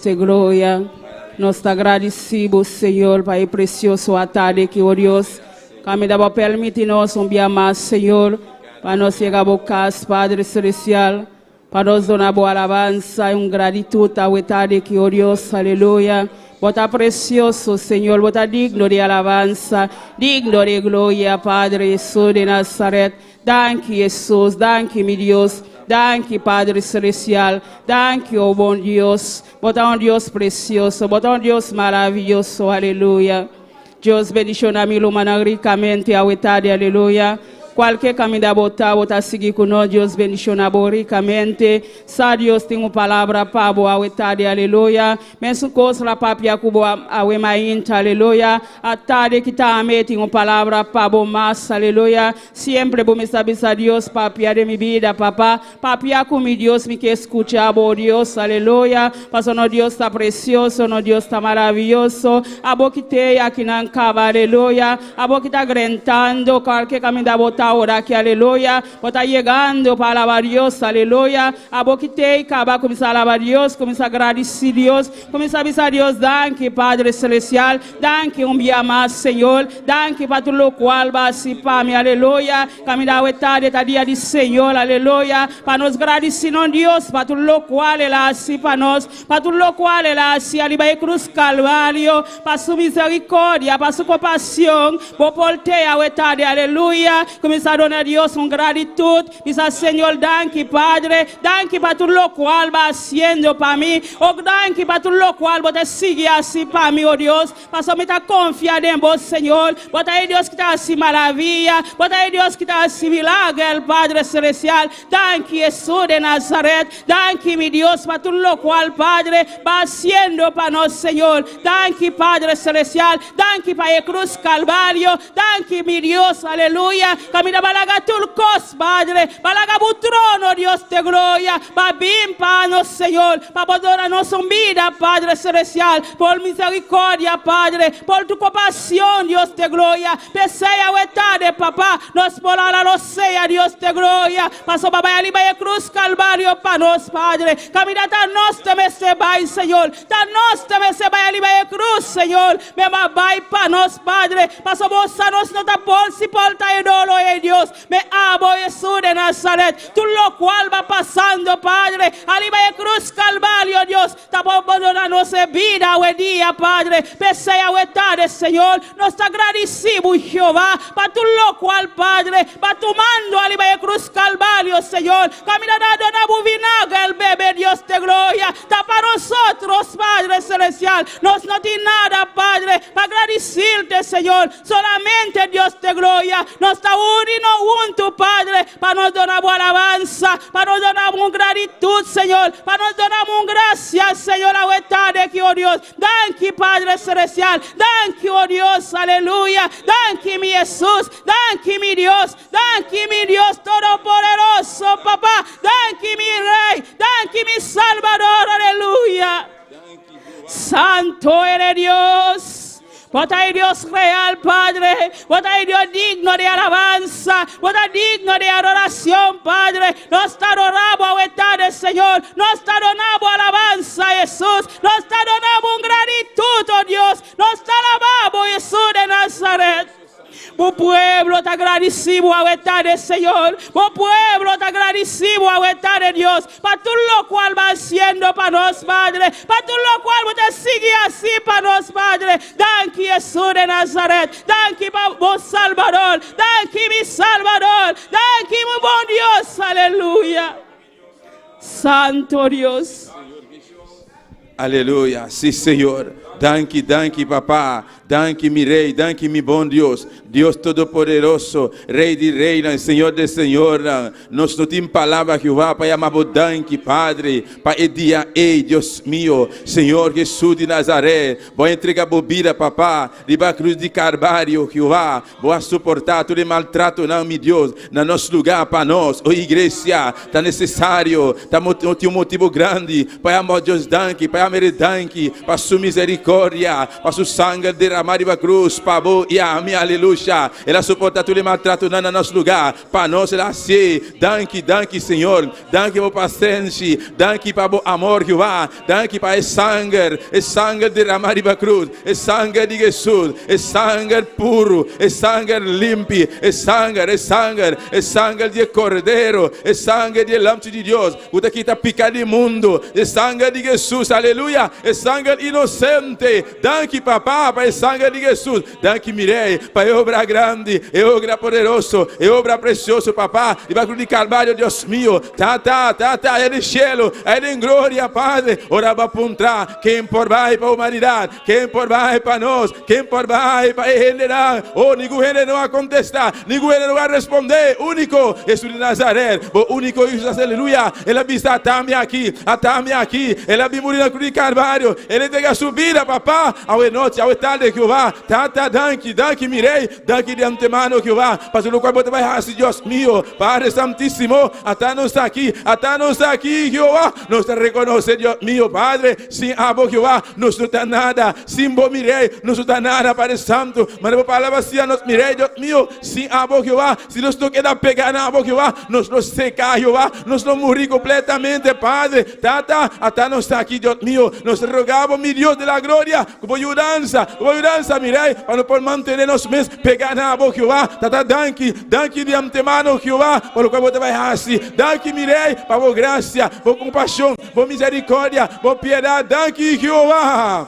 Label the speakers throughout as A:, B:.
A: te gloria. Nos ta gradisí, Señor, pa e presioso atardi aki, o Dios. Kaminda Bo a permití nos un dia mas, Señor, pa nos yega na kas, Padre Selestial, pa nos duna bo alabansa i un gratitut awe tardi aki, o Dios, aleluya. Bo ta presioso, Señor, bo ta digno di alabansa, digno di gloria, Padre Hesus di Nazaret. Danki, Hesus, danki, mi Dios, danki, Padre Selestial, danki, o bon Dios. Bo ta un Dios presioso, bo ta un Dios maravioso, aleluya. Dios bendishoná mi rumannan rikamente, awe tardi, aleluya. Kualke kaminda bo ta, bo ta sigui ku nos, Dios bendishoná bo rikamente. Sa Dios tin un palabra pa bo awe tardi, aleluya. Mesun kos el a papia ku bo awe mainta, aleluya. Atardi aki tambe tin un palabra pa bo mas, aleluya. Semper bo mester bisa Dios papia den mi bida, papa. Papia ku mi Dios, mi ke skucha bo Dios, aleluya. Paso nos Dios ta presioso, nos Dios ta maravioso. Abo ku t'ei akinan kaba, aleluya. Abo ku ta drentando, kualke kaminda bo ta awor aki, aleluya. Bo ta yegando pa alabá Dios, aleluya. Abo ku t'ei kaba, kuminsá alabá Dios, kuminsá gradisí Dios, kuminsá bisa Dios, danki Padre Selestial, danki un dia mas, Señor, danki pa tur lokual bo a hasi pa mi, aleluya. Kaminda awe tardi ta dia di Señor, aleluya. Pa nos gradisí nos Dios pa tur lokual El a hasi pa nos, pa tur lokual El a hasi ariba e krus Kalvario, pa su miserikòrdia, pa su kompashon. Bo por t'ei awe tardi, aleluya. Kuminsá duna Dios un gratitut. Bisa Señor, danki Padre, danki pa tur lokual bo a hasiendo pa mi. O danki pa tur lokual bo ta sigui hasi pa mi, o Dios. Pasobra mi ta konfia den bo, Señor. Bo ta e Dios ku ta hasi maravia. Bo ta e Dios ku ta hasi milager, Padre Selestial. Danki, Hesus di Nazaret. Danki, mi Dios, pa tur lokual, Padre, bo a hasiendo pa nos, Señor. Danki, Padre Selestial. Danki pa e krus Kalvario. Danki, mi Dios, aleluya. Kaminda bo a laga tur kos, Padre. Bo a laga bo trono, Dios di gloria. Bo a bin pa nos, Señor. Pa bo duna nos un bida, Padre Selestial. Pa miserikòrdia, Padre. Pa tu kompashon, Dios di gloria. P'esei awe tardi, Papa, nos por alabá sea, Dios di gloria. Paso bo a bai riba e krus Kalvario pa nos, Padre. Kaminda ta nos ta mester bai, Señor. Ta nos ta mester bai riba e krus, Señor. Ma bo a bai pa nos, Padre. Paso bo sa nos no ta por soportá e doló, eh Dios. Ma abo Hesus di Nazaret. Tur lokual bo a pasando, Padre. Ariba e krus Kalvario, Dios. Ta pa duna nos bida awe dia, Padre. P'esei awe tardi, Señor. Nos ta gradisí, Jehová, pa tur lokual, Padre. Pa tumando ariba e krus Kalvario, Señor. Kaminda bo a duna bo vinagre, bebe, Dios di gloria. Ta pa nosotros, Padre Selestial. Nos no tin nada, Padre, pa gradisí, Señor. Solamente Dios di gloria. Nos ta uní huntu, Padre, pa nos duna alabansa, pa nos duna un gratitut, Señor, pa nos duna un grasia, Señor, awe tardi aki, o Dios. Danki, Padre Selestial. Danki, o Dios, aleluya. Danki, mi Hesus. Danki, mi Dios. Danki, mi Dios Todopoderoso, Papa. Danki, mi Rei. Danki, mi Salbador, aleluya. Santo eres Dios. Bo ta Dios real, Padre. Bo ta Dios digno di alabansa. Bo ta digno di adorashon, Padre. Nos ta adorá awe tardi, Señor. Nos ta duna alabansa, Hesus. Nos ta duna un gratitut, o Dios. Nos ta alabá Hesus di Nazaret. Bo pueblo ta gradisí awe tardi, Señor. Bo pueblo ta gradisí awe tardi, Dios. Pa tur lokual bo a hasiendo pa nos, Padre. Pa tur lokual bo ta sigui hasi pa nos, Padre. Danki, Hesus di Nazaret. Danki pa bo Salbador. Danki, mi Salbador. Danki, mi bon Dios. Aleluya. Santo Dios.
B: Aleluya. Si, Señor. Danki, danki, Papa. Danki, mi Rei. Danki, mi bon Dios. Dios Todopoderoso, Rei di Reinan, Señor di Señornan. Nos no tin palabra, Jehová, pa yama bo danki, Padre, pa e dia, ei, Dios mio, Señor Hesus di Nazaret, bo a entregá bo bida, Papa, riba krus di Kalvario, Jehová, bo a soportá tur e maltratonan, mi Dios, na nos lugá pa nos, o iglesia, ta nesesario, ta tin un motibu grandi pa yama Dios danki, pa yama danki, pa su miserikòrdia, pa su sanger derhamá. derama riba cruz pa bo y ami, aleluya. El a soporta tur e maltratonan na nos lugar, pa nos el a hacié. Danki, danki Señor. Danki pa bo pasenshi, danki pa bo amor, Jehová. Danki pa e sanger, e sanger derama riba cruz, e sanger di Jesus, e sanger puru, e sanger limpi, e sanger, e sanger, e sanger di e Cordero, e sanger di e Lamchi di Dios, cu ta kita pica di mundo, e sanger di Jesus, aleluya, e sanger inocente. Danki, Papa, pa e sanger di Jesus. Danki, mi Rey, pa e obra grandi, e obra poderoso, e obra precioso, Papa, riba cruz di Calvario, Dios mio. Tata, Tata, aya den cielo, aya den gloria, Padre, ora bo a puntra, ken por bai pa humanidad? Ken por bai pa nos? Ken por bai pa e hendenan? Oh, ningun hende no a contesta, ningun hende no a responde, unico Jesus di Nazaret, bo unico Yu, aleluya, el a bisa, Ata mi aki, ata mi aki, el a bin muri na cruz di Calvario, el a entrega su bida, Papa, Awe nochi, awe tarde, Jehová, Tata, danki, danki, mi Rey, danki di antemano, Jehová, pa tur locual bo ta bai haci, Dios mio, Padre Santísimo, ata nos ta aki, ata nos ta aki, Jehová, nos ta reconoce, Dios mio, Padre, sin abo, Jehová, nos no ta nada, sin bo, mi Rey, nos no ta nada, Padre Santo, manda bo palabra siña nos, mi Rey, Dios mio, sin abo, Jehová, si nos no keda pega na abo, Jehová, nos lo seca, Jehová, nos lo muri completamente, Padre, Tata, ata nos ta aki, Dios mio, nos ta roga bo, mi Dios de la gloria, ku bo yudansa, ku bo yudansa, mi Rei, pa nos por mantene nos mes pegá na bo, Jehová. Tata, danki, danki di antemano, Jehová, pa lokual bo ta bai hasi. Danki, mi Rei, pa bo grasia, bo kompashon, bo miserikordia, bo piedat. Danki, Jehová.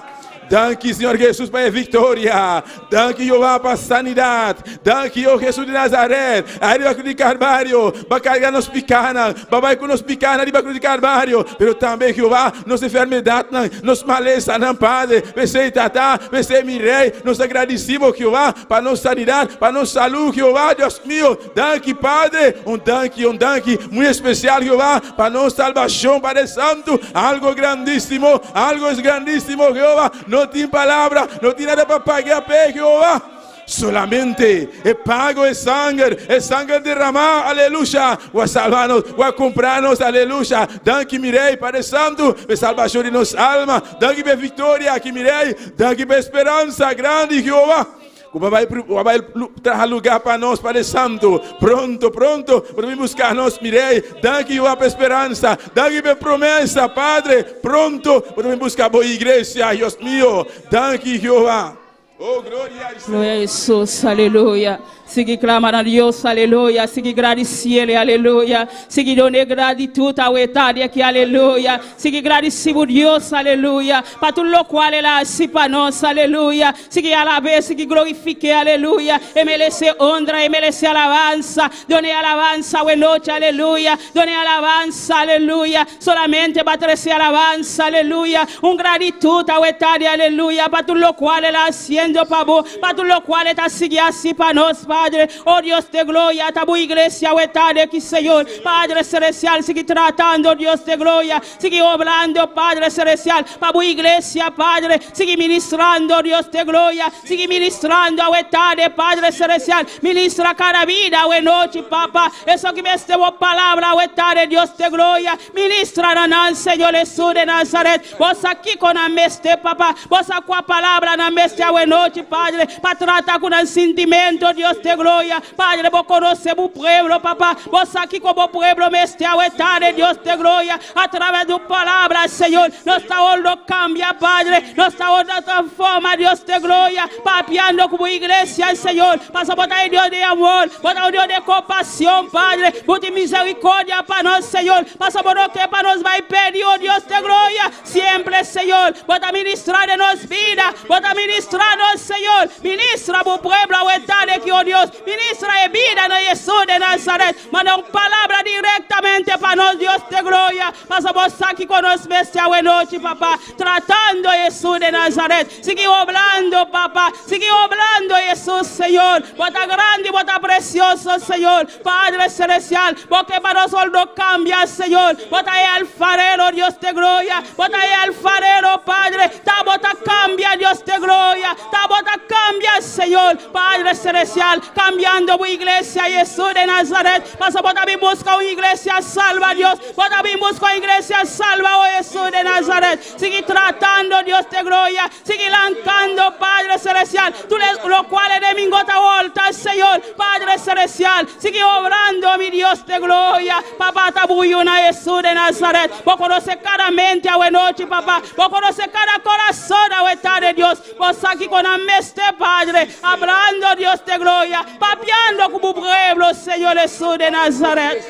B: Danki, Señor Jesus, pa e viktoria. Danki, Jehová, pa sanidat. Danki, o Jesus di Nazaret. Ariba krus di Kalvario, bo a karga nos pikánan. Bo a bai ku nos pikánan riba krus di Kalvario. Pero tambe, Jehová, nos enfermedatnan, nos malesanan, Padre. P'esei, Tata, p'esei, mi Rei, nos ta gradisí bo, Jehová, pa nos sanidat, pa nos salú, Jehová, Dios mio. Danki, Padre. Un danki, un danki muy espesial, Jehová, pa nos salbashon, Padre Santu. Algo grandísimo, algo es grandísimo, Jehová. No tin palabra, no tin nada pa paga p'e, Jehová. Solamente e pago e sanger, e sanger derramá, aleluya, ku a salba nos, ku a kumpra nos, aleluya. Danki, mi Rei, Padre Santu, p'e salbashon di nos alma. Danki p'e viktoria aki, mi Rei. Danki p'e speransa grandi, Jehová. Ku bo bai bo bai traha lugá pa nos, Padre Santu. Pronto, pronto, bo ta bin buska nos, mi Rei. Danki, Jehová, pa e speransa. Danki pa e promesa, Padre. Pronto, bo ta bin buska bo iglesia, Dios mio. Danki, Jehová. Oh, gloria al Señor.
A: Gloria a Hesus, aleluya. Sigui clama na Dios, aleluya. Sigui gradiciele, aleluya. Sigui done gratitud awe tardi aki, aleluya. Sigui gradici bo Dios, aleluya, pa tur locual el a haci pa nos, aleluya. Sigui alab'é, sigui glorifik'é, aleluya. E merece honra, e merece alabansa. Done alabansa awe nochi, aleluya. Done alabansa, aleluya. Solamente bo a trece alabansa, aleluya. Un gratitud awe tardi, aleluya, pa tur locual el a haciendo pa bo, pa tur locual e ta sigui haci pa nos, Padre. Oh Dios de gloria, ta bo iglesia awe tardi aki, Señor. Padre Celestial, sigui tratando, Dios de gloria. Sigui obrando, Padre Celestial, pa bo iglesia, Padre. Sigui ministrando, Dios de gloria. Sigui ministrando awe tarde, Padre Celestial. Ministra cada vida awe nochi, Papa. Esaki mester bo palabra awe tarde, Dios de gloria. Ministra na nan, Señor Jesús de Nazaret. Bo sa kiko nan mester, Papa. Bo sa kua palabra nan mester awe nochi, Padre, pa trata ku nan sintimento, Dios de gloria. Padre, bo konosé bo pueblo, Papa. Bo sa kiko bo pueblo mester awe tarde, Dios de gloria. A traves di bo palabra, Señor, nos ta wordo cambia, Padre. Nos ta wordo transforma, Dios de gloria. Papiando cu bo iglesia, Señor. Pasobra bo ta e Dios di amor. Bo ta un Dios di compasion, Padre. Bo tin misericordia pa nos, Señor. Pasobra bo no ke pa nos bai perdi, oh Dios de gloria. Siempre, Señor, bo ta ministra den nos bida. Bo ta ministra nos, Señor. Ministra bo pueblo awe tarde aki, oh Dios. Ministra e bida na Jesús de Nazaret. Manda un palabra directamente pa nos, Dios de gloria. Pasobra bo sa kico nos mester awe nochi, Papa. Tratando Jesús de Nazaret. Sigui obrando, Papa. Sigui obrando, Jesús, Señor. Bo ta grandi, bo ta precioso, Señor. Padre Celestial, bo ke pa nos wordo cambia, Señor. Bo ta e alfarero, Dios de gloria. Bo ta e alfarero, Padre. Ta bo ta cambia, Dios de gloria. Ta. Bota, bota, cambia, Señor, Padre Celestial, cambiando bo iglesia, Jesús de Nazaret. Paso bo ta bin busca un iglesia salva, Dios. Bo ta bin busca un iglesia salva, oh Jesús de Nazaret. Sigui tratando, Dios de gloria. Sigui lantando, Padre Celestial. Tur locual enemigo ta volta, Señor, Padre Celestial. Sigui obrando, mi Dios de gloria. Papá ta buyuna, Jesús de Nazaret. Bo conoce cada mente anochi, Papá. Bo conoce cada corazon awe, Dios. Bo sa kico nan mester, Padre. Hablando, Dios de gloria. Papiando cu pueblo, Señor Jesús de Nazaret.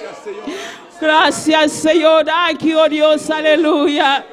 A: Gracias, Señor. Danki, oh Dios. Aleluya.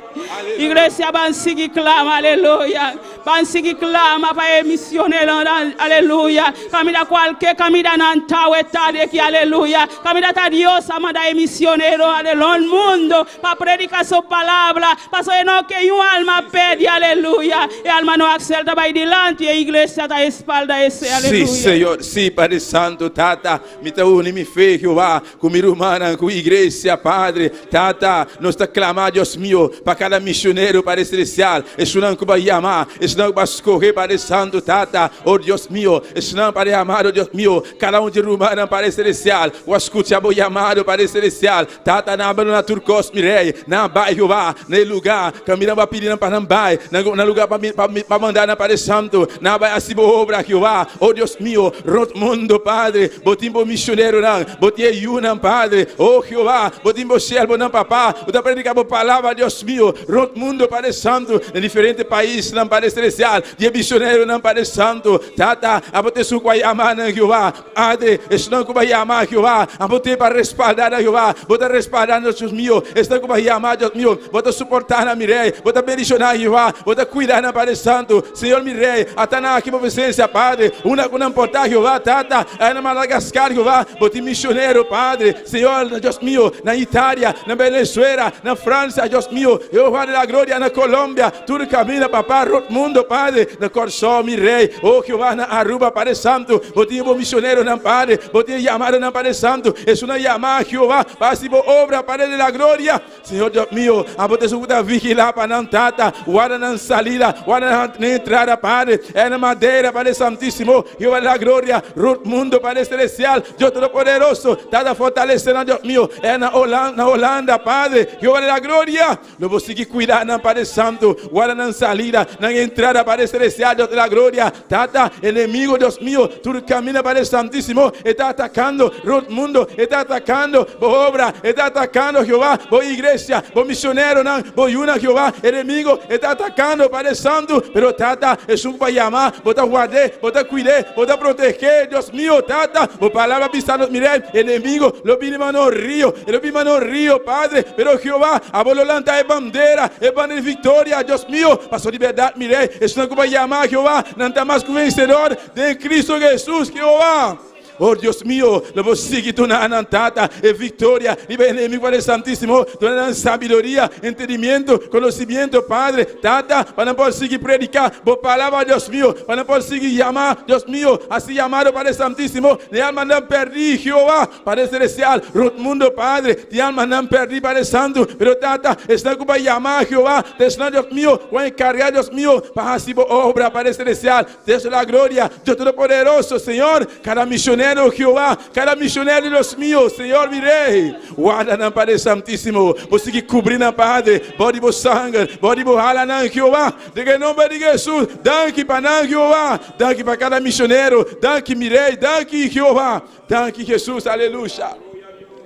A: Iglesia, ban sigui clama, aleluya. Ban sigui clama pa e misionero, aleluya. Caminda cualke caminda nan ta aki, aleluya. Caminda ta Dios a manda e misionero, aleluya, mundo pa predica su palabra, pa no cu un alma perde, aleluya. E alma no acepta bay dilanti, e iglesia ta espalda esey, aleluya.
B: Si, Señor, si, Padre Santo, Tata, mi ta uni mi fe, Jehová, cu mi ruman, cu iglesia, Padre, Tata, nos ta clama, Dios mio, pa cada misionero, Padre Celestial, esnan cu bo a yama, esnan cu bo a scoge, Padre Santo, Tata, oh Dios mio, esnan, Padre amado, Dios mio, cada un di ruman, Padre Celestial, cu a scucha bo yamado, Padre Celestial, Tata, nan a bandona tur cos, mi Rey, nan a bay, Jehová, na lugar, caminda bo a pidi pa nan bay, na lugar pa manda nan, Padre Santo, nan a bay haci bo obra, Jehová, oh Dios mio, rond mundo, Padre, bo tin bo misionero nan, bo tin yiunan, Padre, oh Jehová, bo tin bo siervo nan, Papá, bo ta predica bo palabra, Dios mio, rond mundo, Padre Santo, den diferente pais, nan, Padre Celestial, di misionero nan, Padre Santo, Tata, abo ta esun cu a yama nan, Jehová, Padre, esnan cu bo a yama, Jehová, abo ta pa respalda Jehová, bo ta respalda, Dios mio, esnan cu bo a yama, Dios mio, bo ta soporta nan, mi Rey, bo ta bendiciona, Jehová, bo ta cuida nan, Padre Santo, Señor mi Rey, ata nan aki presencia, Padre, unda cu nan por ta, Jehová, Tata, na Madagascar, Jehová, bo tin misionero, Padre, Señor, Dios mio, na Italia, na Venezuela, na Francia, Dios mio, Jehová de la gloria, na Colombia, tur caminda, Papá, rond mundo, Padre, na Corsou, mi Rey, oh Jehová, na Aruba, Padre Santo, bo tin misionero nan, Padre, bo tin yamado nan, Padre Santo, esnan a yama, Jehová, pa obra, Padre de la gloria, Señor Dios mio, abo ta esun ta vigila pa nan, Tata, warda nan salida, warda nan entrada, Padre, na Madeira, Padre Santisimo, Jehová de la gloria, rond mundo, Padre Celestial, Dios Todopoderoso, Tata, fortalece nan, Dios mio, na Holanda, Padre, Jehová de la gloria, lo bo sigui cuida nan, Padre Santo, warda nan salida, nan entrada, Padre Celestial, Dios de la gloria, Tata, enemigo, Dios mio, tur caminda, Padre Santisimo, ta atacando, rond mundo, ta atacando, bo obra, ta atacando, Jehová, bo iglesia, bo misionero, nan, bo yiunan, Jehová, enemigo, ta atacando, Padre Santo, pero Tata, esun pa yama, bo ta warda, bo ta cuida, bo ta protege, Dios mio, Tata, bo palabra bisa nos, mira, enemigo, lo bini manera rio, lo bini manera rio, Padre, pero Jehová, abo lo lanta e bandera, e bandera di victoria, Dios mio, paso di berdad, mira, esnan cu bo a yama, Jehová, nan ta mas cu vencedor, den Cristo Jesús, Jehová. Oh Dios mio, lo bo sigui duna nan, Tata, e victoria, riba enemigo, Padre Santisimo, duna sabiduria, entendimento, conocimento, Padre, Tata, pa nan por sigui predica, bo palabra, Dios mio, pa nan por sigui yama, Dios mio, asina yamado, Padre Santisimo, di alma nan perdi, Jehová, Padre Celestial, rond mundo, Padre, di alma nan perdi, Padre Santo, pero Tata, esnan cu bo a yama, Jehová, esnan, Dios mio, bo a encarga, Dios mio, pa haci obra, Padre Celestial, Dios de la gloria, Dios Todopoderoso, Señor, cada misionero, Jehová, cada misionero, Dios mio, Señor, mi Rey, warda nan, Padre Santisimo, bo sigui cubri nan, Padre, bou di bo sanger, bou di bo hala nan, Jehová, den nomber di Jesus, danki pa nan, Jehová, danki pa cada misionero, danki, mi Rey, danki, Jehová, danki, Jesus, aleluya.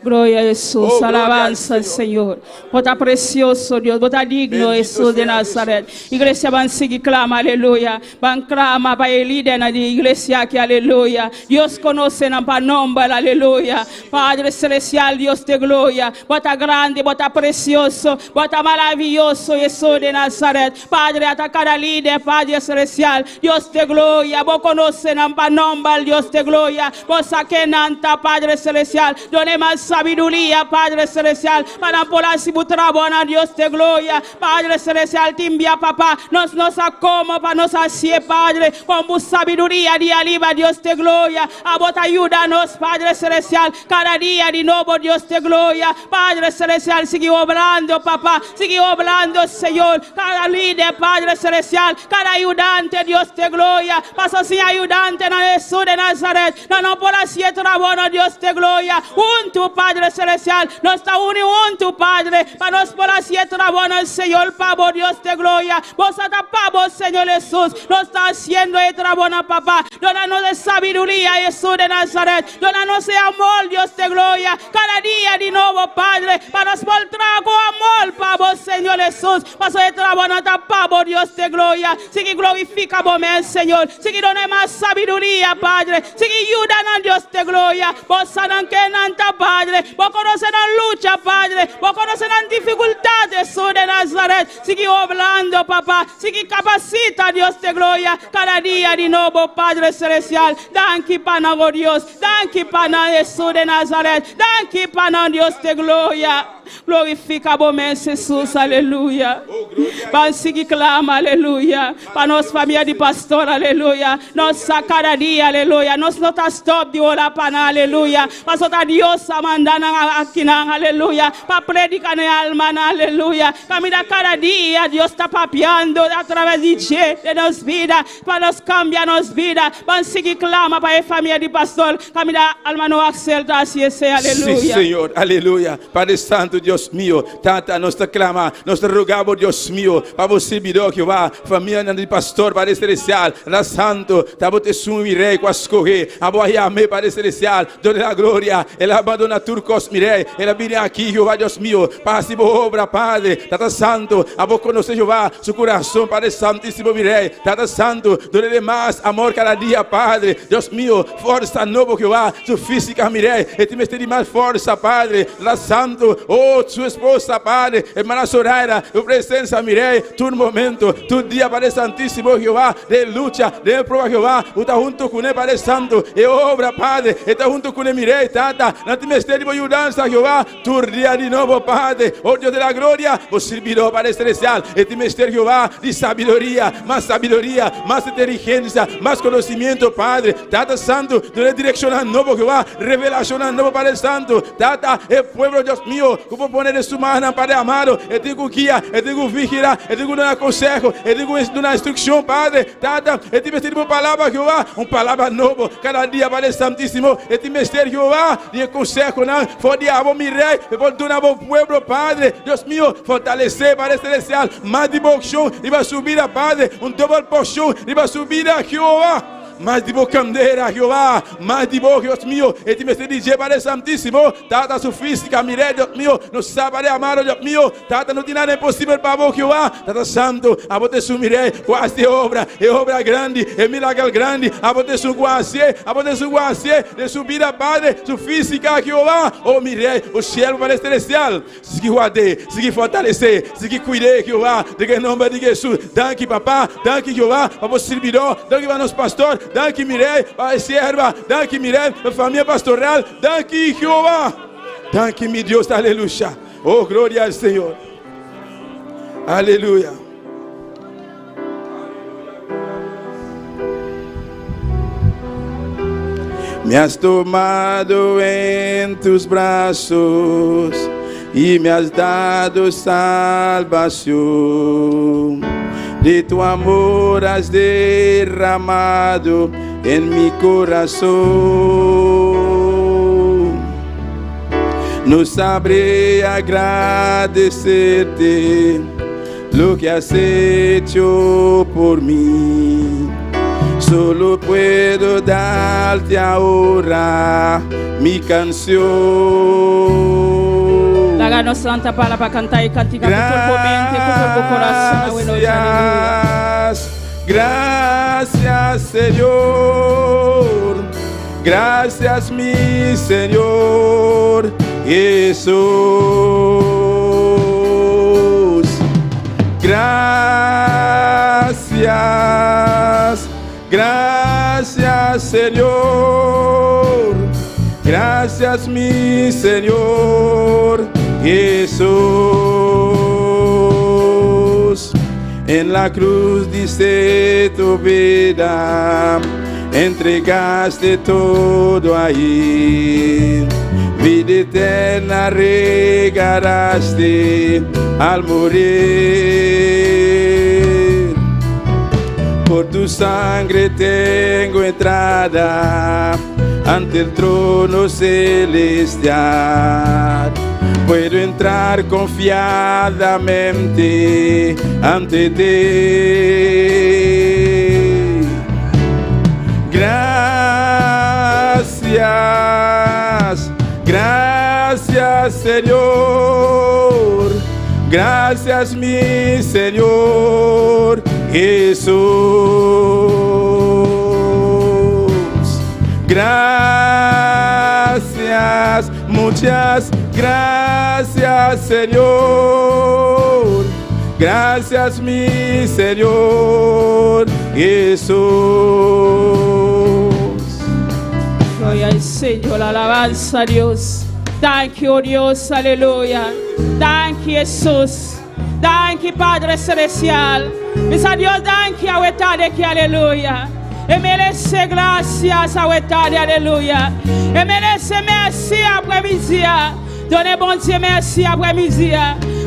A: Gloria a Jesus,
B: Oh, gloria
A: alabanza
B: al
A: al Señor. Bo ta precioso, Dios, bo ta digno,
B: Bendito
A: Jesus de
B: sea
A: Nazaret. Iglesia, ban sigui clama, aleluya. Ban clama pa e lider di iglesia aki, aleluya. Dios conoce nan pa nomber, aleluya. Padre Celestial, Dios de gloria. Bo ta grandi, bo ta precioso, bo ta maraviyoso, Jesus de Nazaret. Padre, ata cada lider, Padre Celestial, Dios de gloria. Bo conoce nan pa nomber, Dios de gloria. Bo sa ken nan ta, Padre Celestial. Duna nan sabiduria, Padre Celestial, pa nan por hasi bo trabounan, Dios de gloria. Padre Celestial, tin bia, Papa, nos no sa como pa nos hacié, Padre, con bo sabiduria di ariba, Dios de gloria. Abo ta yuda nos, Padre Celestial, cada dia di nobo, Dios de gloria. Padre Celestial, sigui obrando, Papa, sigui obrando, Señor. Cada lider, Padre Celestial, cada ayudante, Dios de gloria. Paso sin ayudante na Jesús de Nazaret, nan no por haci e trabou, no, Dios de gloria. Hunto, Padre Celestial, nos ta uni hunto, Padre, pa nos por haci e trabou, no, Señor, pa bo, Dios de gloria. Bo sa ta pa bo, Señor Jesús. Nos ta haciendo e trabou, no, Papa. Duna nos e sabiduria, Jesús de Nazaret. Duna nos e amor, Dios de gloria. Cada dia di nobo, Padre, pa nos por traha cu amor pa bo, Señor Jesús. Paso e trabou no ta pa bo, Dios de gloria. Sigui glorifica bo mes, Señor. Sigui duna mas sabiduria, Padre. Sigui yuda nan, Dios de gloria. Bo sa nan ken nan ta, Padre. Bo conoce nan lucha, Padre. Bo conoce nan dificultad, Jesús de Nazaret. Sigui obrando, Papa. Sigui capacita, Dios de gloria, cada dia di nobo, Padre Celestial. Danki pa nan, oh Dios. Danki pa nan, Jesús de Nazaret. Danki pa nan, Dios de gloria. Glorifica bo mes, Jesús, aleluya. Ban sigui clama, aleluya. Pa nos famia di pastor, aleluya. Nos sa cada dia, aleluya. Nos no ta stop di ora pa nan, aleluya. Paso ta Dios a manda nan akinan, aleluya. Pa predica na e almanan, aleluya. Caminda cada dia Dios ta papiando a traves di dje den nos bida, pa nos cambia nos bida. Ban sigui clama pa e famia di pastor. Caminda alma no Axel ta haci esey, aleluya.
B: Sí, Señor, aleluya. Padre Santo, Dios mío, Tata, nos ta clama, nos ta roga bo, Dios mío, pa bo sirbidor, Jehová, famianan di pastor, Padre Celestial, Tata Santo, ta bo ta esun, mi Rey, cu a scoge, abo a yam'e, Padre Celestial, Dios de la gloria, el a abandona tur cos, mi Rey, el a bini aki, Jehová, Dios mío, pa haci bo obra, Padre, Tata Santo, abo conoce, Jehová, su curason, Padre Santísimo, mi Rey, Tata Santo, dun'e mas amor cada dia, Padre, Dios mío, forsa nobo, Jehová, su física, mi Rey, e tin mester di mas forsa, Padre, Tata Santo, oh, su esposa, Padre, hermana Zoraida, bo presencia, mi Rey, tur momento, tur dia, Padre Santísimo, Jehová, den lucha, den prueba, Jehová, bo ta hunto cune, Padre Santo, e obra, Padre, e ta hunto cune, mi Rey, Tata, nan tin mester di bo yudansa, Jehová, tur dia di nobo, Padre, oh Dios de la gloria, bo sirbidor, Padre Celestial, e tin mester, Jehová, di sabiduria, mas sabiduria, mas inteligencia, mas conocimiento, Padre, Tata Santo, duna direccionnan nobo, Jehová, revelacionnan nobo, Padre Santo, Tata, e pueblo, Dios mío, cu bo pone den su mannan, Padre amado, e tin cu guia, e tin cu vigila, e tin cu duna conseho, e tin cu duna instruccion, Padre, Tata, e tin mester di bo palabra, Jehová, un palabra nobo, cada dia, Padre Santísimo, e tin mester, Jehová, di e consehonan for di abo, mi Rey, pa e por duna bo pueblo, Padre, Dios mío, fortalece, Padre Celestial, mas di bo opcion riba su bida, Padre, un dobel porcion riba su bida, Jehová. Mas di bo candera, Jehová, mas di bo, Dios mío, e tin mester di dje, Padre Santísimo, Tata, su física, mi Rey, Dios mío, nos sa, Padre amado, Dios mío, Tata, no tin nada imposibel pa bo, Jehová, Tata Santo, abo ta esun, mi Rey, cu a haci e obra, e obra grandi, e milager grandi, abo ta esun cu a hacié, abo ta esun cu a hacié den su bida, Padre, su física, Jehová, oh, mi Rey, bo siervo, Padre Celestial. Sigui ward'é, sigui fortalesé, sigui kuid'é, Jehová, den e nomber di Jesús. Danki, Papá, danki, Jehová, pa bo sirbidó, danki pa nos pastor, danki, mi Rey, pa e sierva, danki, mi Rey, pa e famia pastoral, danki, Jehová. Danki, mi Dios, aleluya. Oh, gloria al Señor. Aleluya. Me has tomado en tus brazos y me has dado salvación. De tu amor has derramado en mi corazón. No sabré agradecerte lo que has hecho por mí. Solo puedo darte ahora mi canción.
A: Laga nos lanta para pa canta e cantica cu tur bo mente, cu tur bo corazon. Awe nochi, aleluya.
B: Gracias, gracias Señor. Gracias mi Señor Jesús. Gracias, gracias Señor. Gracias mi Señor Jesús. En la cruz diste tu vida, entregaste todo ahí. Vida eterna regalaste al morir. Por tu sangre tengo entrada ante el trono celestial. Puedo entrar confiadamente ante ti. Gracias, gracias Señor. Gracias mi Señor Jesús. Gracias, muchas gracias Señor. Gracias mi Señor Jesús.
A: Gloria al Señor, alabanza a Dios. Thank you, Dios, aleluya. Thank you, Jesús. Thank you, Padre Celestial. Bisa Dios, thank you, awe tardi aki, aleluya. E merece gracias, awe tardi, aleluya. E merece merci apremidi. Done Bondye mèsi apremidi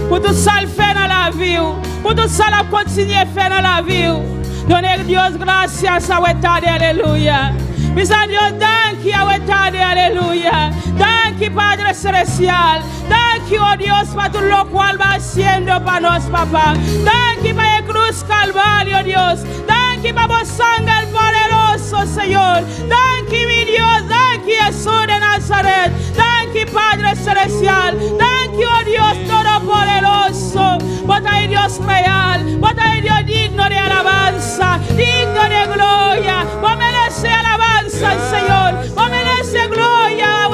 A: pou tout sa l fè nan lavi ou, pou tout sa l ap kontinye fè nan lavi ou. Done Dios gracias awe tardi, aleluya. Bisa Dios danki awe tardi, aleluya. Danki, Padre Celestial. Danki, oh Dios, pa tur loke bo ta hasiendo pa nos, Papa. Danki pa e krus Kalvario, Dios. Danki pa bo sanger poderoso, Señor. Danki, mi Dios. Danki, Jesús de Nazaret. Danki, Padre Celestial. Danki, oh Dios Todopoderoso. Bo ta Dios real. Bo ta Dios digno di alabansa, digno di gloria. Bo merece alabansa, Señor. Bo merece gloria,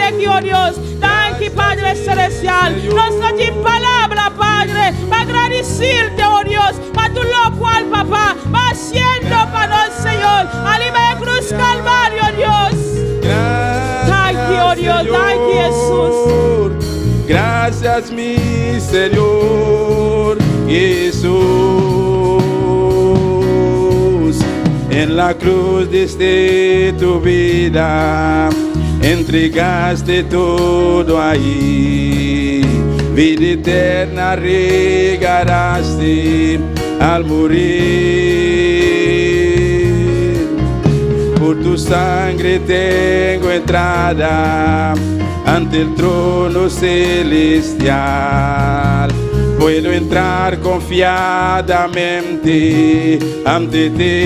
A: aki, oh Dios. Danki, Padre Celestial. Nos no tin palabra, Padre, pa gradisí Bo, oh Dios, pa tur loke, Papa, bo ta hasiendo pa nos, Señor. Ariba e krus Kalvario, Dios.
B: Gracias,
A: Thank you, oh Dios. Thank you, Jesús.
B: Gracias, mi Señor Jesús. En la cruz diste tu vida, entregaste todo ahí. Vida eterna regalaste al morir. Por tu sangre tengo entrada ante el trono celestial. Puedo entrar confiadamente ante ti.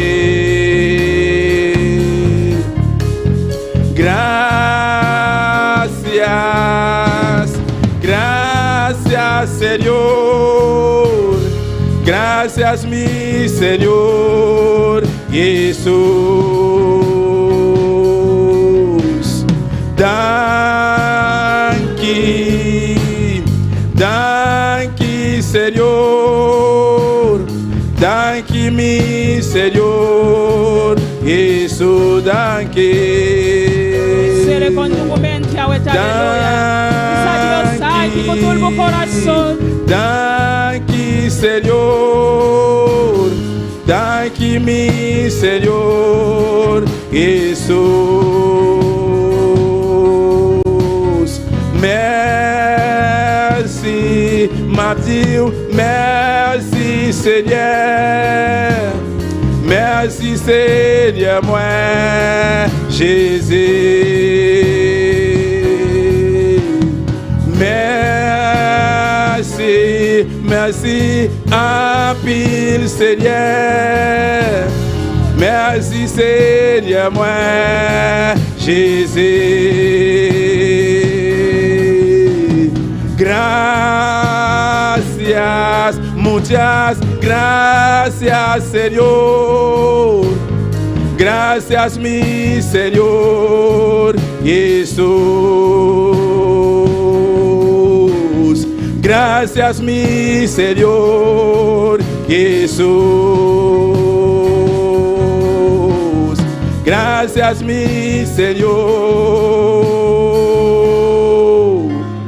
B: Gracias, gracias Señor. Gracias mi Señor Jesús. Danki, danki Señor. Danki mi Señor Jesús, danki.
A: Sera ku mente, aleluya. Bisa Dios, danki ku tur bo kurason.
B: Danki, Señor. Danki, mi Señor Jesús. Mèsi, Matthew. Mèsi, Seyè. Mèsi, Seyè, mwen, Jezi. Mèsi, mèsi, anpil, Seyè. Mèsi, Seyè, mwen, Jezi. Gracias, muchas gracias, Señor. Gracias, mi Señor Jesús. Gracias, mi Señor Jesús. Gracias mi Señor.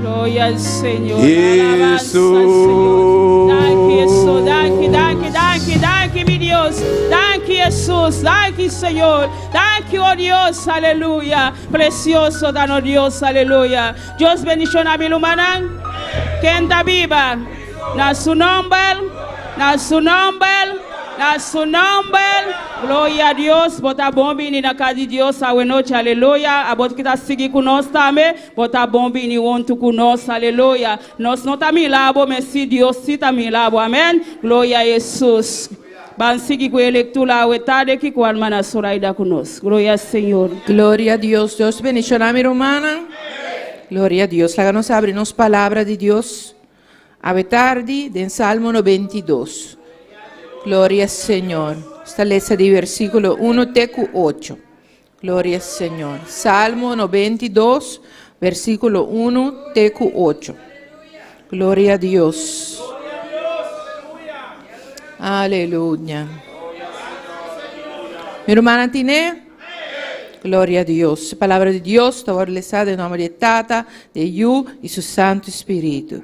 A: Gloria al Señor. Alabanza al Señor. Danki Jesús. Danki, danki, danki, danki mi Dios. Danki Jesús. Danki Señor. Danki oh Dios. Aleluya. Precioso ta nos Dios. Aleluya. Dios bendiciona mi rumannan. Ken ta biba? Na su nomber. Na su nomber. Na su nomber. Gloria a Dios. Bo ta bon bini na cas di Dios. Awe nochi. Aleluya. Abo cu ta sigui cu nos tambe. Bo ta bon bini hunto cu nos. Aleluya. Nos no ta mira bo, ma si Dios si ta mira bo. Amen. Gloria a Jesus. Ban sigui cu e lectura awe tardi aki cu hermana Zoraida cu nos. Gloria al Señor.
C: Gloria a Dios. Dios bendiciona mi rumannan. Gloria a Dios. Laga nos habri nos palabra di Dios. Awe tardi, den Salmo 92. Gloria al Señor. Ta lesa di versiculo 1 te 8. Gloria al Señor. Salmo 92, versiculo 1 te 8. Gloria a Dios. Aleluya. Mi rumannan tin'e? Gloria a Dios. Palabra di Dios, ta lesa den nomber di Tata, di Yiu y su Santo Spirito.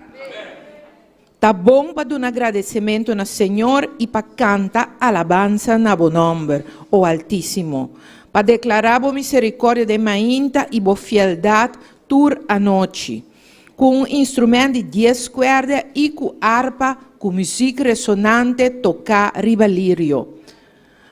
C: Ta bon pa duna agradecimento na Señor y pa canta alabansa na bo nomber, o Altisimo. Pa declara bo misericordia di mainta y bo fieldad tur anochi. Cu un instrumento di 10 cuerda y cu arpa, cu musica resonante toca riba lirio.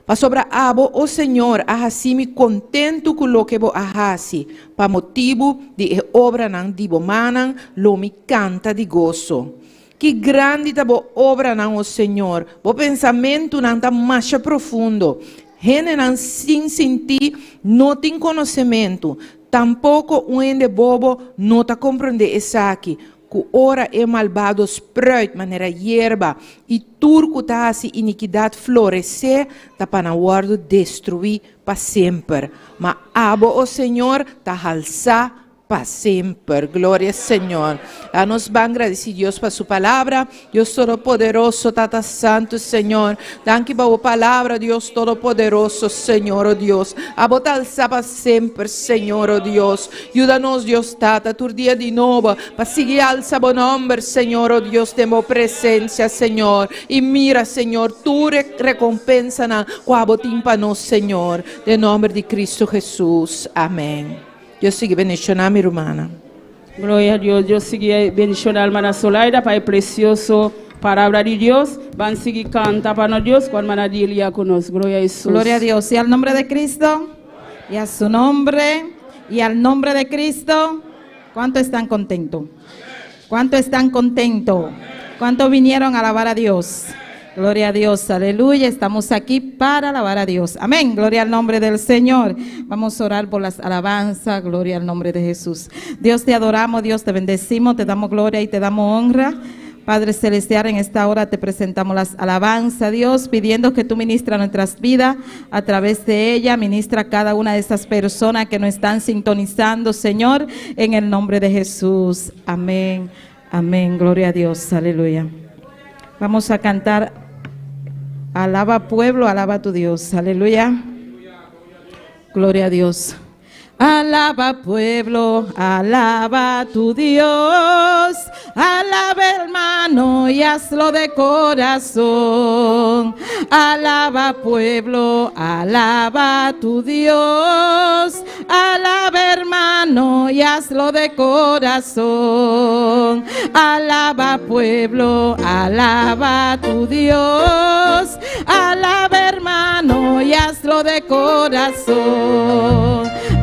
C: Pasobra abo, o Señor, a haci mi contento cu loke bo a haci, pa motibo di e obranan di bo mannan, lo mi canta di goso. Ki grandi ta bo obranan, o Señor, bo pensamentonan ta mas profundo. Hendenan sin sinti no tin conocimento, tampoco un hende bobo no ta comprende esaki. Cu ora e malbado spruit manera yerba y tur cu ta haci iniquidad florece, ta pa nan wordo destrui pa semper. Ma abo, o Señor, ta halsa pa semper. Gloria al Señor. A nos ban gradici Dios pa su palabra. Dios Todopoderoso, Tata Santo, Señor. Danki pa e palabra, Dios Todopoderoso, Señor, oh Dios. Abo ta halsa pa semper, Señor, oh Dios. Yuda nos, Dios Tata, tur dia di nobo, pa sigui alsa bo nomber, Señor, oh Dios, den bo presencia, Señor. Y mira, Señor, tur recompensanan cu abo tin pa nos, Señor. Den nomber di Cristo Jesus. Amen. Dios sigui bendiciona mi rumannan.
A: Gloria a Dios. Dios sigui bendiciona hermana Zoraida pa e precioso palabra di Dios. Ban sigui canta pa nos Dios cu hermana Dilia cu nos. Gloria a Jesus.
D: Gloria a Dios. Y al nombre de Cristo, y a su nombre, y al nombre de Cristo. ¿Cuántos están contentos? ¿Cuántos están contentos? ¿Cuántos vinieron a alabar a Dios? Gloria a Dios, aleluya. Estamos aquí para alabar a Dios. Amén. Gloria al nombre del Señor. Vamos a orar por las alabanzas. Gloria al nombre de Jesús. Dios, te adoramos, Dios, te bendecimos, te damos gloria y te damos honra. Padre Celestial, en esta hora te presentamos las alabanzas, Dios, pidiendo que tú ministra nuestras vidas a través de ella, ministra a cada una de estas personas que nos están sintonizando, Señor, en el nombre de Jesús. Amén. Amén. Gloria a Dios. Aleluya. Vamos a cantar Alaba pueblo, alaba a tu Dios. Aleluya. Gloria a Dios. Alaba pueblo, alaba a tu Dios, alaba hermano y hazlo de corazón. Alaba pueblo, alaba a tu Dios, alaba hermano y hazlo de corazón. Alaba pueblo, alaba a tu Dios, alaba hermano y hazlo de corazón.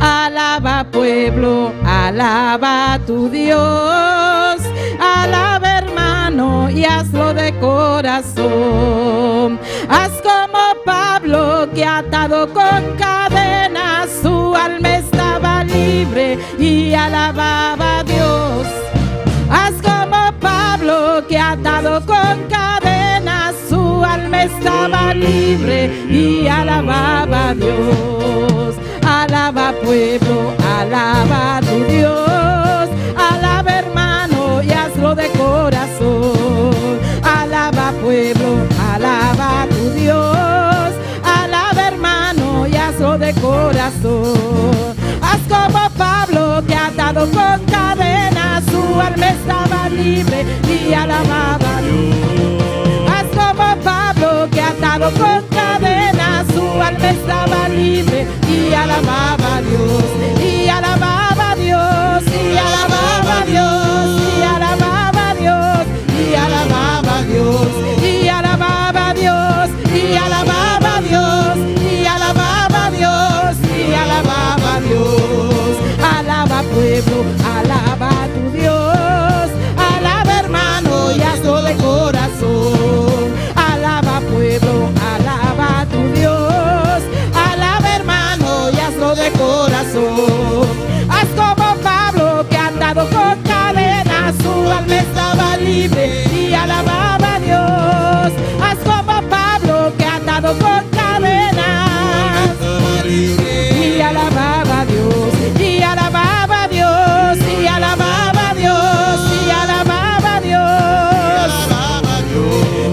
D: Alaba pueblo, alaba a tu Dios, alaba hermano y hazlo de corazón. Haz como Pablo que atado con cadenas su alma estaba libre y alababa a Dios. Haz como Pablo que atado con cadenas su alma estaba libre y alababa a Dios. Alaba pueblo, alaba a tu Dios, alaba hermano y hazlo de corazón. Alaba pueblo, alaba a tu Dios, alaba hermano y hazlo de corazón. atado con cadenas, su alma estaba libre y alababa a Dios. Haz como Pablo que atado con cadenas, su alma estaba libre y alababa a Dios. Y alababa a Dios, y alababa a Dios, y alababa a Dios, y alababa a Dios, y alababa a Dios, y alababa a Dios, y alababa a Dios, y alababa a Dios. Alaba pueblo, alaba a tu Dios, alaba hermano y hazlo de corazón. Alaba pueblo, alaba a tu Dios, alaba hermano y hazlo de corazón. Haz como Pablo que atado con cadenas, su alma estaba libre y alababa a Dios. Haz como Pablo que atado con cadenas y alababa a Dios, y alababa a Dios, y alababa a Dios, y alababa a Dios.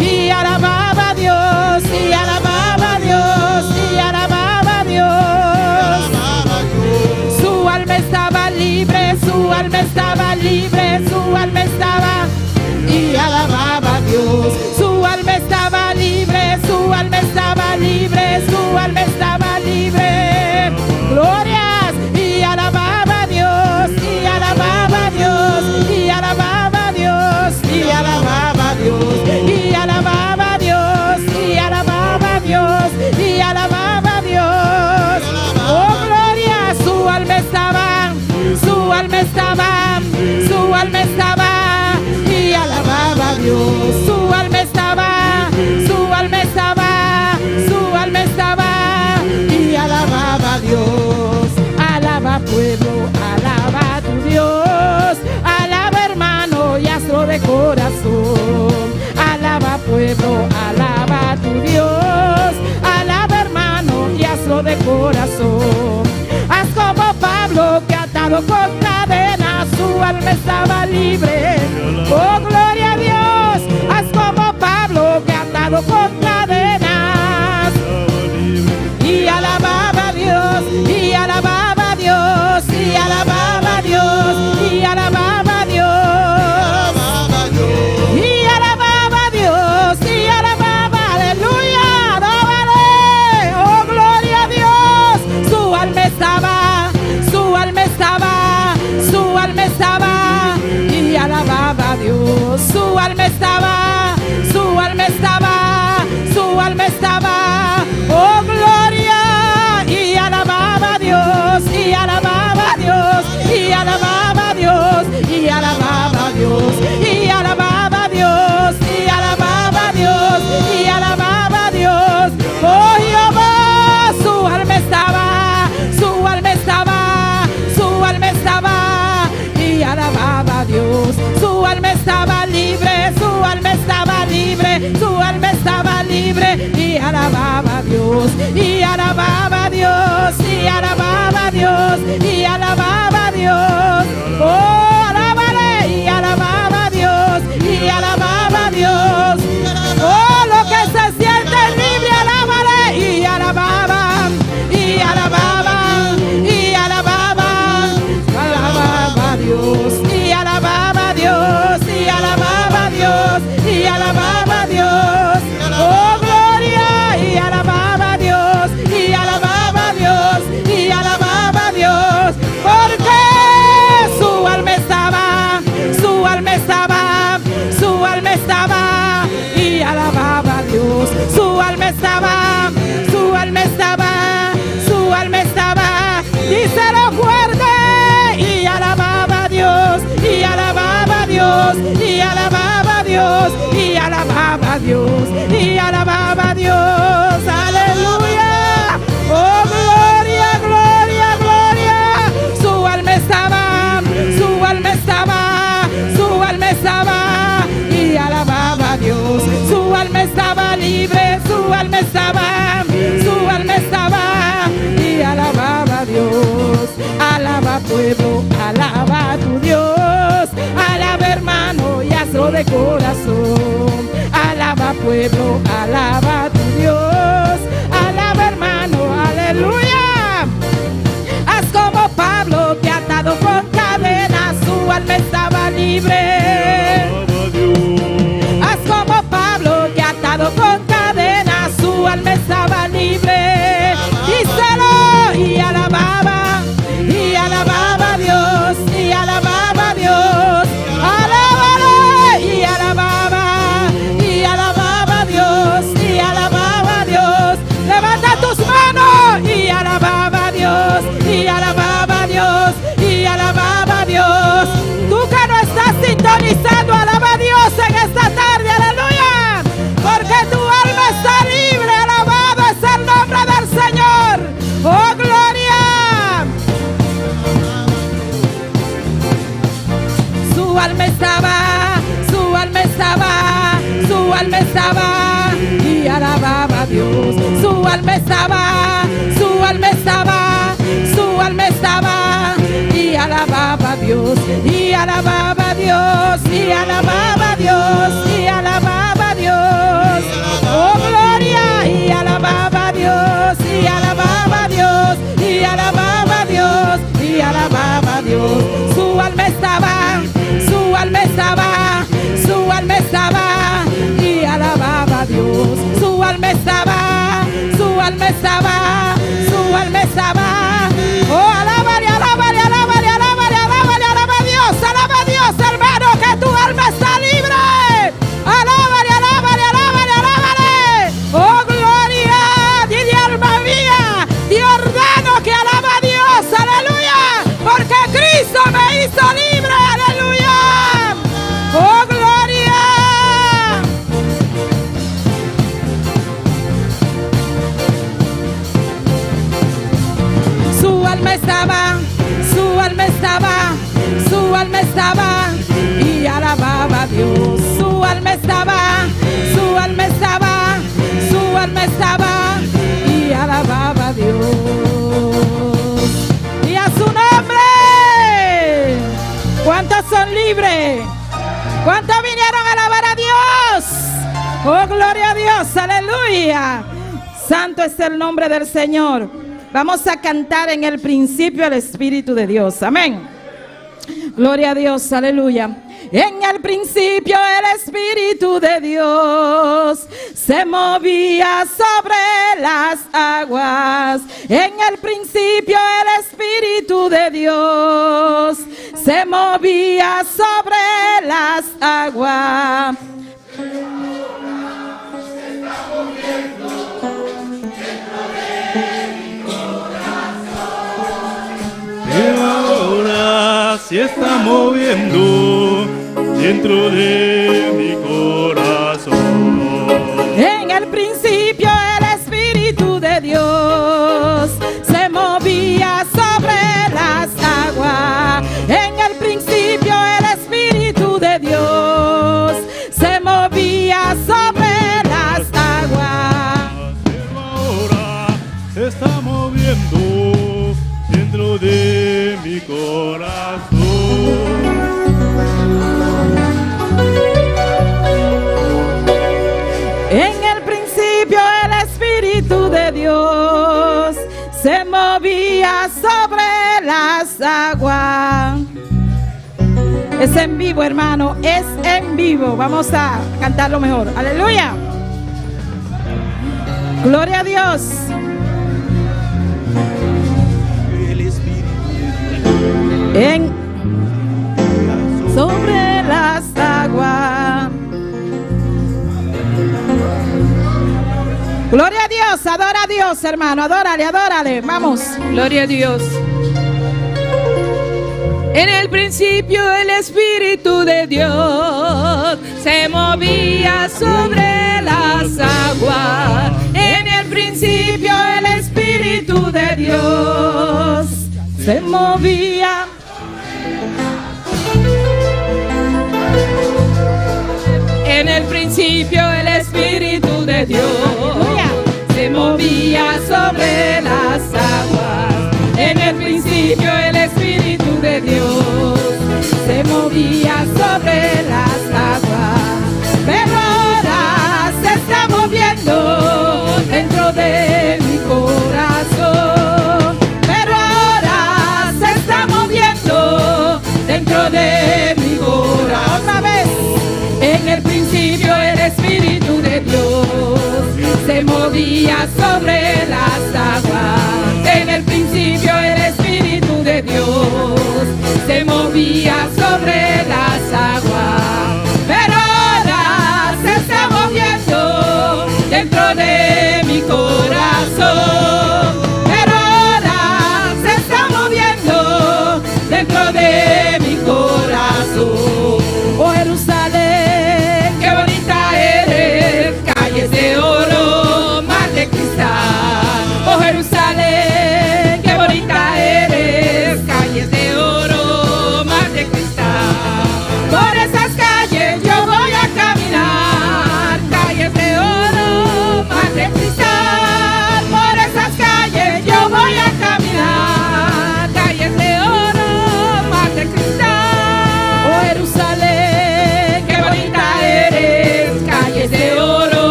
D: Y alababa a Dios, y alababa a Dios, y alababa a Dios. Su alma estaba libre, su alma estaba libre, su alma estaba y alababa a Dios. Su alma estaba libre, su alma estaba libre, su alma estaba libre. Glorias y alababa a Dios, y alababa a Dios, y alababa a Dios, y alababa a Dios, y alababa a Dios, y alababa a Dios, y alababa a Dios. Oh, gloria, su alma estaba, su alma estaba, su alma estaba y alababa a Dios. Su alma estaba, su alma estaba, su alma estaba y alababa a Dios. Alaba pueblo, alaba a tu Dios, alaba hermano y hazlo de corazón. Alaba pueblo, alaba a tu Dios, alaba hermano y hazlo de corazón. Haz como Pablo que atado con cadenas, su alma estaba libre. Oh, gloria a Dios. Haz como Pablo que atado con cadenas y alababa a Dios, y alababa a Dios, y alababa a Dios, y alababa a Dios. Y alababa a Dios, y alababa, aleluya, alábale, oh gloria a Dios. Su alma estaba, su alma estaba, su alma estaba, y alababa a Dios. Su alma estaba, su alma estaba, su alma estaba, oh gloria, y alababa a Dios, y alababa a Dios, y alababa a Dios, y alababa a Dios, y alababa a Dios, y alababa a Dios, y alababa a Dios. Oh Jehová, su alma estaba, su alma estaba, su alma estaba, y alababa a Dios. Su alma estaba libre, su alma estaba libre, su alma estaba libre, y alababa a Dios, y alababa a Dios, y alababa a Dios, y alababa a Dios. Oh, alábale, y alababa a Dios, y alababa a Dios. Oh, lo que se siente libre, alábale, y alababa, y alababa, y alababa, alababa a Dios, y alababa a Dios, y alababa a Dios, y alababa a Dios. Oh, gloria, y alababa a Dios, y alababa a Dios, y alababa a Dios, porque su alma estaba, su alma estaba, su alma estaba, y alababa a Dios. Su alma estaba, su alma estaba, su alma estaba, díselo fuerte, y alababa a Dios, y alababa a Dios, y alababa a Dios, y alababa a Dios, y alababa a Dios, aleluya, oh gloria, gloria, gloria, su alma estaba, su alma estaba, su alma estaba, y alababa a Dios, su alma estaba libre, su alma estaba, su alma estaba, y alababa a Dios. Alaba pueblo, alaba a tu Dios, alaba hermano y hazlo de corazón. Alaba pueblo, alaba a tu Dios. alma estaba libre. Haz como Pablo que atado con cadenas su alma estaba libre. Díselo y alababa, y alababa a Dios, y alababa a Dios. Alábale y alababa, y alababa a Dios, y alababa a Dios. Levanta tus manos y alababa a Dios, y alababa a Dios, y alababa a Dios. Tú que no estás sintonizando, alaba a Dios en esta tarde, aleluya. Porque tu alma está libre, alabado es el nombre del Señor. Oh, gloria. Su alma estaba, su alma estaba, su alma estaba y alababa a Dios. Su alma estaba, su alma estaba, su alma estaba y alababa a Dios. Y alababa a Dios, y alababa a Dios, y alababa a Dios. Oh gloria, y alababa a Dios, y alababa a Dios, y alababa a Dios, y alababa a Dios. Su alma estaba, su alma estaba, su alma estaba y alababa a Dios. Su alma estaba, su alma estaba, su alma estaba. Oh, alábale, alábale, alábale, alábale, alábale, alaba a Dios, alaba a Dios, hermano, que tu alma está libre. Alábale, alábale, alábale, alábale. Oh, gloria, dile alma mía, te ordeno que alaba a Dios, aleluya, porque Cristo me hizo libre, aleluya. Oh, gloria. Su alma estaba, su alma estaba, su alma estaba y alababa a Dios. Su alma estaba, su alma estaba, su alma estaba y alababa a Dios. Y a su nombre. ¿Cuántos son libres? ¿Cuántos vinieron a alabar a Dios? Oh, gloria a Dios, aleluya. Santo es el nombre del Señor. Vamos a cantar en el principio el Espíritu de Dios. Amén. Gloria a Dios, aleluya. En el principio el Espíritu de Dios se movía sobre las aguas. En el principio el Espíritu de Dios se movía sobre las aguas.
E: Pero ahora se está moviendo dentro de mi corazón.
D: En el principio el Espíritu de Dios se movía sobre las aguas. En el principio el Espíritu de Dios se movía sobre las aguas.
E: Pero ahora se está moviendo dentro de mi corazón.
D: En el principio el Espíritu de Dios se movía sobre las aguas. Es en vivo, hermano, es en vivo. Vamos a cantarlo mejor. Aleluya. Gloria a Dios. En sobre las aguas. Gloria a Dios, adora a Dios, hermano, adórale, adórale. Vamos.
C: Gloria a Dios. En el principio el Espíritu de Dios se movía sobre las aguas. En el principio el Espíritu de Dios
D: Se movía.
C: En el principio el Espíritu de Dios se movía sobre las aguas. En el principio el Espíritu de Dios
D: se movía sobre las aguas. Pero ahora se está moviendo dentro de mi corazón. Pero ahora se está moviendo dentro de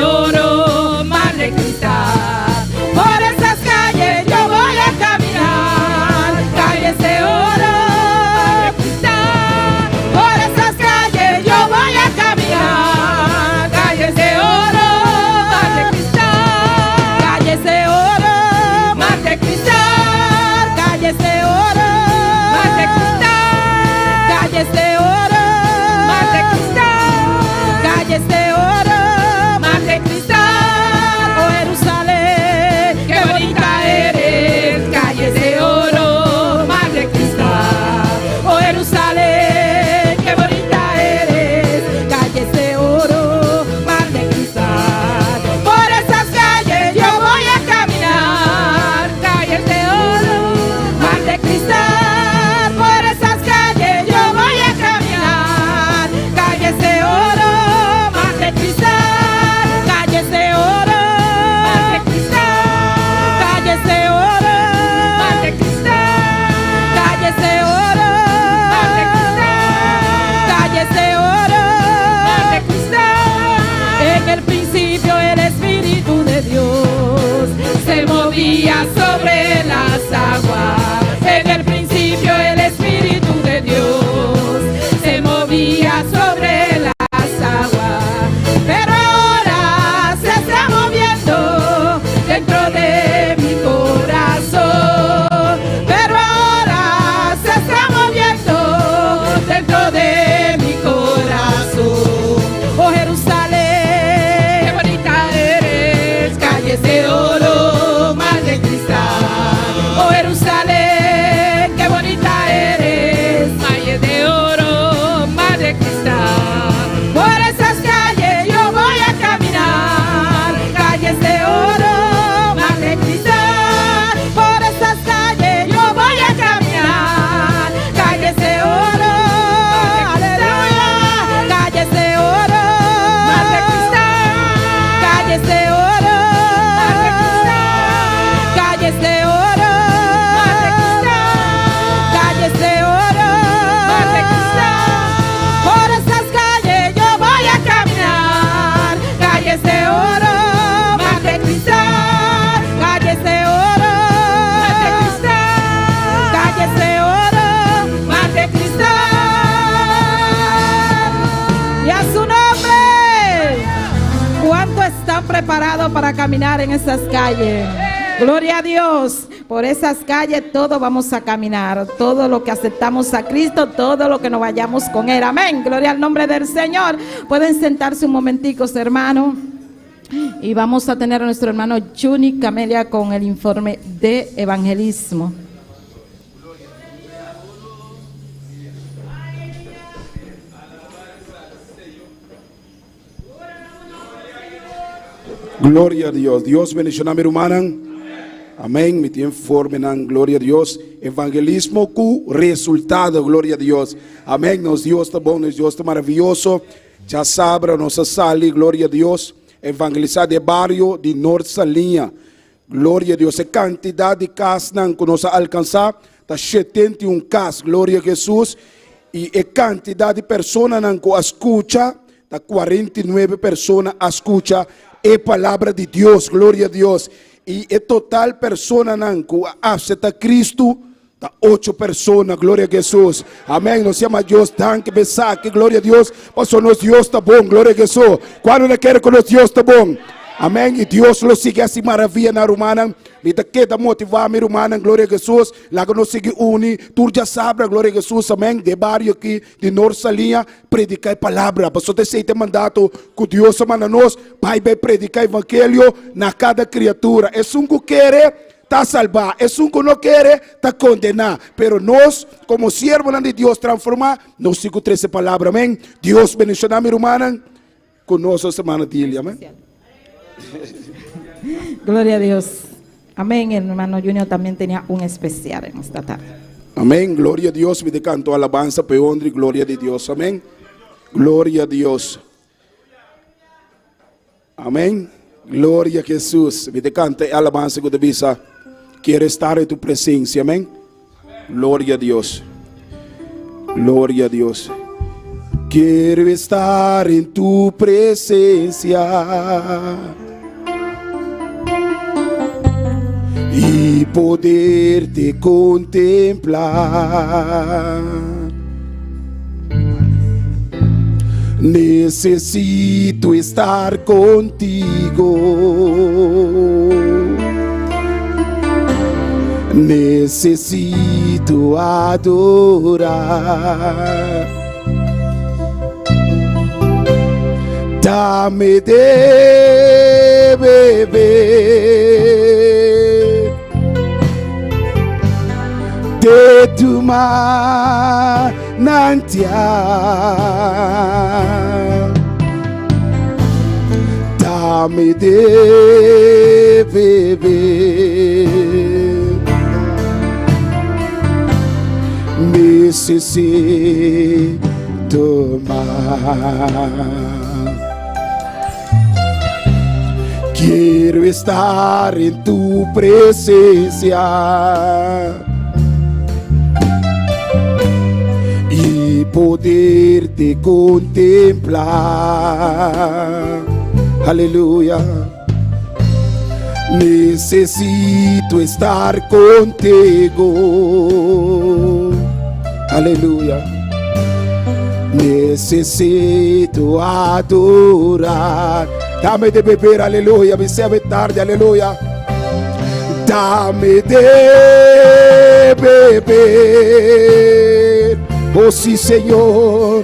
C: de oro, mar de cristal. Por esas calles yo voy a caminar, calles de oro, mar de cristal. Por esas calles yo voy a caminar, calles de oro, mar de cristal. Calles de oro, mar de cristal, calles de oro, mar de cristal, calles de oro, mar de cristal, calles de oro, mar de cristal. Oh Jerusalén, qué bonita eres, calles de oro, mar de cristal. Oh Jerusalén, qué bonita eres, calles de oro, mar de cristal. Por esas calles yo voy a caminar, calles de oro, mar de cristal. Por esas calles yo voy a caminar, calles de oro, mar de cristal, calles de oro, mar de cristal, calles de oro, mar de cristal, calles de oro, mar de cristal, calles de oro, mar de cristal. En el principio el Espíritu de Dios se movía sobre las aguas. En el principio el Espíritu de Dios se movía sobre las aguas. Pero ahora se está moviendo dentro de mi corazón. Pero ahora se está moviendo dentro de mi corazón. Oh Jerusalén, qué bonita eres, calles de oro, mar de cristal. Oh Jerusalén, qué bonita eres, calles de oro, mar de cristal. Por esas calles yo voy a caminar, calles de oro, mar de cristal. Por esas calles yo voy a caminar, calles de oro, aleluya, calles de oro, mar de cristal, calles de oro, mar de cristal, calles de oro, mar de cristal, calles de oro, mar de cristal. Por esas calles yo voy a caminar, calles de oro, mar de cristal, calles de oro, mar de cristal, calles de oro, mar de cristal. Y a su nombre. ¿Cuánto están preparados para caminar en esas calles? Gloria a Dios. Por esas calles todos vamos a caminar. Todo lo que aceptamos a Cristo, todo lo que nos vayamos con Él. Amén. Gloria al nombre del Señor. Pueden sentarse un momentico, hermano. Y vamos a tener a nuestro hermano Juni Camelia con el informe de evangelismo.
F: Gloria a Dios. Dios bendiciona mi rumannan. Amén. Mi tin informenan. Gloria a Dios. Evangelismo cu resultado. Gloria a Dios. Amén. Nos Dios ta bon. Nos Dios ta maraviyoso. Djasabra nos a sali. Gloria a Dios. Evangelisa den bario di Noord Saliña. Gloria a Dios. E cantidad di casnan cu nos a alcansa ta 71 cas. Gloria a Jesus. Y e cantidad di personanan cu a scucha ta 49 persona a scucha e palabra di Dios. Gloria a Dios. Y e total personanan cu a acepta Cristo ta ocho persona. Gloria a Jesus. Amen. Nos yama Dios danki pa esaki. Gloria a Dios. Pasobra nos Dios ta bon. Gloria a Jesus. Cuando na kere cu nos Dios ta bon? Amen. Y Dios lo sigui haci maravilla na rumannan. Mi ta keda motiva mi rumannan. Gloria a Jesus. Laga nos sigui uni tur djasabra. Gloria a Jesus. Amen. Den bario aki di Noord Saliña predica e palabra. Pasobra esey ta e mandato cu Dios a manda nos. Bay bay predica evangelio na cada criatura. Esun cu kere ta salbá, esun ku no kere ta kondená. Pero nos, komo siervonan di Dios transformá, nos tin ku trese palabra. Amén. Dios bendishoná mi rumannan ku nos a semana dili. Amén.
D: Gloria a Dios. Amén. El hermano Junior también tenía un especial en esta tarde.
F: Amén. Gloria a Dios. Mi te canto alabanza pe honra y gloria di Dios. Amén. Gloria a Dios. Amén. Gloria a Jesús. Mi te canta e alabanza ku te bisa. Quiero estar en tu presencia. Amén. Gloria a Dios. Gloria a Dios. Quiero estar en tu presencia y poderte contemplar. Necesito estar contigo. Necesito adorar. Dame de beber de tu manantial. Dame de beber. Necesito más. Quiero estar en tu presencia y poderte contemplar. Aleluya. Necesito estar contigo. Aleluya. Necesito adorar. Dame de beber, aleluya. Mi sea tarde, aleluya. Dame de beber. Oh sí, Señor.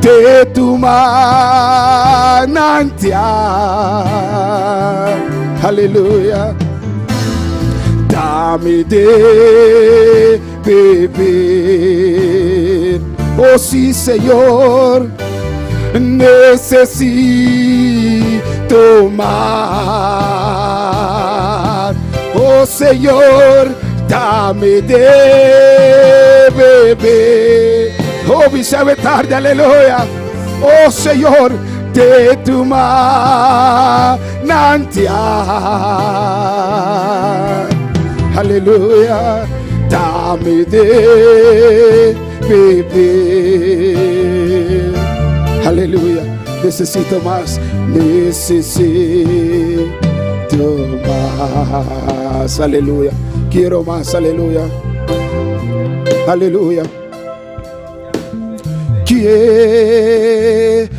F: De tu manantial. Aleluya. Dame de beber. Oh sí, Señor. Necesito más. Oh Señor, dame de beber. Oh, mi sabe tarde, aleluya. Oh Señor, de tu manantial. Aleluya, dame de beber. Aleluya, necesito más, necesito más. Aleluya, quiero más, aleluya. Aleluya. Quiero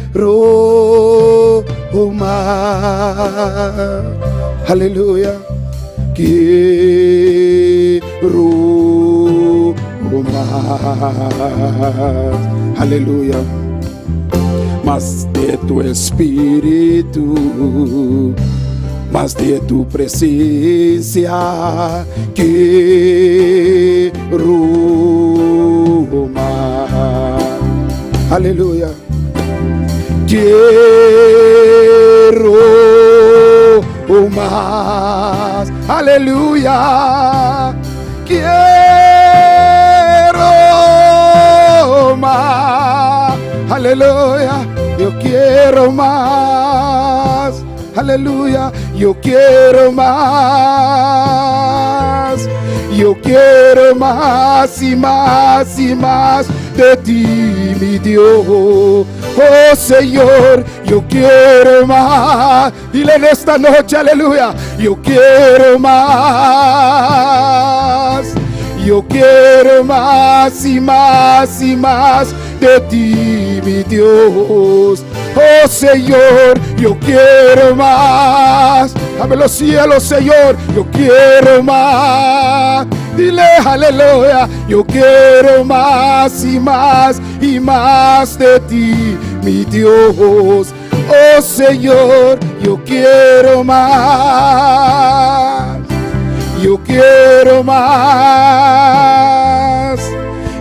F: más. Aleluya. Quiero más. Aleluya. Más de tu espíritu, más de tu presencia. Quiero más. Aleluya. Quiero más. Aleluya. Quiero más. Aleluya. Yo quiero más. Aleluya. Yo quiero más. Yo quiero más y más y más de ti, mi Dios. Oh Señor, yo quiero más. Dile en esta noche, aleluya. Yo quiero más. Yo quiero más y más y más de ti, mi Dios. Oh Señor, yo quiero más. Abre los cielos, Señor, yo quiero más. Dile aleluya, yo quiero más y más y más de ti, mi Dios. Oh Señor, yo quiero más. Yo quiero más.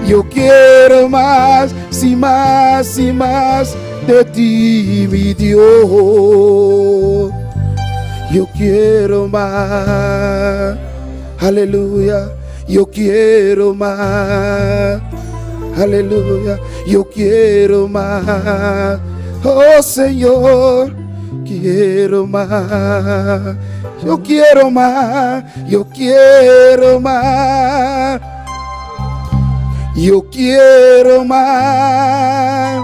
F: Yo quiero más y más y más de ti, mi Dios. Yo quiero más. Aleluya. Yo quiero más. Aleluya. Yo quiero más. Oh Señor, quiero más. Yo quiero más. Yo quiero más. Yo quiero más.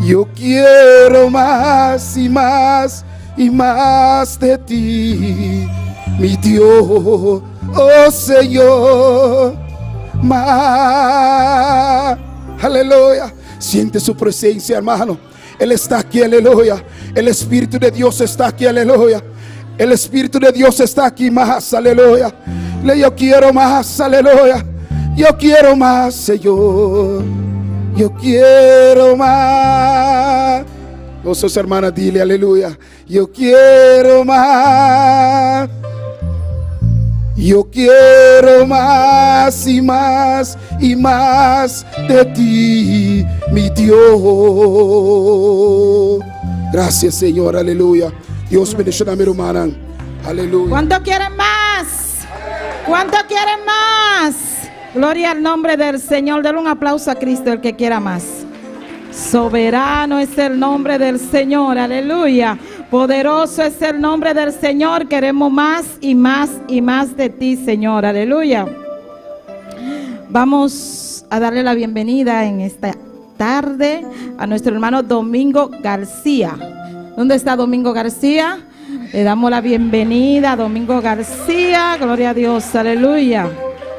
F: Yo quiero más y más y más de ti, mi Dios, oh Señor. Más. Aleluya. Siente su presencia, hermano. Él está aquí, aleluya. El Espíritu de Dios está aquí, aleluya. El Espíritu de Dios está aquí más, aleluya. Le yo quiero más, aleluya. Yo quiero más, Señor. Yo quiero más. Nosotros, hermana, dile, aleluya. Yo quiero más. Yo quiero más y más y más de ti, mi Dios. Gracias, Señor, aleluya. Dios bendiciona a mi hermana. Aleluya.
D: ¿Cuánto quieren más? ¿Cuánto quieren más? Gloria al nombre del Señor. Denle un aplauso a Cristo, el que quiera más. Soberano es el nombre del Señor, aleluya. Poderoso es el nombre del Señor. Queremos más y más y más de ti, Señor, aleluya. Vamos a darle la bienvenida en esta tarde a nuestro hermano Domingo García. ¿Dónde está Domingo García? Le damos la bienvenida a Domingo García. Gloria a Dios, aleluya.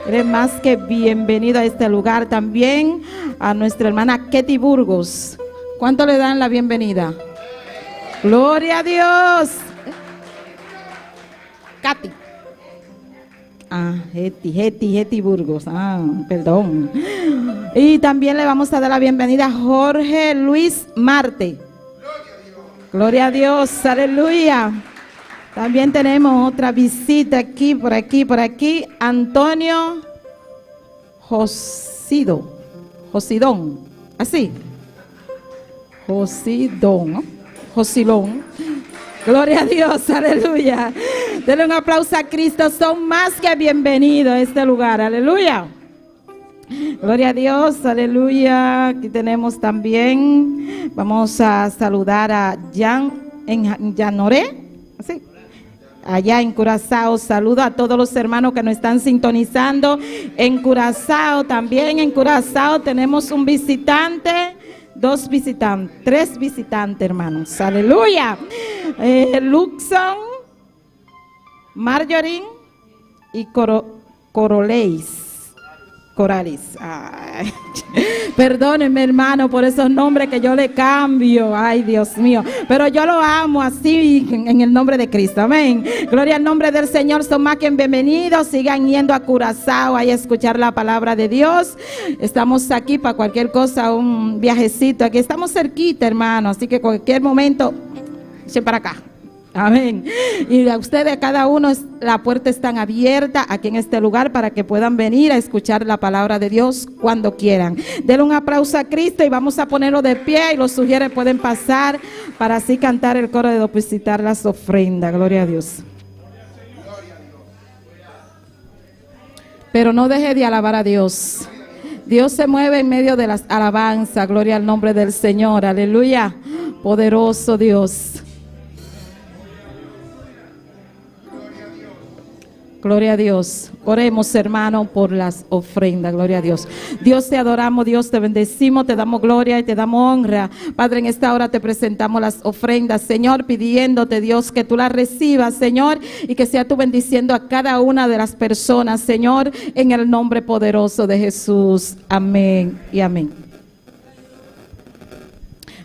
D: Eres más que bienvenido a este lugar también. A nuestra hermana Ketty Burgos. ¿Cuánto le dan la bienvenida? Gloria a Dios. Katy. Ah, Hetty, Hetty, Hetty Burgos. Ah, perdón. Y también le vamos a dar la bienvenida a Jorge Luis Marte. Gloria a Dios, aleluya. También tenemos otra visita aquí, por aquí, por aquí. Antonio Josido, Josidón, así. Josidón, ¿no? Josilón. Gloria a Dios, aleluya. Denle un aplauso a Cristo. Son más que bienvenidos a este lugar, aleluya. Gloria a Dios, aleluya. Aquí tenemos también, vamos a saludar a Jan en Janoré, así. Allá en Curazao, saludo a todos los hermanos que nos están sintonizando en Curazao. También en Curazao tenemos un visitante, dos visitantes, tres visitantes, hermanos. Aleluya. Luxon, Marjorie y Coroleis. Corales. Ay, perdónenme, hermano, por esos nombres que yo le cambio. Ay, Dios mío. Pero yo lo amo así en el nombre de Cristo. Amén. Gloria al nombre del Señor. Son más que bienvenidos. Sigan yendo a Curazao ahí a escuchar la palabra de Dios. Estamos aquí para cualquier cosa, un viajecito. Aquí estamos cerquita, hermano. Así que cualquier momento, echen para acá. Amén. Y a ustedes, a cada uno, la puerta está abierta aquí en este lugar para que puedan venir a escuchar la palabra de Dios cuando quieran. Denle un aplauso a Cristo y vamos a ponerlo de pie y los sugieres pueden pasar para así cantar el coro de depositar las ofrendas. Gloria a Dios. Pero no deje de alabar a Dios. Dios se mueve en medio de las alabanzas. Gloria al nombre del Señor. Aleluya. Poderoso Dios. Gloria a Dios. Oremos, hermano, por las ofrendas. Gloria a Dios. Dios, te adoramos, Dios, te bendecimos, te damos gloria y te damos honra. Padre, en esta hora te presentamos las ofrendas, Señor, pidiéndote, Dios, que tú las recibas, Señor, y que sea tú bendiciendo a cada una de las personas, Señor, en el nombre poderoso de Jesús. Amén y amén.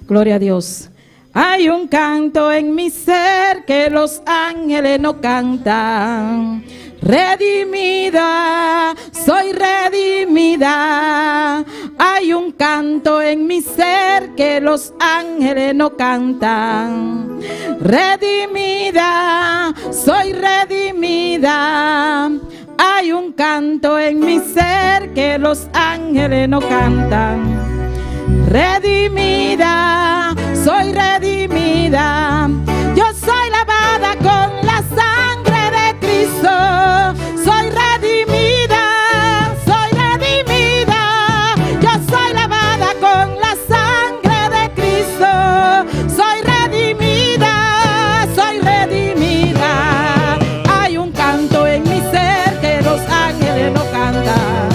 D: Gloria a Dios. Hay un canto en mi ser que los ángeles no cantan. Redimida, soy redimida. Hay un canto en mi ser que los ángeles no cantan. Redimida, soy redimida. Hay un canto en mi ser que los ángeles no cantan. Redimida, soy redimida. Yo soy lavada con la sangre de Cristo. Soy redimida, soy redimida. Yo soy lavada con la sangre de Cristo. Soy redimida, soy redimida. Hay un canto en mi ser que los ángeles no cantan.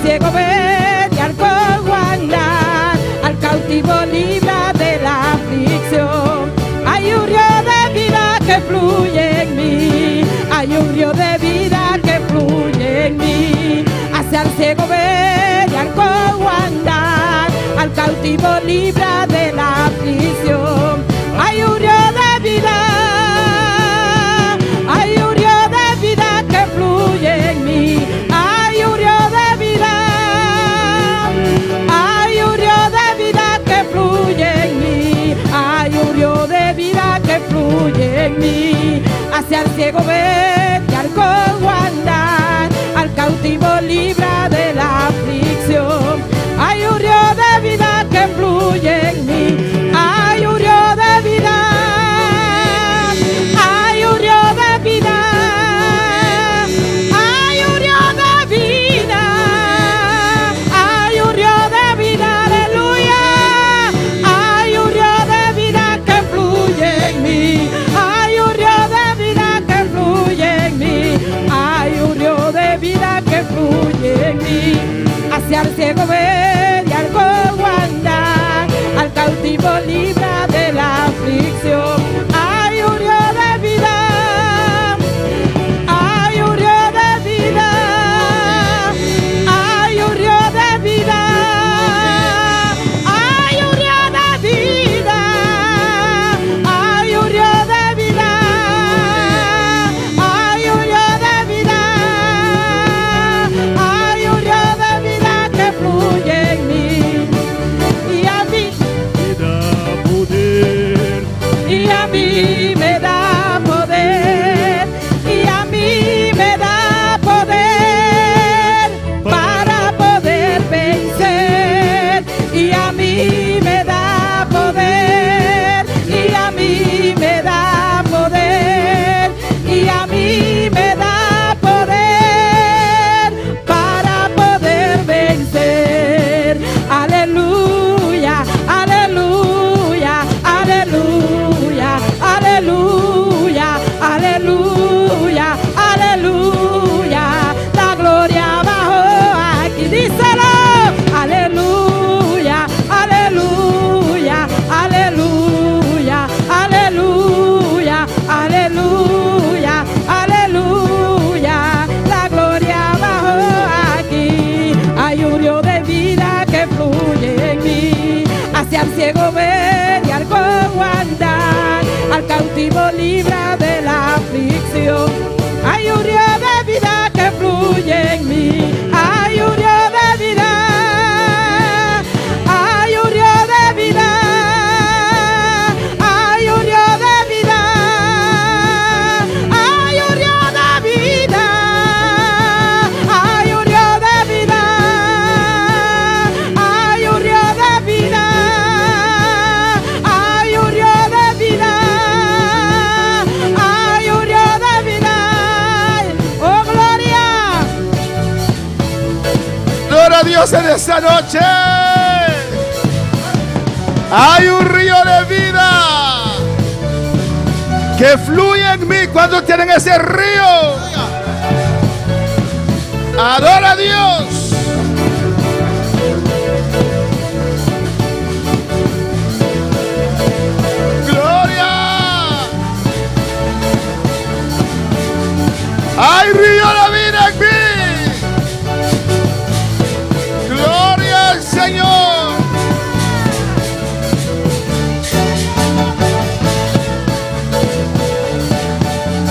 D: ciego ver y al cojo andar, al cautivo libra de la aflicción. Hay un río de vida que fluye en mí, hay un río de vida que fluye en mí. Hacia el ciego ver y al cojo andar, al cautivo libra de la aflicción. Hay un río de vida, hay un río de vida que fluye en mí. Hay un río de vida, hay un río de vida que fluye en mí. Hay un río de vida que fluye en mí. Hacia el ciego ver y al cojo andar, al cautivo libra de la aflicción. Hay un río de vida que fluye en mí. Hay un río de vida. Hay un río de vida. Hay un río de vida. Hay un río de vida, aleluya. Hay un río de vida que fluye en mí. Hay un río de vida que fluye en mí. Hay un río de vida que fluye en mí. Hacia el ciego ver y al cojo andar, al cautivo libra de la aflicción. Hay un río de vida, hay un río de vida, hay un río de vida, hay un río de vida, hay un río de vida, hay un río de vida, hay un río de vida que fluye en mí. Y a mí,
E: Me da poder,
D: y a mí me da poder, y a mí me da poder para poder vencer, y a mí me da poder, y a mí me da poder, y a mí me da poder para poder vencer. Aleluya, aleluya, aleluya, aleluya, aleluya, aleluya. La gloria bajó aquí, díselo. Aleluya, aleluya, aleluya, aleluya, aleluya, aleluya. La gloria bajó aquí. Hay un río de vida que fluye en mí. Hacia el ciego ver y al cojo andar, al cautivo libra de la aflicción. Hay un río de vida que fluye en mí. Hay un río de vida. Hay un río de vida. Hay un río de vida. Hay un río de vida. Hay un río de vida. Hay un río de vida. Hay un río de vida. Hay un río de vida. Oh, gloria.
B: Gloria a Dios en esta noche. Hay un río de vida que fluye en mí cuando tienen ese río. Adora a Dios. Gloria. Hay río de vida en mí. Gloria al Señor.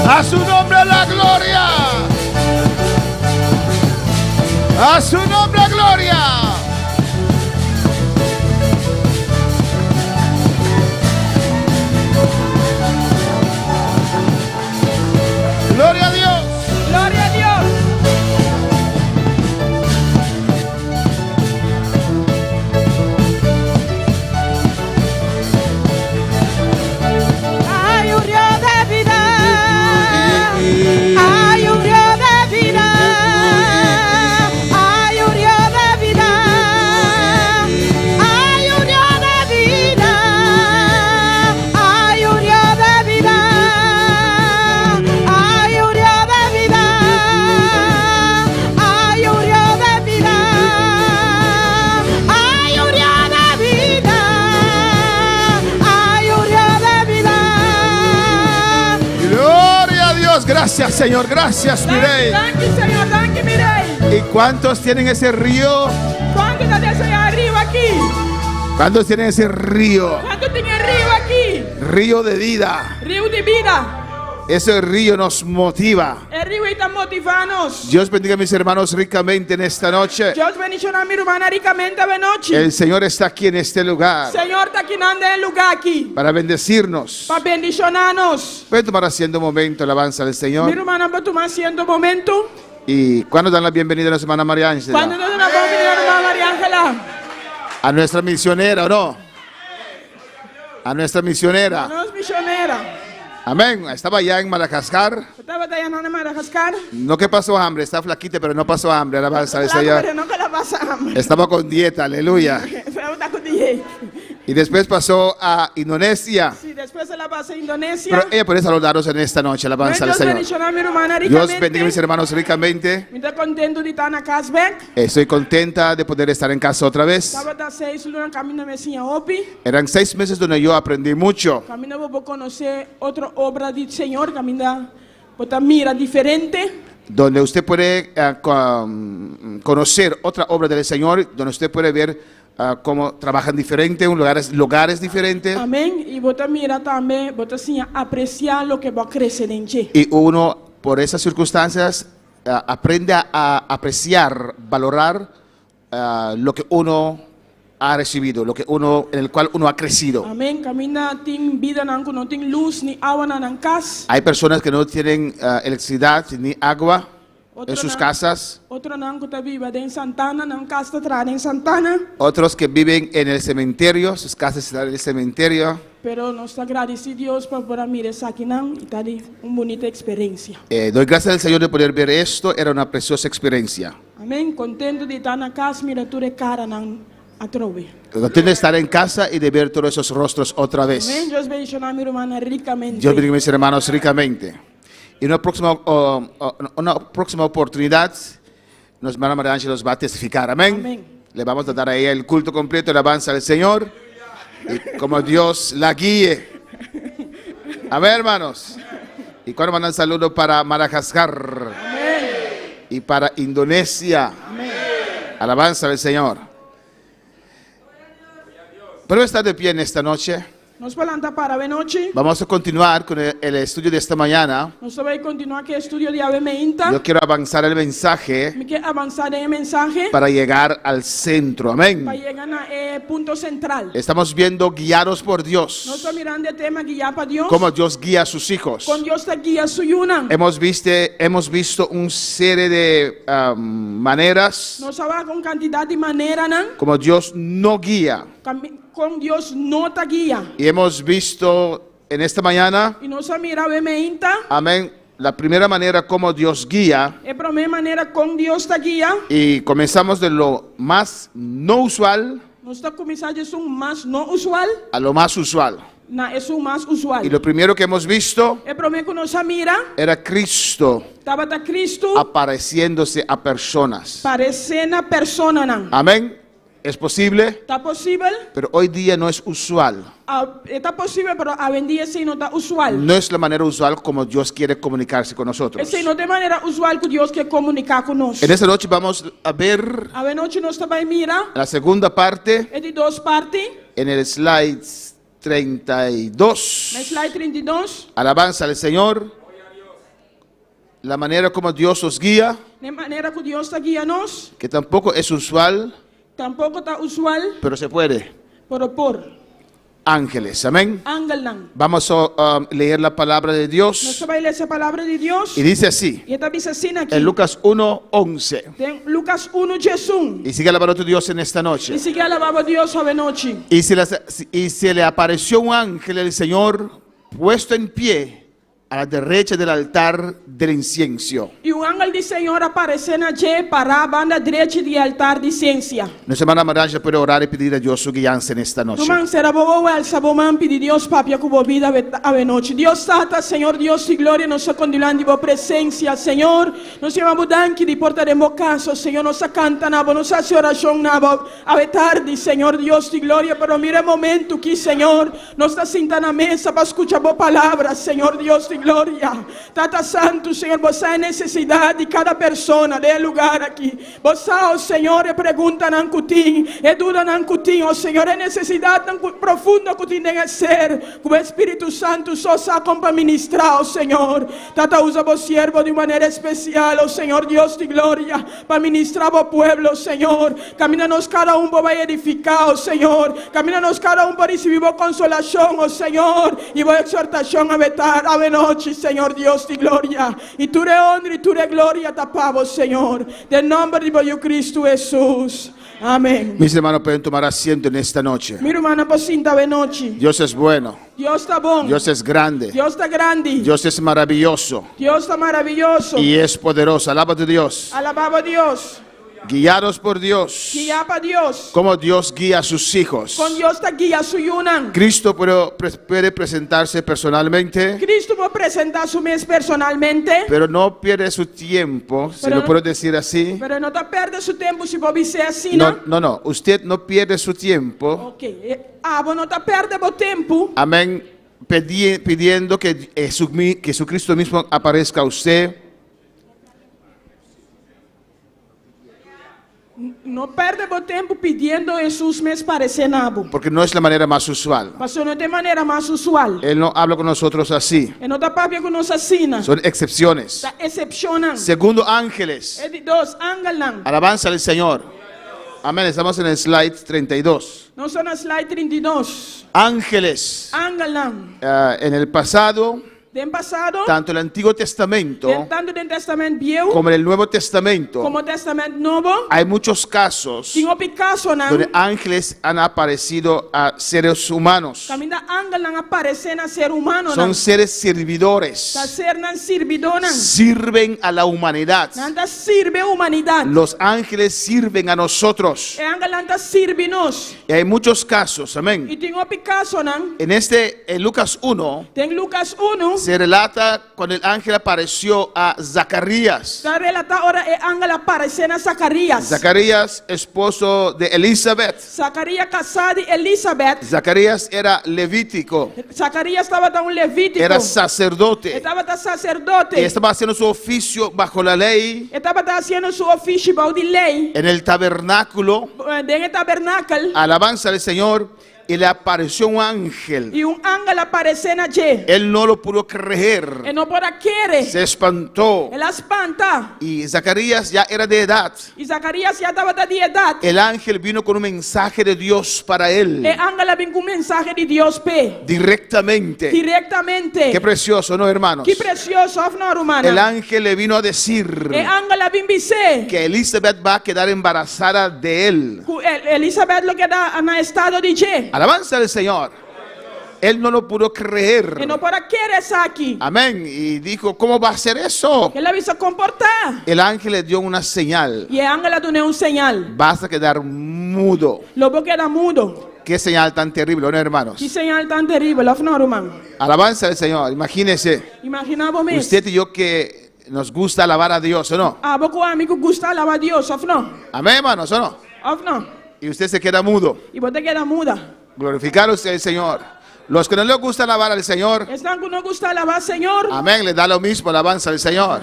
B: A su nombre la gloria. A su nombre gloria. Gloria a Dios.
D: Gloria a Dios. Hay un río de vida. Hay un río de vida. Hay un río de vida.
G: Señor. Gracias, mi rey.
A: Danki, Señor. Danki, mi rei.
G: ¿Y cuántos tienen ese río?
A: Kuantu ta deseá e riu aki?
G: ¿Cuántos tienen ese río?
A: Kuantu tin e riu aki?
G: Río de vida.
A: Riu di bida.
G: Ese río nos motiva.
A: E riu ei ta motivá nos.
G: Dios bendiga a mis hermanos ricamente en esta noche.
A: Dios bendishoná mi rumannan rikamente awe nochi.
G: El Señor está aquí en este lugar
A: Señor ta akinan den e lugá aki
G: para bendecirnos.
A: pa bendishoná nos.
G: Pueden tomar asiento un momento, alabanza al
A: Mi
G: Señor.
A: rumannan por tuma asiento un momento.
G: ¿Y cuándo dan la bienvenida a nuestra hermana María
A: Kuantu
G: Ángela?
A: ta duna bon binida na ruman Maria Angela?
G: A nuestra misionera, ¿o no? A nuestra misionera.
A: Nos misionera.
G: Amén. Estaba allá en Madagascar.
A: E tabata aya na Madagascar.
G: No que pasó hambre, está flaquita, pero no pasó hambre. Alabanza al
A: Flaku,
G: Señor.
A: pero no ku el a pasa hamber.
G: Estaba con dieta, aleluya.
A: E tabata ku dieta.
G: Y después pasó a Indonesia.
A: Sí, despues el a pasa Indonesia.
G: Pero ella puede saludaros en esta noche, alabanza al
A: Dios
G: Señor.
A: bendishoná mi rumannan
G: Dios
A: rikamente.
G: bendiga a mis hermanos ricamente.
A: Mi ta kontentu di ta na kas bèk.
G: Estoy contenta de poder estar en casa otra vez.
A: Tabata seis luna kaminda mi a siña hopi.
G: Eran seis meses donde yo aprendí mucho.
A: Kaminda bo por konosé otro obra di Señor, kaminda bo ta mira diferente.
G: Donde usted puede eh, conocer otra obra del Señor, donde usted puede ver ah, cómo trabajan diferente, en lugares, lugares diferentes.
A: Amèn. I bo ta mira tambe, bo ta siña apresiá loke bo a krese den dje.
G: Y uno, por esas circunstancias, ah, aprende a apreciar, valorar ah, lo que uno ha recibido, lo que uno, en el cual uno ha crecido.
A: Amèn. Kaminda tin bidanan ku no tin lus ni awa na nan kas.
G: Hay personas que no tienen ah, electricidad ni agua en sus
A: Otronan,
G: casas.
A: otronan ku ta biba den santana, nan kas ta traha den santana.
G: Otros que viven en el cementerio, sus casas están en el cementerio.
A: Pero nos ta gradisí Dios pa por a mira esakinan i ta di un bunita eksperensia.
G: Eh, doy gracias al Señor de poder ver esto, era una preciosa experiencia.
A: Amèn. Kontentu di ta na kas mira tur e karanan atrobe.
G: Contento de estar en casa y de ver todos esos rostros otra
A: Amèn.
G: vez.
A: Dios bendishoná mi rumannan rikamente.
G: Dios bendiga a mis hermanos ricamente. Y una próxima, oh, oh, una próxima oportunidad, nuestra hermana María Ángela nos va a testificar. Amén.
A: Amén.
G: Le vamos a dar a ella el culto completo, el alabanza al Señor. Y como Dios la guíe. Amén, hermanos. Y cuando mandan saludo para Madagascar y para Indonesia. Alabanza al Señor. Pero estar de pie en esta noche.
A: Nos por lanta para awe nochi.
G: Vamos a continuar con el, el estudio de esta mañana.
A: Nos ta bai kontinuá ku e estudio di awe mainta.
G: Yo quiero avanzar el mensaje
A: Mi ke avansá den e mensahe
G: para llegar al centro. Amén.
A: pa yega na e punto sentral.
G: Estamos viendo guiados por
A: Nos
G: Dios.
A: ta mirando e tema Guiá pa Dios.
G: Cómo Dios guía a sus hijos.
A: Kon Dios ta guia su yunan.
G: Hemos visto, hemos visto un serie de um, maneras
A: Nos a wak un kantidat di maneranan
G: como Dios no guía.
A: Kon Dios no ta guia.
G: Y hemos visto en esta mañana,
A: I nos a mira awe meinta.
G: amén, la primera manera como Dios guía.
A: E promé manera kon Dios ta guia.
G: Y comenzamos de lo más no usual
A: Nos ta kuminsá di esun mas no usual
G: a lo más usual.
A: na esun mas usual.
G: Y lo primero que hemos visto
A: E promé ku nos a mira
G: era Cristo
A: tabata Cristo
G: apareciéndose a personas.
A: paresé na personanan.
G: Amén. Es posible,
A: Ta posibel?
G: pero hoy día no es usual.
A: E ta posibel, pero awendia esei no ta usual.
G: No es la manera usual como Dios quiere comunicarse con nosotros.
A: Esei no ta e manera usual ku Dios ke komuniká ku nos.
G: En esta noche vamos a ver
A: Awe nochi nos ta bai mira
G: la segunda parte
A: e di dos parti,
G: en el slide 32.
A: na slide 32.
G: Alabanza al Señor. La manera como Dios nos guía,
A: E manera ku Dios ta guia nos,
G: que tampoco es usual,
A: Tampoko ta usual,
G: pero se puede.
A: pero por.
G: Ángeles, amén.
A: Angelnan.
G: Vamos a um, leer la palabra de
A: Nos
G: Dios.
A: ta bai lesa e palabra di Dios.
G: Y dice así,
A: I e ta bisa asina aki.
G: en Lucas 1, 11.
A: Den Lucas 1, 11.
G: Y sigue alabando a tu Dios en esta noche.
A: I sigui alabá bo Dios awe nochi.
G: Y se, las- y se le apareció un ángel del Señor puesto en pie a la derecha del altar del incienso.
A: I un angel di Señor a paresé na dje, pará banda drechi di e altar di sensia.
G: Nuestra hermana Maranja puede orar y pedir a Dios su guianza en esta noche.
A: Ruman, sera bo wowo, alsa bo man, pidi Dios papia ku bo bida awe nochi. Dios Tata, Señor Dios di gloria, nos ta kon dilanti bo presensia, Señor. Nos yama bo danki di por ta den bo kas, oh Señor. Nos a kanta na bo, nos a hasi orashon na bo awe tardi, Señor Dios di gloria. Pero mira e momentu ki, Señor, nos ta sinta na mesa pa skucha bo palabra, Señor Dios di. di gloria. Tata Santu, Señor, Bo sa e nesesidat di kada persona den e lugar aki. Bo sa, o Señor, e preguntanan ku tin, e dudanan ku tin, o Señor, e nesesidatnan ku profundo ku tin den e ser, ku bo Spiritu Santu so sa kon pa ministrá, o Señor. Tata, usa bo siervo di un manera espesial, o Señor Dios di gloria, pa ministrá bo pueblo, Señor. Kaminda nos kada un por bai edifiká, o Señor. Kaminda nos kada un por risibí bo konsolashon, o Señor, i bo eksortashon awe tar, awe nochi, Señor Dios di gloria. I tur e honra i tur e gloria ta pa bo, Señor. Den nòmber di bo Yu Kristu Hesus. Amèn.
G: Mis hermanos pueden tomar asiento en esta noche.
A: Mi rumannan por sinta awe nochi.
G: Dios es bueno.
A: Dios ta bon.
G: Dios es grande.
A: Dios ta grandi.
G: Dios es maravilloso.
A: Dios ta maravioso.
G: Y es poderoso. Alaba a tu Dios.
A: Alabá bo Dios.
G: Guiados por Dios.
A: Guiá pa Dios.
G: Como Dios guía a sus hijos.
A: Kon Dios ta guia su yunan.
G: Cristo puede, puede presentarse personalmente.
A: Cristo por presentá su mes personalmente.
G: Pero no pierde su tiempo, si
A: Pero
G: lo
A: no-
G: puedo decir así.
A: Pero e no ta pèrdè su tempu si bo bis'é asina.
G: No, no, no. Usted no pierde su tiempo.
A: Ok, e, abo no ta pèrdè bo tempu.
G: Amén. Pedi- pidiendo que Jesucristo mismo aparezca a usted.
A: No pèrdè bo tempu pidiendo Hesus mes paresé na bo.
G: Porque no es la manera más usual.
A: Pasobra no ta e manera mas usual.
G: Él no habla con nosotros así.
A: E no ta papia ku nos asina.
G: Son excepciones.
A: Ta esepshonnan.
G: Segundo, ángeles.
A: E di dos, angelnan.
G: Alabanza al Señor. Amén. Estamos en el slide 32.
A: Nos ta na slide 32.
G: Ángeles.
A: Angelnan.
G: Eh, en el pasado,
A: Den pasado,
G: tanto el Antiguo Testamento
A: den tantu den Tèstamènt Bieu
G: como en el Nuevo Testamento,
A: komo Tèstamènt Nobo,
G: hay muchos casos
A: tin hopi kasonan
G: donde ángeles han aparecido a seres humanos.
A: kaminda angelnan a paresé na ser humanonan.
G: Son seres servidores.
A: Ta sernan sirbidónan.
G: Sirven a la humanidad.
A: Nan ta sirbi e humanidat.
G: Los ángeles sirven a nosotros.
A: E angelnan ta sirbi nos.
G: Y hay muchos casos, amén.
A: I tin hopi kasonan.
G: En este, en Lucas 1,
A: Den Lukas unu,
G: se relata cuando el ángel apareció a Zacarías.
A: ta relatá ora e angel a paresé na Zakarías.
G: Zacarías, esposo de Elizabeth.
A: Zakarías kasá di Elisabèt.
G: Zacarías era levítico.
A: Zakarías tabata un levítiko.
G: Era sacerdote.
A: E tabata saserdote.
G: Y estaba haciendo su oficio bajo la ley.
A: E tabata hasiendo su ofishi bou di lei.
G: En el tabernáculo.
A: Den e tabernakel.
G: Alabanza al Señor. Y le apareció un ángel.
A: I un angel a paresé na dje.
G: Él no lo pudo creer.
A: E no por a kere.
G: Se espantó.
A: El a spanta.
G: Y Zacarías ya era de edad.
A: I Zakarías ya tabata di edat.
G: El ángel vino con un mensaje de Dios para él.
A: E angel a bin ku un mensahe di Dios p'e.
G: Directamente.
A: Direktamente.
G: Qué precioso, ¿no, hermanos?
A: Ki presioso, òf no, rumannan?
G: El ángel le vino a decir.
A: E angel a bin bis'é.
G: Que Elizabeth va a quedar embarazada de él.
A: Ku Elisabet lo keda na estado di dje.
G: Alabanza al Señor. Él no lo pudo creer.
A: E no por a kere esaki.
G: Amén. Y dijo, ¿cómo va a ser eso?
A: El a bisa, Kon por ta?
G: El ángel le dio una señal.
A: I e angel a dun'é un señal.
G: Vas a quedar mudo.
A: Lo bo keda mudo.
G: Qué señal tan terrible, ¿no, hermanos?
A: Ki señal tan teribel, òf no, ruman?
G: Alabanza al Señor. Imagínese.
A: Imaginá bo mes.
G: Usted y yo que nos gusta alabar a Dios, ¿o no?
A: Abo ku ami ku gusta alabá Dios, òf no?
G: Amén, hermanos, ¿o no?
A: Òf no?
G: Y usted se queda mudo.
A: I bo ta keda muda.
G: Glorificado sea el Señor. Los que no les gusta alabar al Señor.
A: Esnan ku no gusta alabá Señor.
G: Amén, le da lo mismo alabanza al Señor.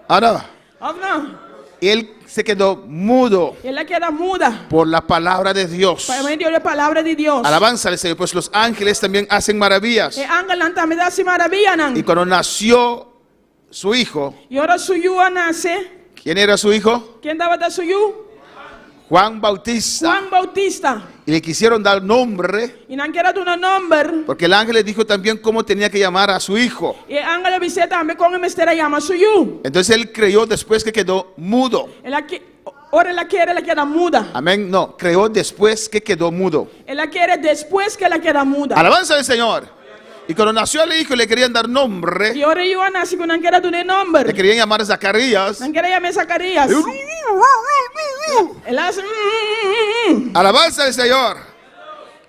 G: ¿O no?
A: Òf no?
G: Él se quedó mudo.
A: El a keda muda.
G: Por la palabra de Dios.
A: Pa medio di e palabra di Dios.
G: Alabanza al Señor. Pues los ángeles también hacen maravillas.
A: E angelnan tambe ta hasi maravianan.
G: Y cuando nació su hijo.
A: I ora su yu a nase.
G: ¿Quién era su hijo?
A: Ken tabata su yu?
G: Juan Bautista.
A: Juan Bautista.
G: Y le quisieron dar nombre.
A: I nan ker a duna nòmber.
G: Porque el ángel le dijo también cómo tenía que llamar a su hijo.
A: I e angel a bis'é tambe kon e mester a yama su yu.
G: Entonces él creyó después que quedó mudo.
A: El a ke, ora el a kere el a keda muda.
G: Amén. No, creyó después que quedó mudo.
A: El a kere despues ku el a keda muda.
G: Alabanza al Señor. Y cuando nació el hijo le querían dar nombre.
A: I ora e yu a nase ku nan ker a dun'é nòmber.
G: Le querían llamar Zacarías.
A: Nan ker a yam'é Zacarías. El a hasi,
G: Alabanza al Señor.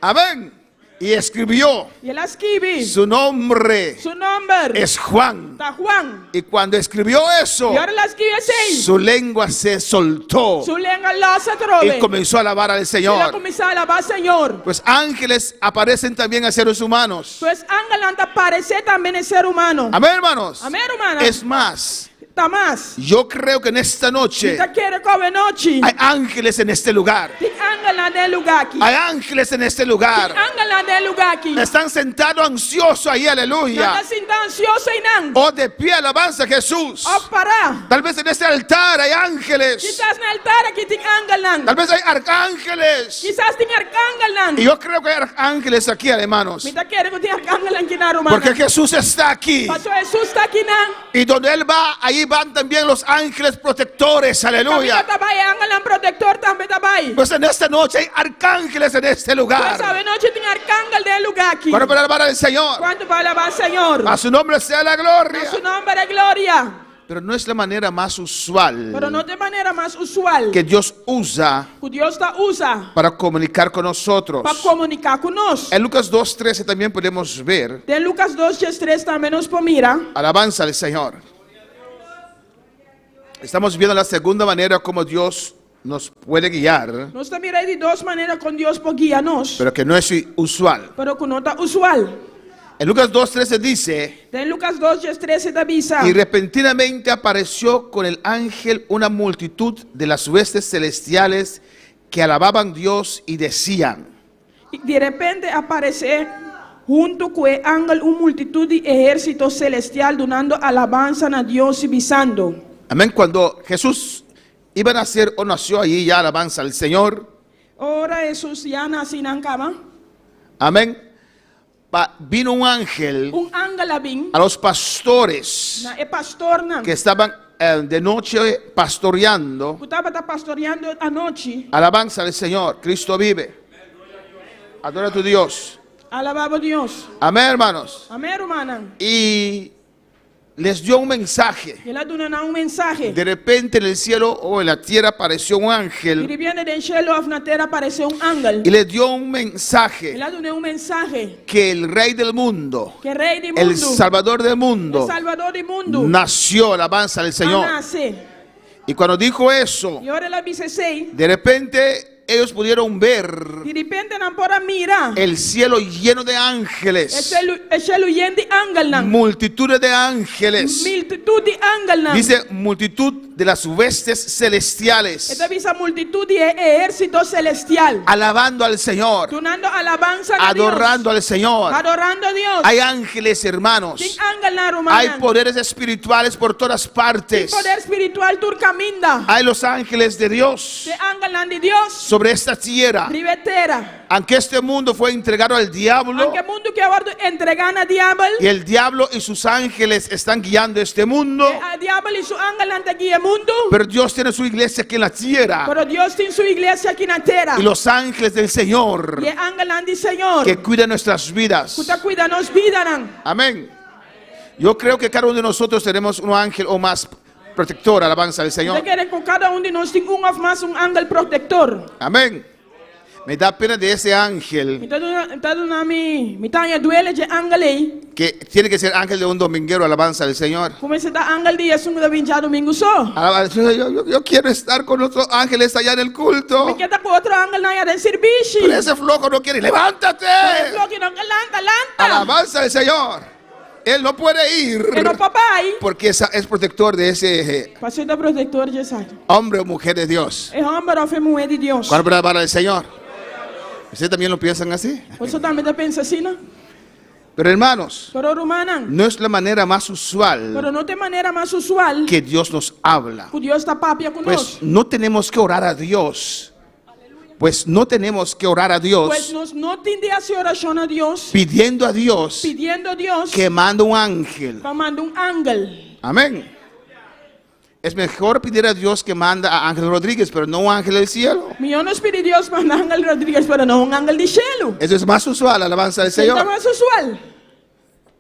G: Amén. Y escribió,
A: I el a skibi.
G: su nombre
A: Su nòmber
G: es Juan.
A: ta Juan.
G: Y cuando escribió eso,
A: I ora el a skibi esei,
G: su lengua se soltó
A: su lenga a lòs atrobe.
G: y comenzó a alabar al
A: I el a
G: Señor.
A: kuminsá alabá Señor.
G: Pues ángeles aparecen también a seres humanos.
A: Pues angelnan ta paresé tambe na e ser humano.
G: Amén, hermanos.
A: Amén, rumannan.
G: Es más,
A: Ta mas.
G: yo creo que en esta noche
A: Mi ta kere ku awe nochi.
G: hay ángeles en este lugar.
A: Tin angelnan den e lugá aki.
G: Hay ángeles en este lugar.
A: Tin angelnan den e lugá aki.
G: Están sentados ansiosos ahí, aleluya.
A: Nan ta sintá ansioso einan.
G: O de pie, alabanza a Jesús.
A: Òf pará.
G: Tal vez en este altar hay ángeles.
A: Kisas na altar aki tin angelnan.
G: Tal vez hay arcángeles.
A: Kisas tin arkangelnan.
G: Y yo creo que hay arcángeles aquí, hermanos.
A: Mi ta kere ku tin arkangelnan akinan, rumannan.
G: Porque Jesús está aquí.
A: Pasobra Hesus ta akinan.
G: Y donde Él va, ahí van también los ángeles protectores. Aleluya.
A: Kaminda e ta bai, e angelnan protector tambe ta bai.
G: Pues en esta noche hay arcángeles en este lugar.
A: Pues awe nochi tin arcángel den e lugá aki.
G: Cuánto para alabar al Señor.
A: Cuánto pa alabá Señor.
G: A su nombre sea la gloria.
A: A su nombre e gloria.
G: Pero no es la manera más usual.
A: Pero no ta e manera mas usual.
G: Que Dios usa.
A: Ku Dios ta usa.
G: Para comunicar con nosotros.
A: Pa komuniká ku nos.
G: En Lucas 2.13 también podemos ver.
A: Den Lucas 2.13 tambe nos por mira.
G: Alabanza al Señor. Estamos viendo la segunda manera como Dios nos puede guiar.
A: Nos ta mira e di dos manera kon Dios por guia nos.
G: Pero que no es usual.
A: Pero ku no ta usual.
G: En Lucas 2.13 dice.
A: Den Lucas 2.13 ta bisa.
G: Y repentinamente apareció con el ángel una multitud de las huestes celestiales que alababan a Dios y decían.
A: I di repente a paresé huntu ku e angel un multitut di ehérsito selestial dunando alabansa na Dios i bisando.
G: Amén. Cuando Jesús iba a nacer o nació allí ya alabanza al Señor.
A: Ora Hesus ya nasi nan kaba.
G: Amén. Pa, vino un ángel
A: Un angel a bin
G: a los pastores
A: na e pastornan
G: que estaban eh, de noche pastoreando.
A: ku tabata pastoriando anochi.
G: Alabanza al Señor, Cristo vive. Adora a tu Dios.
A: Alabá bo Dios.
G: Amén, hermanos.
A: Amén, rumannan.
G: Y les dio un mensaje.
A: El a duna nan un mensahe.
G: De repente en el cielo o en la tierra apareció un ángel.
A: Di ripiente den shelu òf na tera aparesé un ángel.
G: Y le dio un mensaje.
A: El a dun'é un mensahe.
G: Que el rey del mundo.
A: Ku e rei di mundu.
G: El salvador del mundo.
A: E salbador di mundu.
G: Nació, alabanza al Señor.
A: A nase.
G: Y cuando dijo eso.
A: I ora el a bisa esei.
G: De repente ellos pudieron ver
A: Di ripente nan por a mira.
G: el cielo lleno de ángeles.
A: E shelu, e shelu yen di angelnan.
G: Multitudes de ángeles.
A: Multitut di angelnan.
G: Dice multitud de las huestes celestiales.
A: E ta bisa multitut di e ehérsito celestial.
G: Alabando al Señor.
A: Dunando alabansa na Dios.
G: Adorando al Señor.
A: Adorando Dios.
G: Hay ángeles, hermanos.
A: Tin angelnan, rumannan.
G: Hay poderes espirituales por todas partes.
A: Tin poder spiritual tur kaminda.
G: Hay los ángeles de Dios.
A: Tin angelnan di Dios.
G: Sobre esta tierra.
A: Riba e tera.
G: Aunque este mundo fue entregado al diablo.
A: Aunke mundu aki a wòrdu entregá na diabel.
G: Y el diablo y sus ángeles están guiando este mundo.
A: E diabel i su angelnan ta guia e mundu.
G: Pero Dios tiene su iglesia aquí en la tierra.
A: Pero Dios tin su iglesia aki na tera.
G: Y los ángeles del Señor.
A: I e angelnan di Señor.
G: Que cuidan nuestras vidas.
A: Ku ta kuida nos bidanan.
G: Amén. Yo creo que cada uno de nosotros tenemos un ángel o más protector, alabanza al Señor.
A: Mi ta kere ku kada un di nos tin un òf mas un angel protektor.
G: Amén. Me da pena de ese ángel.
A: Mi ta duna, mi ta duna mi, mi ta haña duele dje angel ei.
G: Que tiene que ser ángel de un dominguero, alabanza al Señor.
A: Ku mester ta angel di esun ku ta bin djadumingu so.
G: Alabanza, yo, yo, yo quiero estar con otros ángeles allá en el culto.
A: Mi ke ta ku otro angelnan aya den sirbishi.
G: Pero ese flojo no quiere, levántate.
A: Pero e floki no ke lanta, lanta.
G: Alabanza al Señor. Él no puede ir.
A: E no por bai.
G: Porque esa es protector de ese eh,
A: Pasobra e ta protector dje esaki.
G: hombre o mujer de Dios.
A: E homber of e muher di Dios.
G: ¿Cuál para el Señor? ¿Ustedes también lo piensan así?
A: Boso tambe ta pensa asina?
G: Pero hermanos,
A: Pero rumannan,
G: no es la manera más usual
A: pero no ta e manera mas usual
G: que Dios nos habla.
A: ku Dios ta papia ku
G: Pues
A: nos.
G: no tenemos que orar a Dios. Pues no tenemos que orar a Dios.
A: Pues nos no tin di hasi orashon na Dios.
G: Pidiendo a Dios.
A: Pidiendo Dios.
G: Que mande un ángel.
A: Pa manda un ángel.
G: Amén. Es mejor pedir a Dios que manda a Ángel Rodríguez, pero no un ángel del cielo.
A: Mihó nos pidi Dios manda Ángel Rodríguez, pero no un ángel di shelu.
G: Eso es más usual, alabanza del
A: Esei ta
G: Señor.
A: mas usual.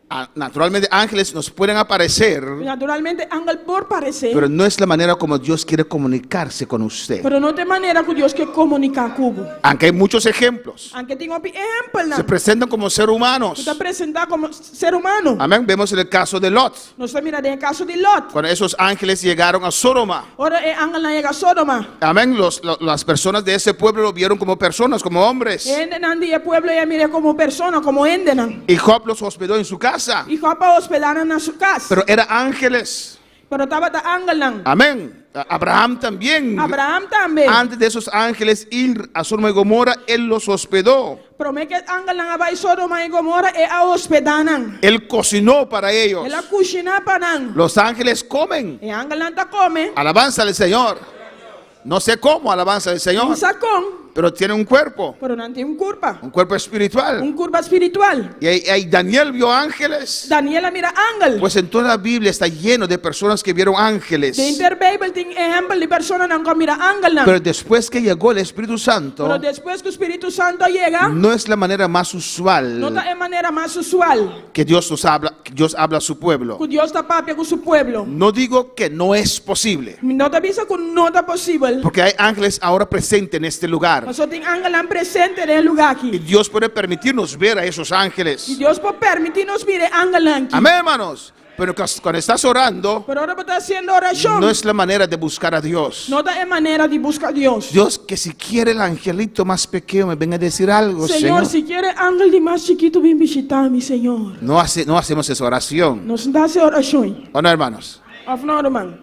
G: Ah, Naturalmente ángeles nos pueden aparecer,
H: Naturalmente, angel por paresé.
G: pero no es la manera como Dios quiere comunicarse con usted.
H: Pero no ta e manera ku Dios ke komuniká ku bo.
G: Aunque hay muchos ejemplos.
H: Aunke tin hopi ehèmpel,
G: Se presentan como ser humanos.
H: Ta presentá komo ser humano.
G: Amén. Vemos en el caso de Lot.
H: Nos ta mira den kaso di Lot.
G: Cuando esos ángeles llegaron a Sodoma.
H: Ora e angelnan a yega Sodoma.
G: Amén. Las personas de ese pueblo lo vieron como personas, como hombres.
H: Hendenan di e pueblo ei a mir'é komo persona, komo hendenan.
G: Y Job los hospedó en su casa.
H: I Job a hospedá nan na su kas.
G: Pero eran ángeles.
H: Pero tabata angelnan.
G: Amén. Abraham también.
H: Abraham tambe.
G: Antes de esos ángeles ir a Sodoma y Gomorra, él los hospedó.
H: Promé ku e angelnan a bai Sodoma i Gomorra, el a hospedá nan.
G: Él cocinó para ellos.
H: El a kushiná pa nan.
G: Los ángeles comen.
H: E angelnan ta kome.
G: Alabanza al Señor. No sé cómo, alabanza al Señor.
H: No sa kon.
G: Pero tiene un cuerpo.
H: Pero nan tin un kurpa.
G: Un cuerpo espiritual.
H: Un kurpa spiritual.
G: Y ahí Daniel vio ángeles.
H: Daniel a mira angel.
G: Pues en toda la Biblia está lleno de personas que vieron ángeles.
H: Den henter Beibel tin ehèmpel di personanan ku a mira angelnan.
G: Pero después que llegó el Espíritu Santo,
H: Pero despues ku Spiritu Santu a yega,
G: no es la manera más usual
H: no ta e manera mas usual
G: que Dios nos habla, que Dios habla a su pueblo.
H: Ku Dios ta papia ku su pueblo.
G: No digo que no es posible.
H: Mi no ta bisa ku no ta posibel.
G: Porque hay ángeles ahora presentes en este lugar.
H: Pasobra tin angelnan presente den e lugá aki.
G: Y Dios puede permitirnos ver a esos ángeles.
H: I Dios por permití nos mira e angelnan aki.
G: Amén, hermanos. Pero cuando estás orando,
H: Pero ora bo ta hasiendo orashon,
G: no es la manera de buscar a Dios.
H: no ta e manera di buska Dios.
G: Dios, que si quiere el angelito más pequeño me venga a decir algo,
H: Señor,
G: Señor.
H: si kier e angel di mas chikitu bin bishitá mi, Señor.
G: No, hace, no hacemos esa oración.
H: Nos no ta hasi e orashon.
G: ¿O no, hermanos?
H: Òf no, ruman?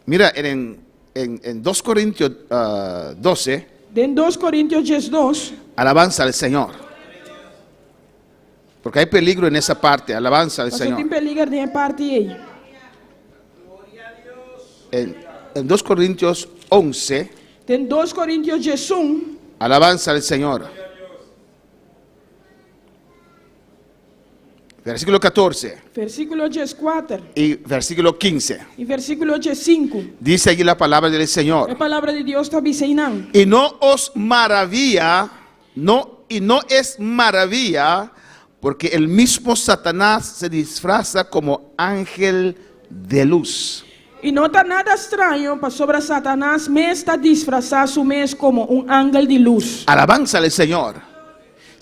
G: Mira, en, en, en 2 Corintios 12,
H: Den 2 Korintio 12,
G: alabanza al Señor. Porque hay peligro en esa parte, alabanza al
H: Pasobra
G: Señor.
H: tin peliger den e parti ei.
G: En, en 2 Corintios 11,
H: Den 2 Korintio 11,
G: alabanza al Señor. Versículo 14
H: versíkulo 14
G: y versículo 15.
H: i versíkulo 15.
G: Dice allí la palabra del
H: E
G: Señor.
H: palabra di Dios ta bisa einan.
G: Y no os maravilla, no, y no es maravilla, porque el mismo Satanás se disfraza como ángel de luz.
H: I no ta nada straño pasobra Satanas mes ta disfrasá su mes komo un angel di lus.
G: Alabanza al Señor.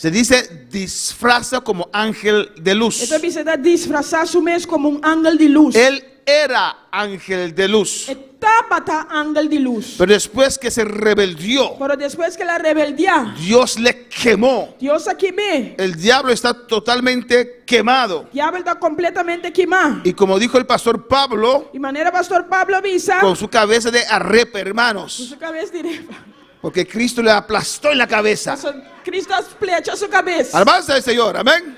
G: Se dice disfraza como ángel de luz.
H: E ta bisa e ta disfrasá su mes komo un angel di lus.
G: Él era ángel de luz.
H: E tabata angel di lus.
G: Pero después que se rebelió,
H: Pero despues ku el a rebeldiá,
G: Dios le quemó.
H: Dios a kim'é.
G: El diablo está totalmente quemado.
H: Diabel ta kompletamente kimá.
G: Y como dijo el pastor Pablo,
H: I manera pastor Pablo a bisa,
G: con su cabeza de arepa, hermanos.
H: Ku su kabes di arepa.
G: Porque Cristo le aplastó en la cabeza.
H: Cristo a plecha su kabes.
G: Alabanza al Señor, amén.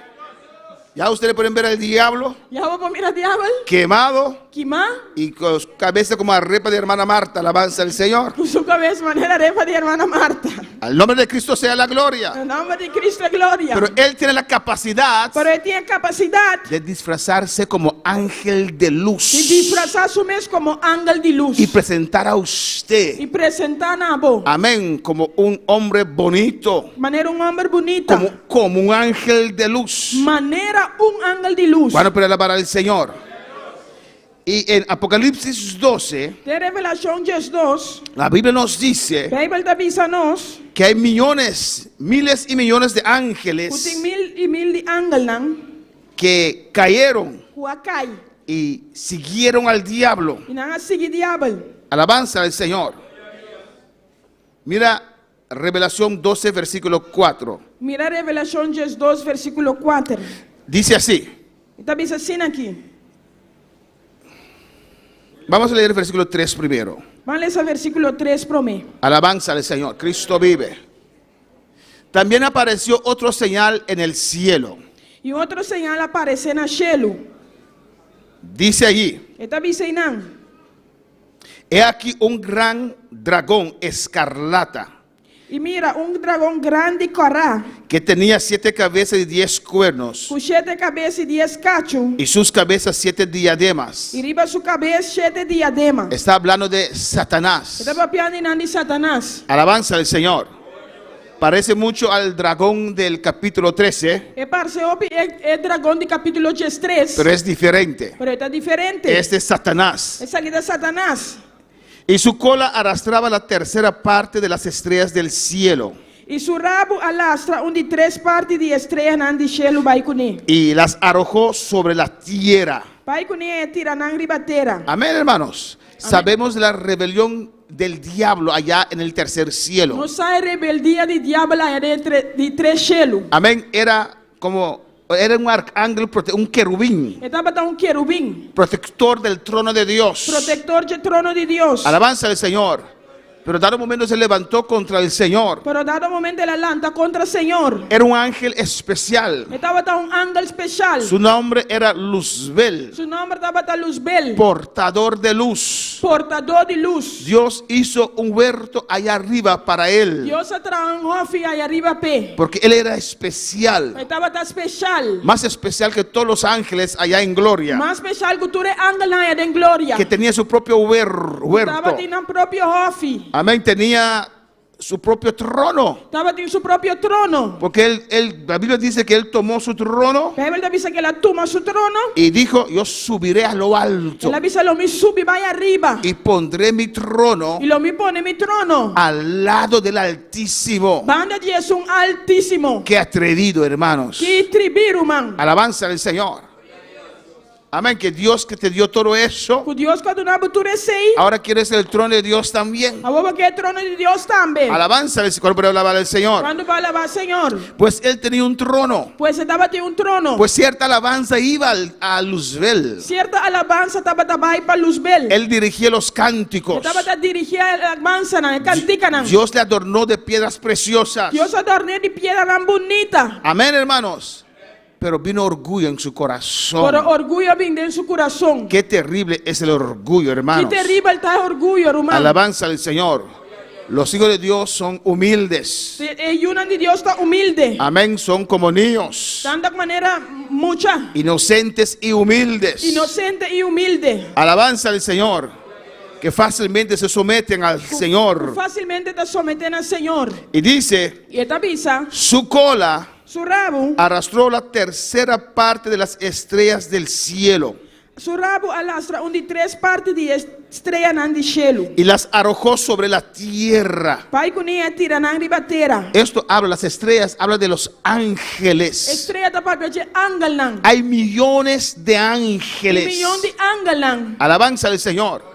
G: Ya ustedes pueden ver al diablo.
H: Ya bo por mira diabel.
G: Quemado.
H: Kimá.
G: Y con su cabeza como arepa de hermana Marta. Alabanza al Señor.
H: Ku su kabes manera arepa di hermana Marta.
G: Al nombre de Cristo sea la gloria.
H: Na nòmber di Cristo gloria.
G: Pero él tiene la capacidad.
H: Pero e tin e kapasidat.
G: De disfrazarse como ángel de luz.
H: Di disfrasá su mes komo angel di lus.
G: Y presentar a usted.
H: I presentá na bo.
G: Amén. Como un hombre bonito.
H: Manera un hòmber bunita.
G: Como, como un ángel de luz.
H: Manera un angel di lus.
G: Bueno, para alabar al Señor. Y en Apocalipsis 12,
H: Den Revelashon 12,
G: la Biblia nos dice
H: Beibel ta bisa nos
G: que hay millones, miles y millones de ángeles
H: ku tin mil i mil di angelnan
G: que cayeron
H: ku a kai
G: y siguieron al diablo.
H: I nan a sigui diabel.
G: Alabanza al Señor. Mira Revelación 12, versículo 4.
H: Mira Revelashon 12, versíkulo 4.
G: Dice así.
H: E ta bisa asina aki.
G: Vamos a leer el versículo 3 primero.
H: Ban lesa versíkulo 3 promé.
G: Alabanza al Señor. Cristo vive. También apareció otro señal en el cielo.
H: I un otro señal a aparesé na shelu.
G: Dice allí.
H: E ta bisa einan.
G: He aquí un gran dragón escarlata.
H: I mira, un dragon grandi kòrá.
G: Que tenía siete cabezas y diez cuernos.
H: Ku shete kabes i dies kachu.
G: Y sus cabezas siete diademas.
H: I riba su kabes shete diadema.
G: Está hablando de Satanás.
H: E ta papiando di Satanas.
G: Alabanza al Señor. Parece mucho al dragón del capítulo 13,
H: E parse hopi e, e dragon di kapítulo 13,
G: pero es diferente.
H: pero e ta diferente.
G: Este es Satanás.
H: Esaki ta Satanas.
G: Y su cola arrastraba la tercera parte de las estrellas del cielo
H: I su rabu a lastra un di tres parti di streanan di shelu bai kuné.
G: y las arrojó sobre la tierra.
H: Bai kuné i tira nan riba tera.
G: Amén, hermanos. Sabemos la rebelión del diablo allá en el tercer cielo.
H: Nos sa e rebeldia di diabel aya den di tres shelu.
G: Amén. Era como, era un arcángel, un querubín,
H: E tabata un kerubin,
G: protector del trono de Dios.
H: protektor di trono di Dios.
G: Alabanza al Señor. Pero dado momento se levantó contra el Señor.
H: Pero dado momento el a lanta kontra Señor.
G: Era un ángel especial.
H: E tabata un angel spesial.
G: Su nombre era Luzbel,
H: Su nòmber tabata Luzbel,
G: portador de luz.
H: portadó di lus.
G: Dios hizo un huerto allá arriba para él,
H: Dios a traha un hòfi aya riba p'e.
G: porque él era especial,
H: E tabata spesial.
G: más especial que todos los ángeles allá en gloria,
H: Mas spesial ku tur e angelnan aya den gloria.
G: que tenía su propio huerto.
H: Tabatin nan propio hòfi.
G: Amén, tenía su propio trono,
H: Tabatin su propio trono.
G: porque él, él, la Biblia dice que él tomó su trono
H: Beibel ta bisa ku el a tuma su trono.
G: y dijo, yo subiré a lo alto
H: El a bisa lo mi subi bai ariba.
G: y pondré mi trono
H: I lo mi pone mi trono.
G: al lado del Altísimo.
H: Banda di Esun Altísimo.
G: Qué atrevido, hermanos.
H: Ki tribí, ruman.
G: Alabanza al Señor. Amén. Que Dios que te dio todo eso,
H: Ku Dios ku a duna bo tur esei.
G: ahora quieres el trono de Dios también.
H: Awor bo ke trono di Dios tambe.
G: Alabanza al Señor. ¿Cuál alabar al Señor?
H: Kuantu por alabá Señor?
G: Pues él tenía un trono.
H: Pues e tabatin un trono.
G: Pues cierta alabanza iba a Luzbel.
H: Sierto alabansa tabata bai pa Luzbel.
G: Él dirigía los cánticos.
H: E tabata dirigí e alabansanan, e kantikanan.
G: Dios le adornó de piedras preciosas.
H: Dios a dòrn'é di piedranan bunita.
G: Amén, hermanos. Pero vino orgullo en su corazón.
H: Pero orguyo a bin den su kurason.
G: Qué terrible es el orgullo, hermanos.
H: Ki teribel ta e orguyo, ruman.
G: Alabanza al Señor. Los hijos de Dios son humildes.
H: E yunan di Dios ta humilde.
G: Amén, son como niños.
H: Nan ta manera mucha.
G: Inocentes y humildes.
H: Inosente i humilde.
G: Alabanza al Señor. Que fácilmente se someten al Señor.
H: Fásilmente ta someté na Señor.
G: Y dice,
H: I e ta bisa.
G: Su cola
H: Su rabu.
G: Arrastró la tercera parte de las estrellas del cielo.
H: Su rabu a lastra un di tres parti di e streanan di shelu.
G: Y las arrojó sobre la tierra.
H: Bai kuné a tira nan riba tera.
G: Esto habla, las estrellas, habla de los ángeles.
H: Strea ta papia dje angelnan.
G: Hay millones de ángeles.
H: Tin mion di angelnan.
G: Alabanza al Señor.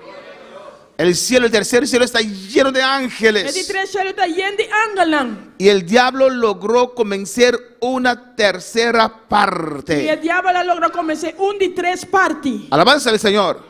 G: El cielo, el tercer cielo está lleno de
H: E di
G: ángeles.
H: tres shelu ta yen di angelnan.
G: Y el diablo logró convencer una tercera
H: I e
G: parte.
H: diabel a logra konvensé un di tres parti.
G: Alabanza al Señor.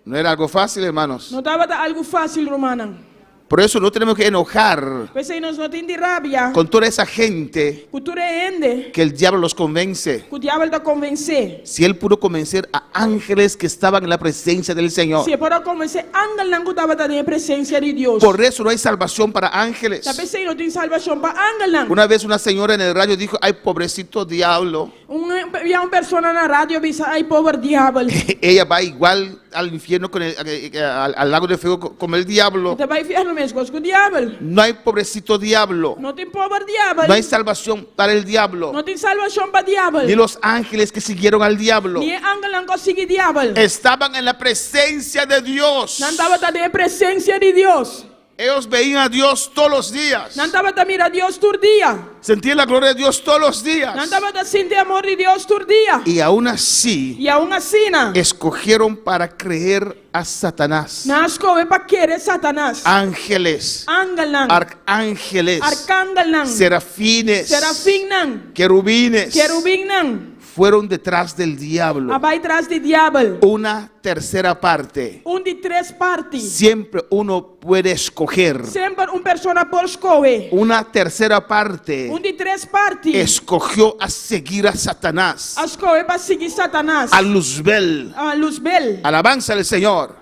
G: No era algo fácil, hermanos.
H: No tabata algu fásil, rumannan.
G: Por eso no tenemos que enojar
H: P'esei nos no tin di rabia
G: con toda esa gente
H: ku tur e hende
G: que el diablo los convence.
H: ku diabel ta konvensé.
G: Si él pudo convencer a ángeles que estaban en la presencia del Señor.
H: Si e por a konvensé angelnan ku tabata den e presensia di Dios.
G: Por eso no hay salvación para ángeles.
H: Ta p'esei no tin salbashon pa angelnan.
G: Una vez una señora en el radio dijo, ay pobrecito diablo.
H: Un bia un persona na radio a bisa, Ai pober diabel.
G: Ella va igual al infierno con el, eh, eh, al, al lago de fuego como el diablo.
H: E ta bai fièrnu meskos ku diabel.
G: No hay pobrecito diablo.
H: No tin pober diabel.
G: No hay salvación para el diablo.
H: No tin salbashon pa diabel.
G: Ni los ángeles que siguieron al diablo.
H: Ni e angelnan ku a sigui diabel.
G: Estaban en la presencia de Dios.
H: Nan tabata den e presensia di Dios.
G: Ellos veían a Dios todos los días.
H: Nan tabata mira Dios tur dia.
G: Sentían la gloria de Dios todos los días.
H: Nan tabata sinti amor di Dios tur dia.
G: Y aún así,
H: I aun asina,
G: escogieron para creer a Satanás.
H: Nan a skohe pa kere Satanas.
G: Ángeles,
H: Angelnan.
G: arcángeles,
H: Arkangelnan.
G: serafines,
H: Serafinnan.
G: querubines,
H: Kerubinnan.
G: fueron detrás del diablo.
H: A bai tras di diabel.
G: Una tercera parte.
H: Un di tres parti.
G: Siempre uno puede escoger.
H: Semper un persona por skohe.
G: Una tercera parte
H: Un di tres parti.
G: escogió a seguir a Satanás.
H: A skohe pa sigui Satanas.
G: A Luzbel.
H: A Luzbel.
G: Alabanza al Señor.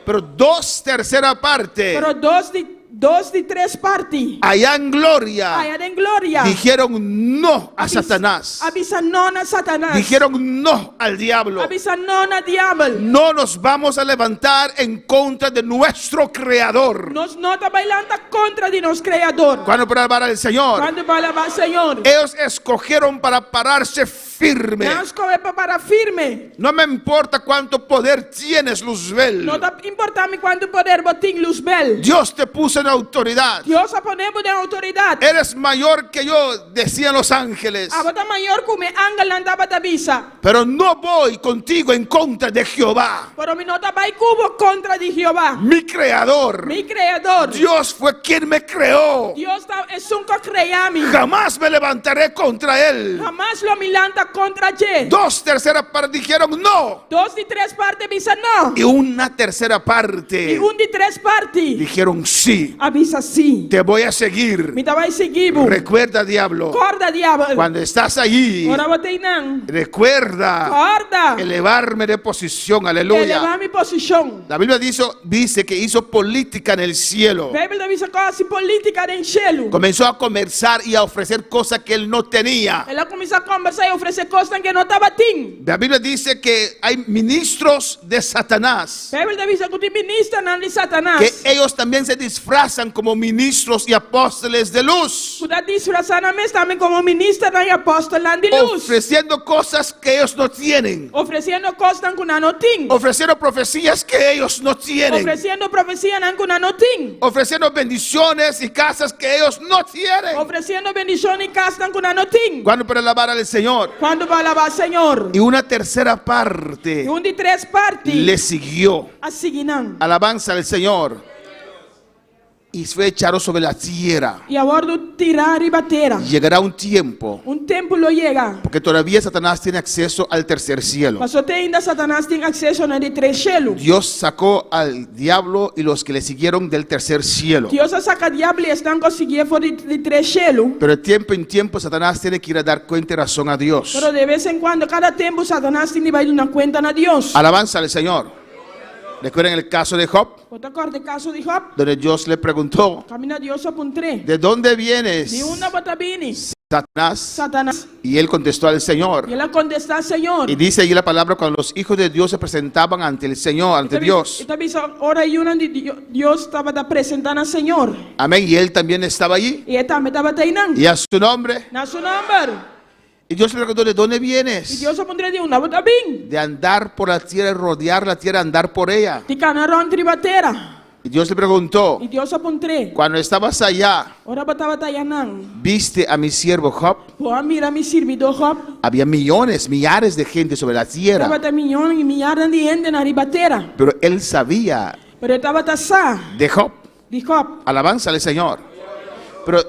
G: Pero dos tercera parte
H: Pero dos di. Dos di tres parti.
G: Allá en gloria.
H: Aya den gloria.
G: Dijeron no a Satanás.
H: A bisa no na Satanas.
G: Dijeron no al diablo.
H: A bisa no na diabel.
G: No nos vamos a levantar en contra de nuestro creador.
H: Nos no ta bai lanta kontra di nos Kreador.
G: Cuando para alabar al Señor.
H: Kuantu pa alabá Señor.
G: Ellos escogieron para pararse firme.
H: Nan a skohe pa para firme.
G: No me importa cuánto poder tienes, Luzbel.
H: No ta importá mi kuantu poder bo tin, Luzbel.
G: Dios te puso en autoridad.
H: Dios a pone bo den outoridat.
G: Eres mayor que yo, decían los ángeles.
H: Abo ta mayor ku mi, angelnan tabata bisa.
G: Pero no voy contigo en contra de Jehová.
H: Pero mi no ta bai ku bo kontra di Jehová.
G: Mi creador.
H: Mi Kreador.
G: Dios fue quien me creó.
H: Dios ta esun ku a krea mi.
G: Jamás me levantaré contra él.
H: Hamas lo mi lanta kontra dje.
G: Dos terceras partes dijeron no.
H: Dos di tres parti a bisa no.
G: Y una tercera parte
H: I un di tres parti
G: dijeron sí.
H: a bisa sí.
G: Te voy a seguir.
H: Mi ta bai sigui bo.
G: Recuerda, diablo.
H: Kòrda, diabel.
G: Cuando estás allí,
H: Ora bo ta einan.
G: recuerda
H: Kòrda.
G: elevarme de posición. Aleluya.
H: Elevá mi posishon.
G: La Biblia dice, dice que hizo política en el cielo.
H: Beibel ta bisa ku a hasi polítika den shelu.
G: Comenzó a conversar y a ofrecer cosas que él no tenía.
H: El a kuminsá kombersá i ofresé kosnan ku e no tabatin.
G: La Biblia dice que hay ministros de Satanás.
H: Beibel ta bisa ku tin ministernan di Satanas.
G: Que ellos también se disfrazan como ministros y apóstoles de luz.
H: Ku ta disfrasá nan mes tambe komo ministernan i apòstelnan di lus.
G: Ofreciendo cosas que ellos no tienen.
H: Ofresiendo kosnan ku nan no tin.
G: Ofreciendo profecías que ellos no tienen.
H: Ofresiendo profesianan ku nan no tin.
G: Ofreciendo bendiciones y casas que ellos no tienen.
H: Ofresiendo bendishon i kasnan ku nan no tin.
G: Cuando para alabar al Señor.
H: Kuantu pa alabá Señor.
G: Y una tercera parte.
H: I un di tres parti.
G: Le siguió.
H: A sigui nan.
G: Alabanza al Señor. Y fue echado sobre la tierra.
H: I a wòrdu tirá riba tera.
G: Llegará un tiempo.
H: Un tempu lo yega.
G: Porque todavía Satanás tiene acceso al tercer cielo.
H: Pasobra te ainda Satanas tin akseso na e di tres shelu.
G: Dios sacó al diablo y los que le siguieron del tercer cielo.
H: Dios a saka diabel i esnan ku a siguié for di di tres shelu.
G: Pero de tiempo en tiempo Satanás tiene que ir a dar cuenta y razón a Dios.
H: Pero de bes en kuando, kada tempu, Satanas tin di bai duna kuenta na Dios.
G: Alabanza al Señor. Recuerden el caso de Job?
H: Bo ta kòrda e kaso di Job?
G: Donde Dios le preguntó.
H: Kaminda Dios a puntr'é.
G: De dónde vienes?
H: Di unda bo ta bini?
G: Satanás.
H: Satanas.
G: Y él contestó al Señor.
H: I el a kontestá Señor.
G: Y dice allí la palabra cuando los hijos de Dios se presentaban ante el Señor, ante Dios.
H: E ta bisa ora e yunan di Dios tabata presentá na Señor.
G: Amén. Y él también estaba allí.
H: I e tambe tabata einan.
G: Y a su nombre.
H: Na su nòmber.
G: Y Dios le preguntó, ¿de dónde vienes?
H: I Dios a puntr'é, Di unda bo ta bin?
G: De andar por la tierra, rodear la tierra, andar por ella.
H: Di kana rònt riba tera.
G: Y Dios le preguntó,
H: I Dios a puntr'é,
G: Cuando estabas allá,
H: Ora bo tabata ayanan,
G: ¿viste a mi siervo Job?
H: Bo a mira mi sirbidó Job?
G: Había millones, millares de gente sobre la tierra.
H: Tabata miyon i miyadan di hende na riba tera.
G: Pero él sabía
H: Pero e tabata sa
G: de Job.
H: di Job.
G: Alabanza al Señor. Pero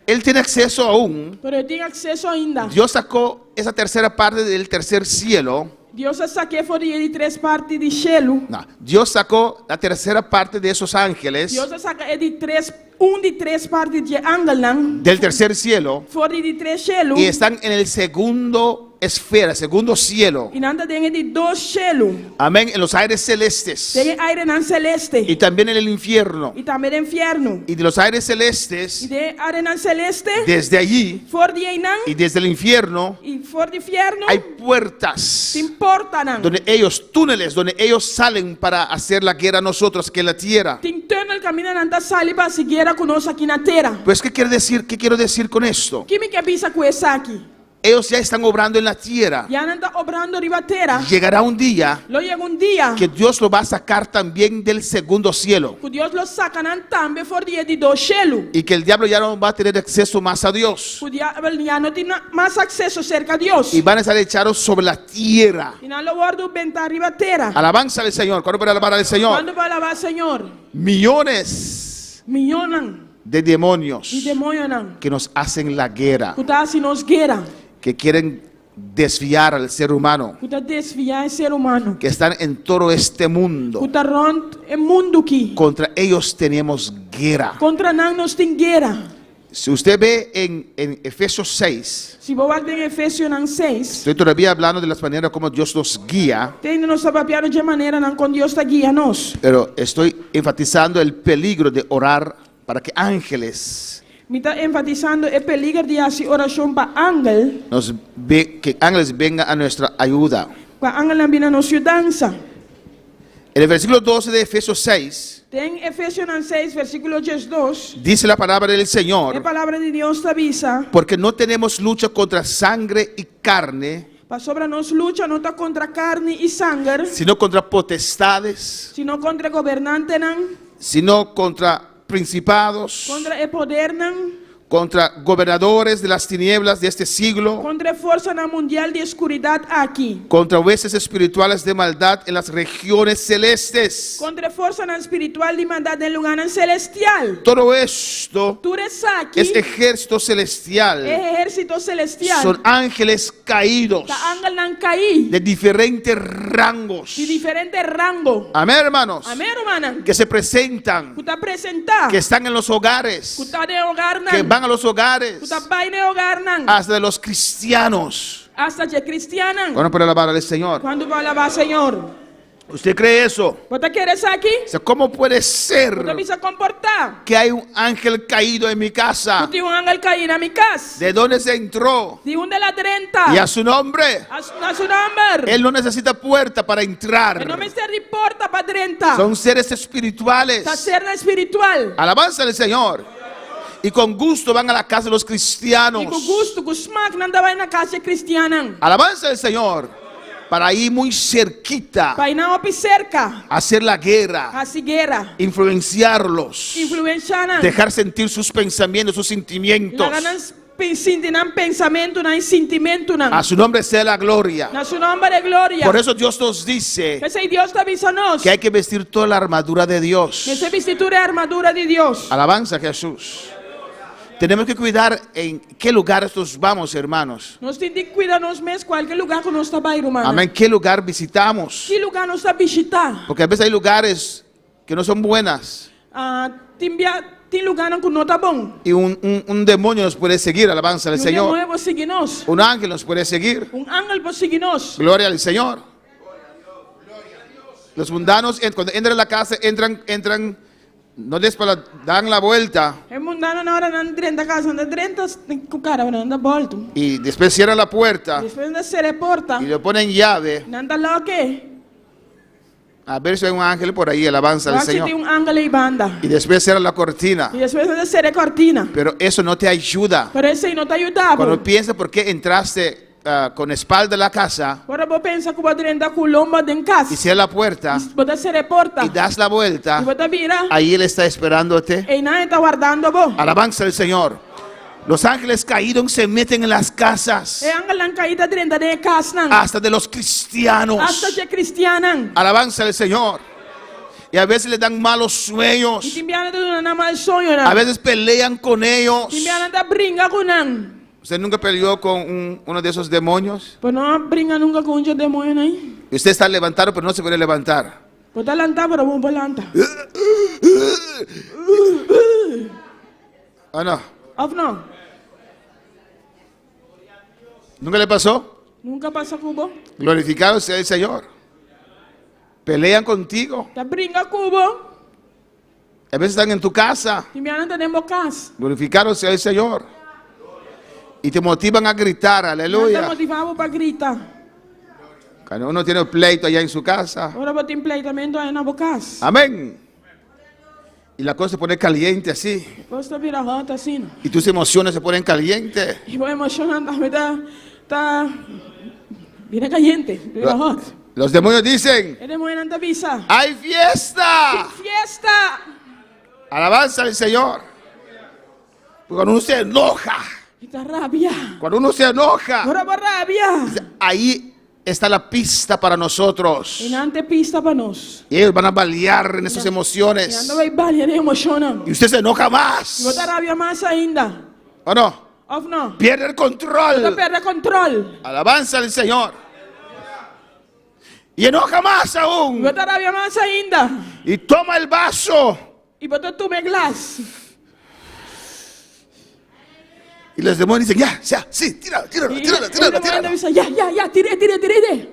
G: él tiene acceso aún.
H: Pero e tin akseso ainda.
G: Dios sacó esa tercera parte del tercer cielo.
H: Dios a sak'é for di e di tres parti di shelu.
G: No, Dios sacó la tercera parte de esos ángeles.
H: Dios a saka e di tres, un di tres parti dje angelnan.
G: Del tercer cielo.
H: For di di tres shelu.
G: Y están en el segundo esfera, segundo cielo.
H: I nan ta den e di dos shelu.
G: Amén, en los aires celestes.
H: Den e airenan celeste.
G: Y también en el infierno.
H: I tambe den fièrnu.
G: Y de los aires celestes.
H: I den e airenan celeste.
G: Desde allí.
H: For di einan.
G: Y desde el infierno.
H: I for di fièrnu.
G: Hay puertas.
H: Tin portanan.
G: Donde ellos, túneles, donde ellos salen para hacer la guerra a nosotros que en la tierra.
H: Tin tùnel kaminda nan ta sali pa hasi guera ku nos aki na tera.
G: Pues, ¿qué quiere decir? ¿Qué quiero decir con esto?
H: Ki mi ke bisa ku esaki?
G: Ellos ya están obrando en la tierra.
H: Ya nan ta obrando riba tera.
G: Llegará un día
H: Lo yega un dia.
G: que Dios lo va a sacar también del segundo cielo.
H: Ku Dios lo saka nan tambe for di e di dos shelu.
G: Y que el diablo ya no va a tener acceso más a Dios.
H: Ku diabel ya no tin mas akseso serka Dios.
G: Y van a estar echados sobre la tierra.
H: I nan lo wòrdu bentá riba tera.
G: Alabanza al Señor. ¿Cuándo para alabar al Señor?
H: Kuantu pa alabá Señor?
G: Millones.
H: Miyonan.
G: De demonios.
H: Di demoñonan.
G: Que nos hacen la guera.
H: Ku ta hasi nos guera.
G: Que quieren desviar al ser humano.
H: Ku ta desviá e ser humano.
G: Que están en todo este mundo.
H: Ku ta rònt e mundu ki.
G: Contra ellos tenemos guera.
H: Kontra nan nos tin guera.
G: Si usted ve en en Efesios 6.
H: Si bo wak den Efesionan seis.
G: Estoy todavía hablando de las maneras como Dios nos guía.
H: Te ainda nos ta papiando dje maneranan kon Dios ta guia nos.
G: Pero estoy enfatizando el peligro de orar. Para que ángeles
H: Mi ta enfatisando e peliger di hasi orashon pa angel.
G: Nos ve, que ángeles vengan a nuestra ayuda.
H: Pa angelnan bin na nos yudansa.
G: En el versículo 12 de Efesios 6.
H: Den Efesionan seis, versíkulo 12.
G: Dice la palabra del Señor.
H: E palabra di Dios ta bisa.
G: Porque no tenemos lucha contra sangre y carne.
H: Pasobra nos lucha no ta kontra karni i sanger.
G: Sino contra potestades.
H: Sino kontra e gobernantenan.
G: Sino contra principados.
H: Kontra e podernan.
G: Contra gobernadores de las tinieblas de este siglo.
H: Kontra e forsanan mundial di e skuridat aki.
G: Contra huestes espirituales de maldad en las regiones celestes.
H: Kontra e forsanan spiritual di maldat den lugánan selestial.
G: Todo esto
H: Tur esaki
G: es ejército celestial.
H: e ehérsito selestial.
G: Son ángeles caídos.
H: Ta angelnan kaí.
G: De diferentes rangos.
H: Di diferente rango.
G: Amén, hermanos.
H: Amén, rumannan.
G: Que se presentan.
H: Ku ta presentá.
G: Que están en los hogares.
H: Ku ta den hogarnan.
G: Que van a los hogares.
H: Ku ta bai den hogarnan.
G: Hasta de los cristianos.
H: Hasta dje kristiannan.
G: Cuánto por alabar al Señor?
H: Kuantu por alabá Señor?
G: Usted cree eso?
H: Bo ta kere esaki?
G: O ¿Cómo puede ser
H: Bo ta bisa kon por ta?
G: que hay un ángel caído en mi casa?
H: Ku tin un ángel kaí na mi kas.
G: ¿De dónde se entró?
H: Di unda el a drenta?
G: Y a su nombre.
H: A na su nomber.
G: Él no necesita puerta para entrar.
H: E no mester di porta pa drenta.
G: Son seres espirituales.
H: Ta sernan spiritual.
G: Alabanza al Señor. Y con gusto van a la casa de los cristianos.
H: I ku gustu, ku smak nan ta bai na kas di e kristiannan.
G: Alabanza al Señor. Para ahí muy cerquita.
H: Pa einan hopi serka.
G: Hacer la guerra.
H: Hasi guera.
G: Influenciarlos.
H: Influensha nan.
G: Dejar sentir sus pensamientos, sus sentimientos.
H: Laga nan sinti nan pensamentunan i sintimentunan.
G: A su nombre sea la gloria.
H: Na su nomber e gloria.
G: Por eso Dios nos dice.
H: P'esei Dios ta bisa nos.
G: Que hay que vestir toda la armadura de Dios.
H: Mester bisti tur e armadura di Dios.
G: Alabanza a Jesús. Tenemos que cuidar en qué lugares nos vamos, hermanos.
H: Nos tin di cuida nos mes cualke lugar cu nos ta bay, rumannan.
G: Amén. ¿Qué lugar visitamos?
H: Ki lugar nos ta bishita?
G: Porque a veces hay lugares que no son buenas.
H: Ah, tin bia, tin lugarnan cu no ta bon.
G: Y un, un, un demonio nos puede seguir, alabanza al
H: Y un
G: Señor.
H: demonio por sigui nos.
G: Un ángel nos puede seguir.
H: Un angel por sigui nos.
G: Gloria al Señor. Los mundanos, cuando entran a la casa, entran, entran No des pa dan la vuelta.
H: E mundanonan ora nan drenta casa nan ta drenta ku cara pero nan ta boltu.
G: Y después cierran la puerta.
H: Despues nan ta cera e porta.
G: Y le ponen llave.
H: Nan ta loke.
G: A ver si hay un ángel por ahí, alabanza al
H: Wak si
G: Señor.
H: tin un ángel ei banda.
G: Y después cierran la cortina.
H: Y despues nan ta cera e cortina.
G: Pero eso no te ayuda.
H: Pero esei no ta yuda bo.
G: Cuando piensas por qué entraste con espalda a la casa.
H: Ora bo pensa ku bo a drenta ku lomba den kas.
G: Y cierra la puerta.
H: Y bo ta sera e porta.
G: Y das la vuelta.
H: Y bo ta bira.
G: Ahí él está esperándote.
H: Einan e ta wardando bo.
G: Alabanza al Señor. Los ángeles caídos se meten en las casas.
H: E angelnan kaí ta drenta den e kasnan.
G: Hasta de los cristianos.
H: Hasta dje cristiannan.
G: Alabanza al Señor. Y a veces le dan malos sueños.
H: Y tin biaha nan ta duna nan mal soñonan.
G: A veces pelean con ellos.
H: Tin biaha nan ta bringa ku nan.
G: ¿Usted nunca peleó con un, uno de esos demonios?
H: Bo no a bringa nunca ku un dje demonionan ei?
G: Y usted está levantado, pero no se puede levantar.
H: Bo ta lantá, pero bo no por lanta.
G: ¿O no?
H: Of no?
G: ¿Nunca le pasó?
H: Nunca a pasa ku bo?
G: Glorificado sea el Señor. Pelean contigo.
H: Ta bringa ku bo.
G: A veces están en tu casa.
H: Tin biaha nan ta den bo kas.
G: Glorificado sea el Señor. Y te motivan a gritar, aleluya.
H: Nan ta motivá bo pa grita.
G: Cuando uno tiene pleito allá en su casa.
H: Ora bo tin pleitamento allá na bo kas.
G: Amén. Y la cosa se pone caliente así.
H: E kos ta bira hot asina.
G: Y tus emociones se ponen caliente.
H: Y bo emocionnan tambe ta ta bira caliente, bira hot.
G: Los demonios dicen.
H: E demonionan ta bisa.
G: ¡Hay fiesta!
H: Tin fiesta!
G: Alabanza al Señor. Porque cuando uno se enoja.
H: Y ta rabia.
G: Cuando uno se enoja.
H: Ora bo rabia.
G: Ahí está la pista para nosotros.
H: I nan ta e pista pa nos.
G: Y ellos van a balear en esas emociones.
H: I nan ta bai balia den emocionnan.
G: Y usted se enoja más.
H: Y bo ta rabia mas ainda.
G: ¿O no?
H: Of no?
G: Pierde el control.
H: Bo ta perde control.
G: Alabanza al Señor. Y enoja más aún.
H: Y bo ta rabia mas ainda.
G: Y toma el vaso.
H: Y bo ta tuma e glas.
G: Y los demonios dicen, ya, ya, sí, tíralo, tíralo, tíralo, tíralo, tíralo.
H: Y ya, ya, ya, tir'é, tir'é, tir'é.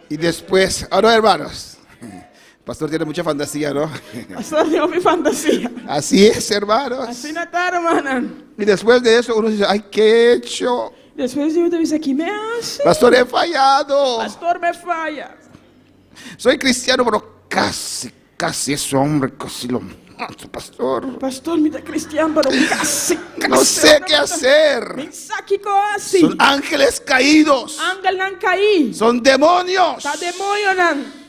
G: Y después, ahora hermanos, Pastor tiene mucha fantasía, ¿no?
H: Pastor tin hopi fantasia.
G: Así es, hermanos.
H: Asina ta, rumannan.
G: Y después de eso uno dice, ay, ¿qué he hecho?
H: Despues di bo ta bisa, Ki mi a hasi?
G: Pastor, he fallado.
H: Pastor, mi a faya.
G: Soy cristiano, pero casi, casi ese hombre, casi lo mato, pastor.
H: Pastor, mi ta cristian, pero casi, casi.
G: No sé qué hacer.
H: Mi sa kiko hasi.
G: Son ángeles caídos.
H: Angelnan caí.
G: Son demonios.
H: Ta demonionan.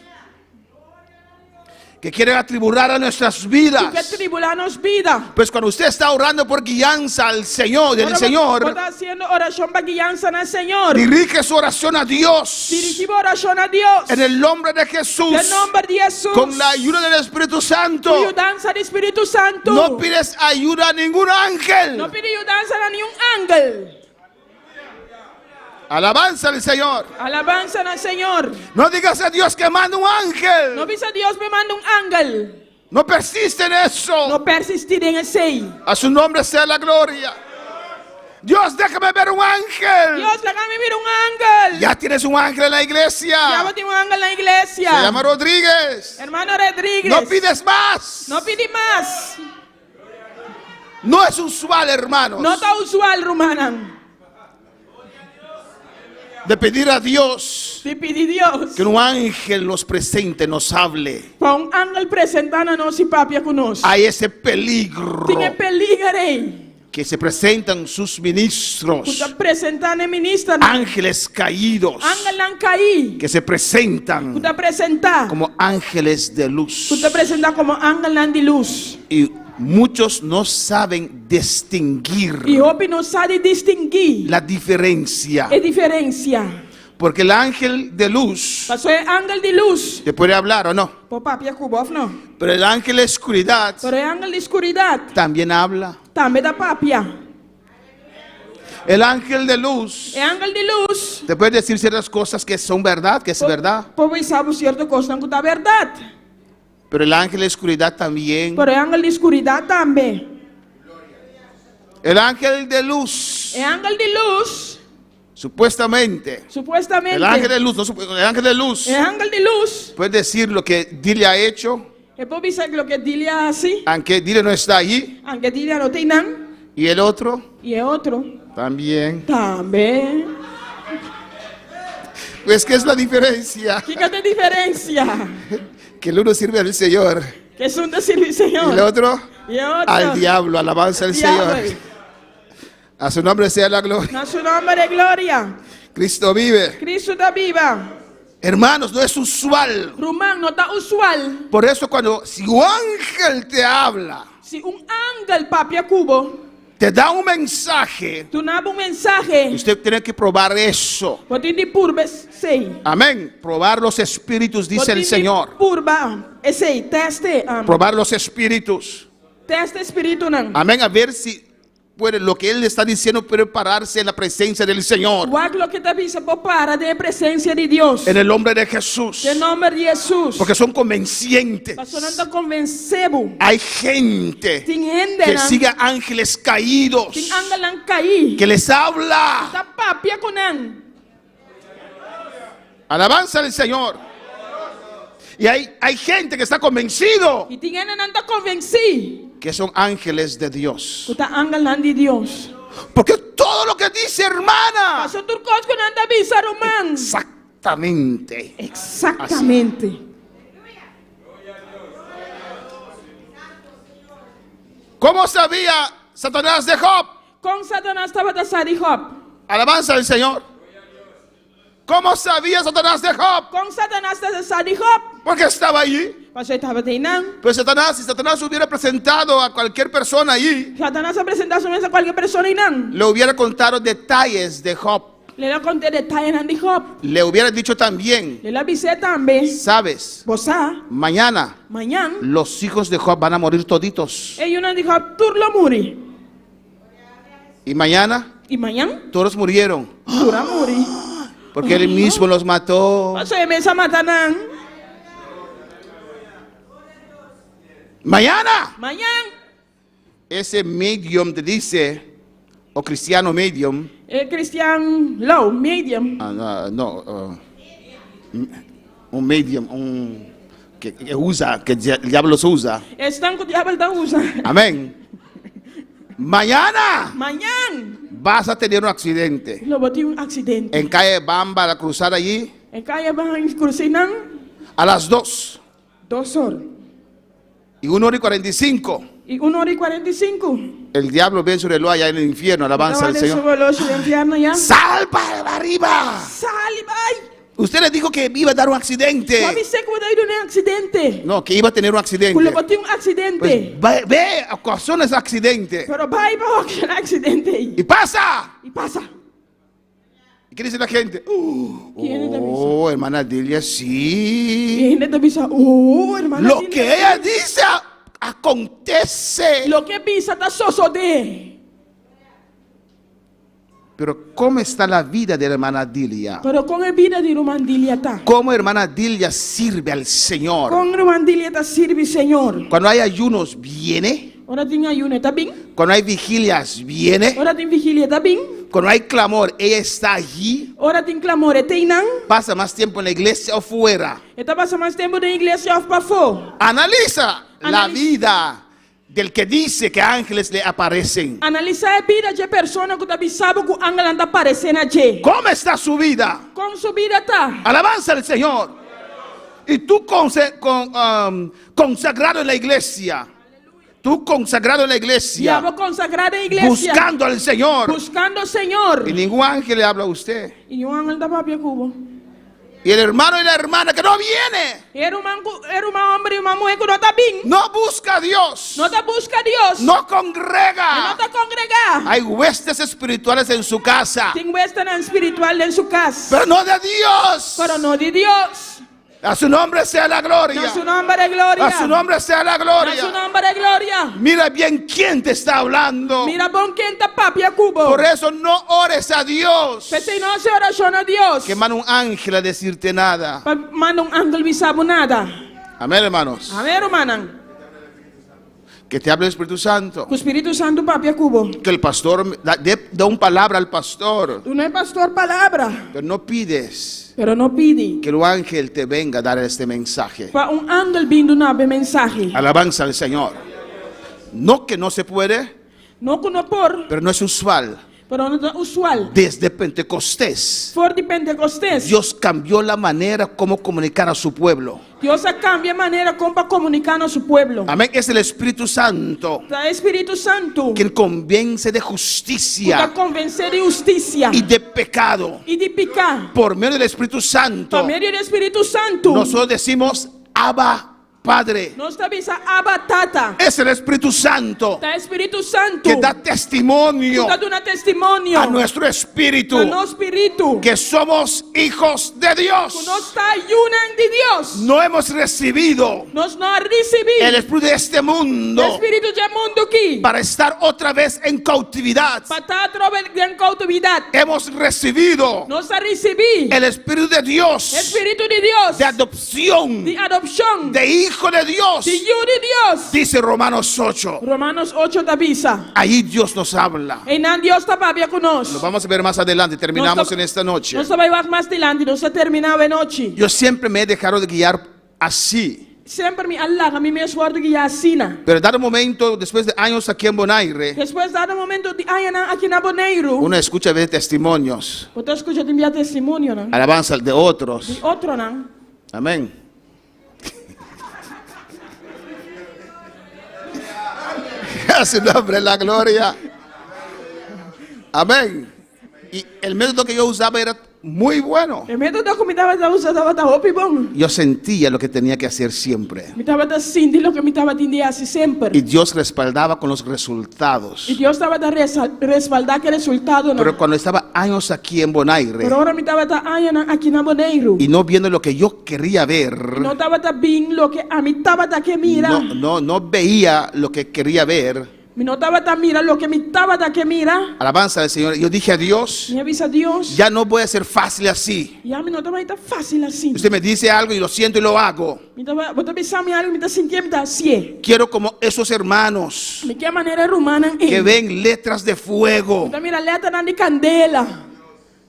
G: Que quieren atribular a nuestras
H: Ku
G: vidas.
H: ke tribulá nos bida.
G: Pues cuando usted está orando por guianza al Señor, del
H: Ora bo
G: Señor,
H: ta hasiendo orashon pa guiansa na Señor.
G: dirige su oración a Dios.
H: Dirigí bo orashon na Dios.
G: En el nombre de Jesús.
H: Den nòmber di Hesus.
G: Con la ayuda del Espíritu Santo.
H: Ku yudansa di Spiritu Santu.
G: No pides ayuda a ningún ángel.
H: No pidi yudansa na niun angel.
G: Alabanza al Señor.
H: Alabansa na Señor.
G: No digas a Dios que manda un ángel.
H: No bisa Dios p'e manda un angel.
G: No persiste en eso.
H: No persistí den esei.
G: A su nombre sea la gloria. Dios, déjame ver un ángel.
H: Dios, laga mi mira un angel.
G: Ya tienes un ángel en la iglesia.
H: Ya bo tin un angel na iglesia.
G: Se llama Rodríguez.
H: Hermano Rodríguez.
G: No pides más.
H: No pidi mas.
G: No es usual, hermanos.
H: No ta usual, rumannan.
G: De pedir a Dios.
H: Di pidi Dios.
G: Que un ángel nos presente, nos hable.
H: Pa un ángel presentá na nos i papia ku nos.
G: Hay ese peligro.
H: Tin e peliger ei.
G: Que se presentan sus ministros.
H: Ku ta presentá na e ministernan.
G: Ángeles caídos.
H: Angelnan kaí.
G: Que se presentan.
H: Ku ta presentá.
G: Como ángeles de luz.
H: Ku ta presentá komo angelnan di lus.
G: Y muchos no saben distinguir.
H: Y hopi no sa di distinguí.
G: La diferencia.
H: E diferencia.
G: Porque el ángel de luz.
H: Paso e ángel di luz.
G: Te puede hablar o no.
H: Por papia ku bo of no.
G: Pero el ángel de oscuridad.
H: Pero e ángel di skuridat.
G: También habla.
H: Tambe ta papia.
G: El ángel de luz.
H: E ángel di luz.
G: Te puede decir ciertas cosas que son verdad, que es verdad.
H: Por bisa bo cierto kosnan ku ta bèrdat.
G: Pero el ángel de oscuridad también.
H: Pero e ángel di skuridat tambe.
G: El ángel de luz.
H: E ángel di lus.
G: Supuestamente.
H: Supuestamente.
G: El ángel de luz, no, el ángel de luz.
H: E ángel di lus.
G: Puede decir lo que Dilia ha hecho.
H: E por bisa loke Dilia a hasi.
G: Aunque Dilia no está allí.
H: Aunque Dilia no ta einan.
G: Y el otro.
H: Y e otro.
G: También.
H: Tambe.
G: Pues, ¿qué es la diferencia?
H: Kiko ta e diferencia?
G: Que el uno sirve al Señor.
H: Que esun ta sirbi Señor.
G: Y el otro,
H: Y e otro.
G: al diablo. Alabanza al
H: Diablo.
G: Señor. A su nombre sea la gloria.
H: Na su nomber e gloria.
G: Cristo vive.
H: Cristo ta biba.
G: Hermanos, no es usual.
H: Ruman, no ta usual.
G: Por eso cuando si un ángel te habla,
H: Si un angel papia ku bo,
G: te da un mensaje,
H: duna bo un mensahe,
G: usted tiene que probar eso.
H: Bo tin di purba esei.
G: Amén. Probar los espíritus,
H: Bo
G: dice el
H: tin di
G: Señor.
H: purba esei, teste.
G: Probar los espíritus.
H: Teste espiritunan.
G: Amén. A ver si puede, lo que él está diciendo puede pararse en la presencia del Señor.
H: Wak loke e ta bisa por para den e presensia di Dios.
G: En el nombre de Jesús.
H: Den nomber di Hesus.
G: Porque son convencientes.
H: Pasobra nan ta konvensé bo.
G: Hay gente
H: Tin hendenan.
G: que sigue ángeles caídos.
H: Tin angelnan kaí.
G: Que les habla.
H: Ta papia ku nan.
G: Alabanza al Señor. Y hay, hay gente que está convencido.
H: Y tin hendenan ta konvensí.
G: Que son ángeles de Dios.
H: Ku ta angelnan di Dios.
G: Porque todo lo que dice, hermana.
H: Paso tur kos ku nan ta bisa, ruman.
G: Exactamente.
H: Exactamente.
G: Así. ¿Cómo sabía Satanás de Job?
H: Kon Satanas tabata sa di Job?
G: Alabanza al Señor. ¿Cómo sabía Satanás de Job?
H: Kon Satanas tabata sa di Job?
G: Porque estaba allí.
H: Pasobra e tabata einan.
G: Pues Satanás, si Satanás hubiera presentado a cualquier persona allí,
H: Satanas a presentá su mes a kualke persona einan.
G: Le hubiera contado detalles de Job.
H: Lo el a konta e detayenan di Job.
G: Le hubiera dicho también,
H: Lo el a bis'é tambe.
G: Sabes,
H: Bo sa,
G: mañana
H: mañan,
G: los hijos de Job van a morir toditos.
H: E yunan di Job tur lo muri.
G: Y mañana
H: I mañan,
G: todos murieron.
H: Tur a muri.
G: Porque él mismo los mató.
H: Pasobra e mes a mata nan.
G: Mañana.
H: Mañan.
G: Ese medium te dice, o cristiano medium.
H: E cristian lou, medium.
G: Ah, no, no, un medium, un... Que, que usa, que el diablo los usa.
H: Esnan ku diabel ta usa.
G: Amén. Mañana
H: Mañan
G: vas a tener un accidente.
H: lo bo tin un aksidente.
G: En calle Bamba, la cruzada allí,
H: E kaya Bamba krusa einan
G: a las 2
H: 2 or.
G: y 1 hora y 45.
H: I 1 or i 45.
G: El diablo ve su reloj allá en el infierno, alabanza al Señor.
H: Su infierno ya.
G: ¡Sal para arriba!
H: Sali bai!
G: Usted le dijo que iba a dar un accidente.
H: Bo a bis'é ku bo ta duna un aksidente.
G: No, que iba a tener un accidente.
H: Ku lo bo tin un aksidente.
G: Pues ve, ve, ocasiona ese accidente.
H: Pero bai pa okashoná aksidente.
G: Y pasa.
H: I pasa.
G: ¿Y qué dice la gente?
H: ¿Quién te avisa?
G: Oh, hermana Dilia, sí.
H: Hende ta bisa, oh, ruman
G: Lo
H: Dilia.
G: que ella dice acontece.
H: Loke e bisa ta sosodé.
G: Pero ¿cómo está la vida de la hermana Dilia?
H: Pero kon e bida di ruman Dilia ta?
G: ¿Cómo hermana Dilia sirve al Señor?
H: Kon ruman Dilia ta sirbi Señor?
G: Cuando hay ayunos, viene.
H: Ora tin ayuno, e ta bin.
G: Cuando hay vigilias, viene.
H: Ora tin vigilia, e ta bin.
G: Cuando hay clamor, ella está allí.
H: Ora tin klamor, e t'einan.
G: Pasa más tiempo en la iglesia o fuera.
H: E ta pasa mas tempu den iglesia òf pafó.
G: Analiza la
H: Analiza.
G: vida del que dice que ángeles le aparecen.
H: Analisá e bida di persona ku ta bisa ku angel ta aparesé na dje.
G: ¿Cómo está su vida?
H: Kon su bida ta?
G: Alabanza al Señor. Y tú consagrado en la iglesia. Tú consagrado en la iglesia.
H: I abo konsagrá den iglesia.
G: Buscando al Señor.
H: Buskando Señor.
G: Y ningún ángel le habla a usted.
H: I ningun angel no ta papia ku bo.
G: Y el hermano y la hermana que no viene.
H: E ruman, e ruman hòmber i ruman muhé ku no ta bin.
G: No busca a Dios.
H: No ta buska Dios.
G: No congrega.
H: No ta kongregá.
G: Hay huestes espirituales en su casa.
H: Tin huestenan spiritual den su kas.
G: Pero no de Dios.
H: Pero no di Dios.
G: A su nombre sea la gloria.
H: Na su nòmber e gloria.
G: A su nombre sea la
H: Na su
G: gloria.
H: nòmber e gloria.
G: Mira bien quién te está hablando.
H: Mira bon ken ta papia ku bo.
G: Por eso no ores a Dios.
H: P'esei no hasi orashon na Dios.
G: Que manda un ángel a decirte nada.
H: Pa manda un angel bisa bo nada.
G: Amén, hermanos.
H: Amèn, rumannan.
G: Que te hable el Espíritu Santo.
H: Ku Spiritu Santu papia ku bo.
G: Que el pastor da un palabra al pastor.
H: Duna e pastor palabra.
G: Pero no pides
H: Pero no pidi.
G: que el ángel te venga a dar este mensaje.
H: Pa un angel bin duna bo e mensahe.
G: Alabanza al Señor. No que no se puede,
H: No ku no por,
G: pero no es usual.
H: pero no ta usual.
G: Desde Pentecostés,
H: For di Pentekostes.
G: Dios cambió la manera como comunicar a su pueblo.
H: Dios a kambia e manera kon pa komuniká na su pueblo.
G: Amén. Es el Espíritu Santo
H: Ta Spiritu Santu.
G: quien convence de
H: Ku ta
G: justicia
H: konvensé di hustisia
G: y de pecado.
H: i di piká.
G: Por medio del Espíritu Santo,
H: Pa medio di Spiritu Santu.
G: nosotros decimos, Abba, Padre.
H: Nos ta bisa Abba Tata.
G: Es el Espíritu Santo
H: Ta Spiritu Santu.
G: que da testimonio
H: Ku ta duna testimonio.
G: a nuestro espíritu
H: Na nos spiritu.
G: que somos hijos de Dios.
H: Ku nos ta yunan di Dios.
G: No hemos recibido
H: Nos no a risibí
G: el espíritu de este mundo
H: e spiritu di e mundu akí.
G: para estar otra vez en cautividad.
H: Pa ta atrobe den koutividat.
G: Hemos recibido
H: Nos a risibí
G: el espíritu de Dios
H: Spiritu di Dios.
G: de adopción,
H: Di adopshon.
G: de hijo de Dios,
H: Di yu di Dios.
G: dice Romanos 8.
H: Romanonan 8 ta bisa.
G: Ahí Dios nos habla.
H: Einan Dios ta papia ku nos.
G: Lo vamos a ver más adelante. Terminamos
H: Nos
G: en esta noche.
H: Nos ta bai wak mas dilanti, nos ta terminá awe nochi.
G: Yo siempre me he dejado de guiar así.
H: Semper mi a laga mi mes wòrdu guiá asina.
G: Pero dado momento, después de años aquí en Bonaire,
H: Despues dado momento di añanan aki na Boneiru.
G: uno escucha a veces testimonios,
H: Bo ta skucha tin bia testimonionan.
G: alabanza de otros.
H: Di otronan.
G: Amén. A su nombre la gloria. Amén. Y el método que yo usaba era muy bueno.
H: E método ku mi tabata usa tabata hopi bon.
G: Yo sentía lo que tenía que hacer siempre.
H: Mi tabata sinti loke mi tabatin di hasi semper.
G: Y Dios respaldaba con los resultados.
H: I Dios tabata respaldá ku e resultadonan.
G: Pero cuando estaba años aquí en Bonaire
H: Pero ora mi tabata añanan aki na Boneiru.
G: y no viendo lo que yo quería ver,
H: No tabata bin loke ami tabata ke mira.
G: no, no, no veía lo que quería ver.
H: Mi no tabata mira loke mi tabata ke mira.
G: Alabanza al Señor. Yo dije a Dios,
H: Mi a bisa Dios.
G: ya no voy a ser fácil así.
H: Ya mi no ta bai ta fásil asina.
G: Usted me dice algo y lo siento y lo hago.
H: Mi ta, bo ta bisa mi algu, mi ta sinti, mi ta hasié.
G: Quiero como esos hermanos
H: Mi ke manera e rumannan
G: que
H: ei.
G: ven letras de fuego,
H: Ta mira letranan di kandela.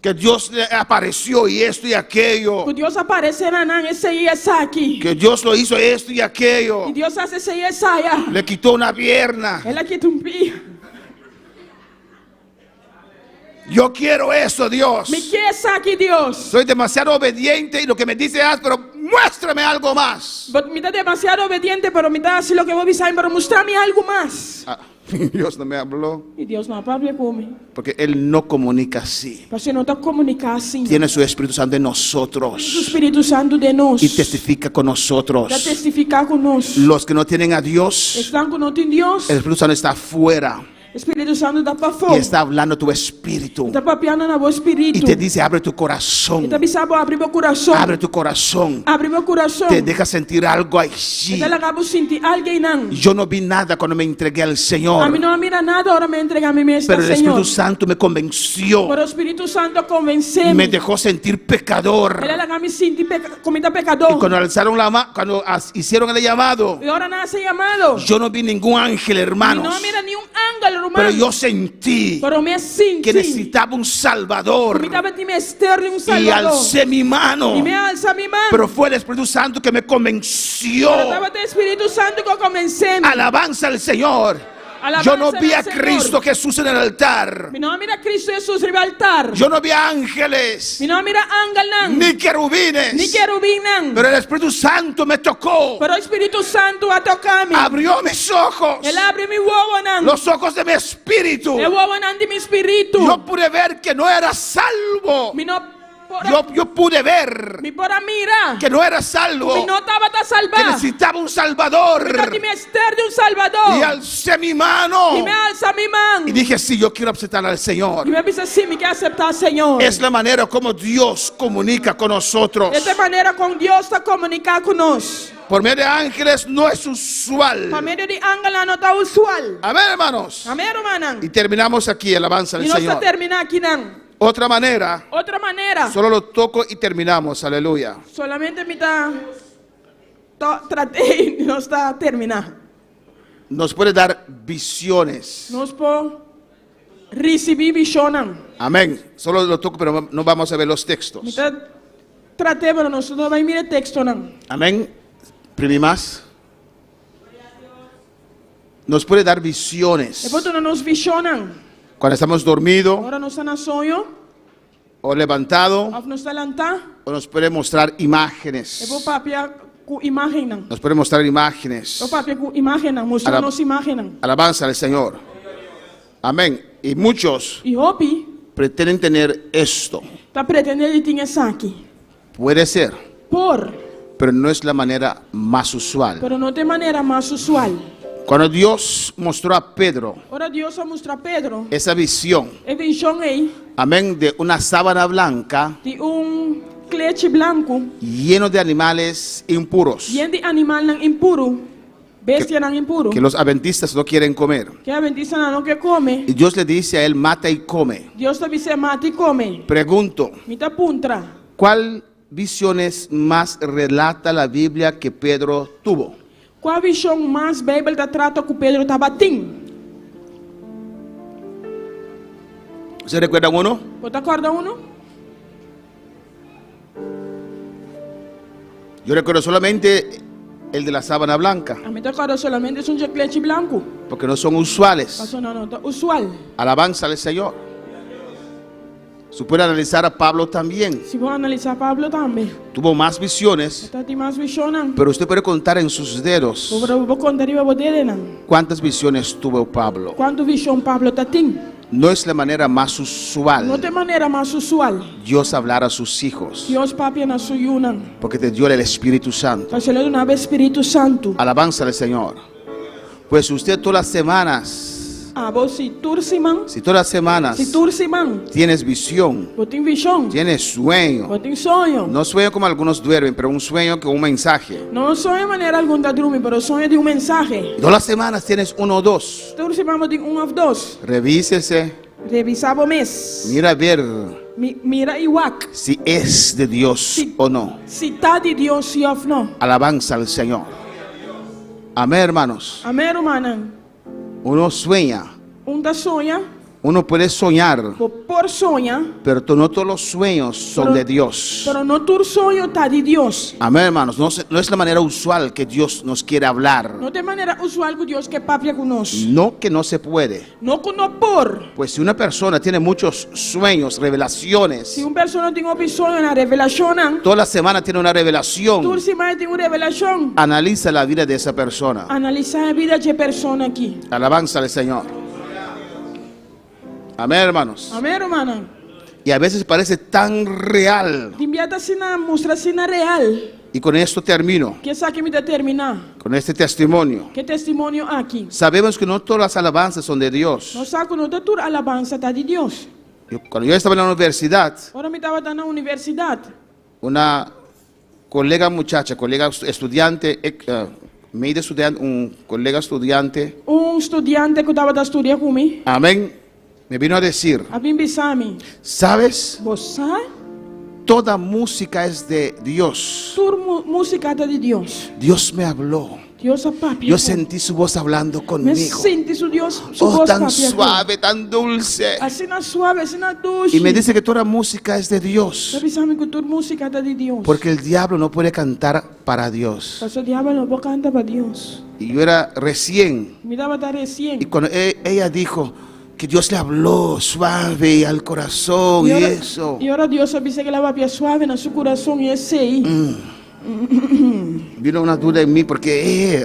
G: Que Dios le apareció y esto y aquello.
H: Ku Dios a aparesé na nan esei i esaki.
G: Que Dios lo hizo esto y aquello.
H: I Dios a hasi esei i esaya.
G: Le quitó una pierna.
H: El a kita un pia.
G: Yo quiero eso, Dios.
H: Mi ke esaki, Dios.
G: Soy demasiado obediente y lo que me dice haz, pero muéstrame algo más.
H: But mi ta demasiado obediente, pero mi ta hasi loke bo bisa mi, pero mustra mi algu mas.
G: Ah, Dios no me habló.
H: I Dios no a papia ku mi.
G: Porque Él no comunica así.
H: Pasobra e no ta komuniká asina.
G: Tiene su Espíritu Santo en nosotros.
H: Su Spiritu Santu den nos.
G: Y testifica con nosotros.
H: Ta testifiká ku nos.
G: Los que no tienen a Dios.
H: Esnan ku no tin Dios.
G: El Espíritu Santo está afuera.
H: E Spiritu Santu ta pafó.
G: Y está hablando tu espíritu.
H: E ta papiando na bo spiritu.
G: Y te dice, abre tu corazón.
H: E ta bisa bo, abri bo kurason.
G: Abre tu corazón.
H: Abri bo kurason.
G: Te deja sentir algo allí.
H: E ta laga bo sinti algu einan.
G: Yo no vi nada cuando me entregué al Señor.
H: Ami no a mira nada ora mi a entregá mi mes na
G: Pero el
H: Señor.
G: Espíritu Santo me convenció.
H: Pero Spiritu Santu a konvensé mi.
G: Me dejó sentir pecador.
H: El a laga mi sinti peka, ku mi ta pekadó.
G: Y cuando alzaron la ma, cuando hicieron el llamado.
H: I ora nan a hasi e yamado.
G: Yo no vi ningún ángel, hermanos.
H: Mi no a mira niun angel, ruman.
G: Pero yo sentí
H: Pero mi a sinti.
G: que necesitaba un Salvador.
H: Ku mi tabatin mester di un
G: Y
H: Salvador.
G: alcé mi mano.
H: I mi a alsa mi man.
G: Pero fue el Espíritu Santo que me convenció.
H: Pero tabata e Spiritu Santu ku a konvensé mi.
G: Alabanza al Señor.
H: Alabanza
G: Yo no vi a
H: al Señor.
G: Cristo Jesús en el altar.
H: Mi no a mira Cristo Hesus riba altar.
G: Yo no vi ángeles.
H: Mi no a mira angelnan.
G: Ni querubines.
H: Ni kerubinnan.
G: Pero el Espíritu Santo me tocó.
H: Pero Spiritu Santu a toka mi.
G: Abrió mis ojos.
H: El a habri mi wowonan.
G: Los ojos de mi espíritu.
H: E wowonan di mi spiritu.
G: Yo pude ver que no era salvo.
H: Mi no por a,
G: Yo, yo pude ver
H: mi por a mira.
G: que no era salvo.
H: Mi no tabata
G: Que
H: salbá.
G: necesitaba un Salvador.
H: Mi tabatin mester di un Salbador.
G: Y alcé mi mano.
H: I mi a alsa mi man.
G: Y dije, sí, yo quiero aceptar al Señor.
H: I mi a bisa sí, mi ke aseptá Señor.
G: Es la manera como Dios comunica con nosotros.
H: E ta e manera kon Dios ta komuniká ku nos.
G: Por medio de ángeles no es usual.
H: Pa medio di angelnan no ta usual.
G: Amén, hermanos.
H: Amén, rumannan.
G: Y terminamos aquí, alabanza al
H: I nos ta
G: Señor.
H: terminá akinan.
G: Otra manera.
H: Otro manera.
G: Solo lo toco y terminamos, aleluya.
H: Solamente mi ta to trat'é i nos ta terminá.
G: Nos puede dar visiones.
H: Nos por risibí vishonnan.
G: Amén. Solo lo toco, pero no vamos a ver los textos.
H: Mi ta trat'é, pero nos no ta bai mira e tekstonan.
G: Amén. Primi mas. Nos puede dar visiones.
H: E por duna nos vishonnan.
G: Cuando estamos dormidos.
H: Ora nos ta na soño.
G: O levantado.
H: Òf nos ta lantá.
G: O nos puede mostrar imágenes.
H: E por papia ku imágennan.
G: Nos puede mostrar imágenes.
H: Por papia ku imágennan, mustra nos imágennan.
G: Alabanza al Señor. Amén. Y muchos
H: I hopi
G: pretenden tener esto.
H: ta pretendé di tin esaki.
G: Puede ser.
H: Por.
G: Pero no es la manera más usual.
H: Pero no ta e manera mas usual.
G: Cuando Dios mostró a Pedro
H: Ora Dios a mustra Pedro
G: esa visión,
H: e vishon ei
G: amén, de una sábana blanca
H: di un klechi blanku
G: lleno de animales impuros
H: yen di animalnan impuru, bestianan impuru,
G: que los adventistas no quieren comer.
H: ku e adventistanan no ke kome.
G: Y Dios le dice a él, mata y come.
H: Dios ta bis'é mata i kome.
G: Pregunto,
H: Mi ta puntra.
G: ¿cuál visiones más relata la Biblia que Pedro tuvo?
H: Kua vishon mas Beibel ta trata ku Pedro tabatin?
G: Se recuerdan uno?
H: Bo ta kòrda unu?
G: Yo recuerdo solamente el de la sábana blanca.
H: Ami ta kòrda solamente esun dje klechi blanku.
G: Porque no son usuales.
H: Pasobra nan no ta usual.
G: Alabanza al Señor. Se puede analizar a Pablo también.
H: Si bo analisá Pablo tambe.
G: Tuvo más visiones.
H: E tabatin mas vishonnan.
G: Pero usted puede contar en sus dedos.
H: Pero bo por konta riba bo dedenan.
G: Cuántas visiones tuvo Pablo.
H: Kuantu vishon Pablo tatin.
G: No es la manera más usual.
H: No ta e manera mas usual.
G: Dios hablar a sus hijos.
H: Dios papia na su yunan.
G: Porque te dio el Espíritu Santo.
H: Pasobra el a duna bo e Spiritu Santu.
G: Alabanza al Señor. Pues usted todas las semanas.
H: Abo si tur siman.
G: Si todas las semanas.
H: Si tur siman.
G: Tienes visión.
H: Bo tin vishon.
G: Tienes sueño.
H: Bo tin soño.
G: No sueño como algunos duermen, pero un sueño con un mensaje.
H: No soño manera algun ta drumi, pero soño di un mensahe.
G: Todas las semanas tienes uno o dos.
H: Tur siman bo tin un òf dos.
G: Revísese.
H: Revisá bo mes.
G: Mira a ver.
H: Mi, mira i wak.
G: Si es de Dios
H: Si,
G: o no.
H: Si ta di Dios si òf no.
G: Alabanza al Señor. Amén, hermanos.
H: Amén, rumannan.
G: Uno sueña.
H: Un ta soña.
G: Uno puede soñar,
H: Bo por soña,
G: pero no todos los sueños son
H: Pero-
G: de Dios.
H: pero no tur soño ta di Dios.
G: Amén, hermanos. No, no es la manera usual que Dios nos quiere hablar.
H: No ta e manera usual ku Dios ke papia ku nos.
G: No que no se puede.
H: No ku no por.
G: Pues si una persona tiene muchos sueños, revelaciones,
H: Si un persona tin hopi soño i revelashon,
G: toda la semana tiene una revelación,
H: tur siman tin un revelashon.
G: analiza la vida de esa persona.
H: Analisá e bida di e persona aki.
G: Alabanza al Señor. Amén, hermanos.
H: Amèn, ruman.
G: Y a veces parece tan real.
H: Tin bia ta asina, mustra asina real.
G: Y con esto termino,
H: Ku esaki mi ta terminá.
G: con este testimonio.
H: Ku e testimonio aki.
G: Sabemos que no todas las alabanzas son de Dios.
H: Nos sa ku no tur alabansa ta di Dios.
G: Cuando yo estaba en la universidad,
H: Ora mi tabata na universidat.
G: una colega muchacha, colega estudiante, medio estudiante, un colega estudiante,
H: Un studiante ku tabata studia ku mi.
G: amén, me vino a decir,
H: A bin bisa mi.
G: ¿sabes?
H: Bo sa?
G: Toda música es de Dios.
H: Tur músika ta di Dios.
G: Dios me habló.
H: Dios a papia.
G: Yo sentí su voz hablando
H: Mi
G: conmigo.
H: sinti su Dios, su
G: Oh,
H: bos
G: tan
H: papia ku mi.
G: suave, tan dulce.
H: Asina suave, asina dushi.
G: Y me dice que toda música es de Dios.
H: Ta bisa mi ku tur músika ta di Dios.
G: Porque el diablo no puede cantar para Dios.
H: Paso diabel no por kanta pa Dios.
G: Y yo era recién.
H: Mi tabata resien.
G: Y cuando ella dijo que Dios le habló suave al corazón y
H: ora,
G: eso.
H: i ora Dios a bis'é ku el a papia suave na su kurason i esei.
G: Vino una duda en mí porque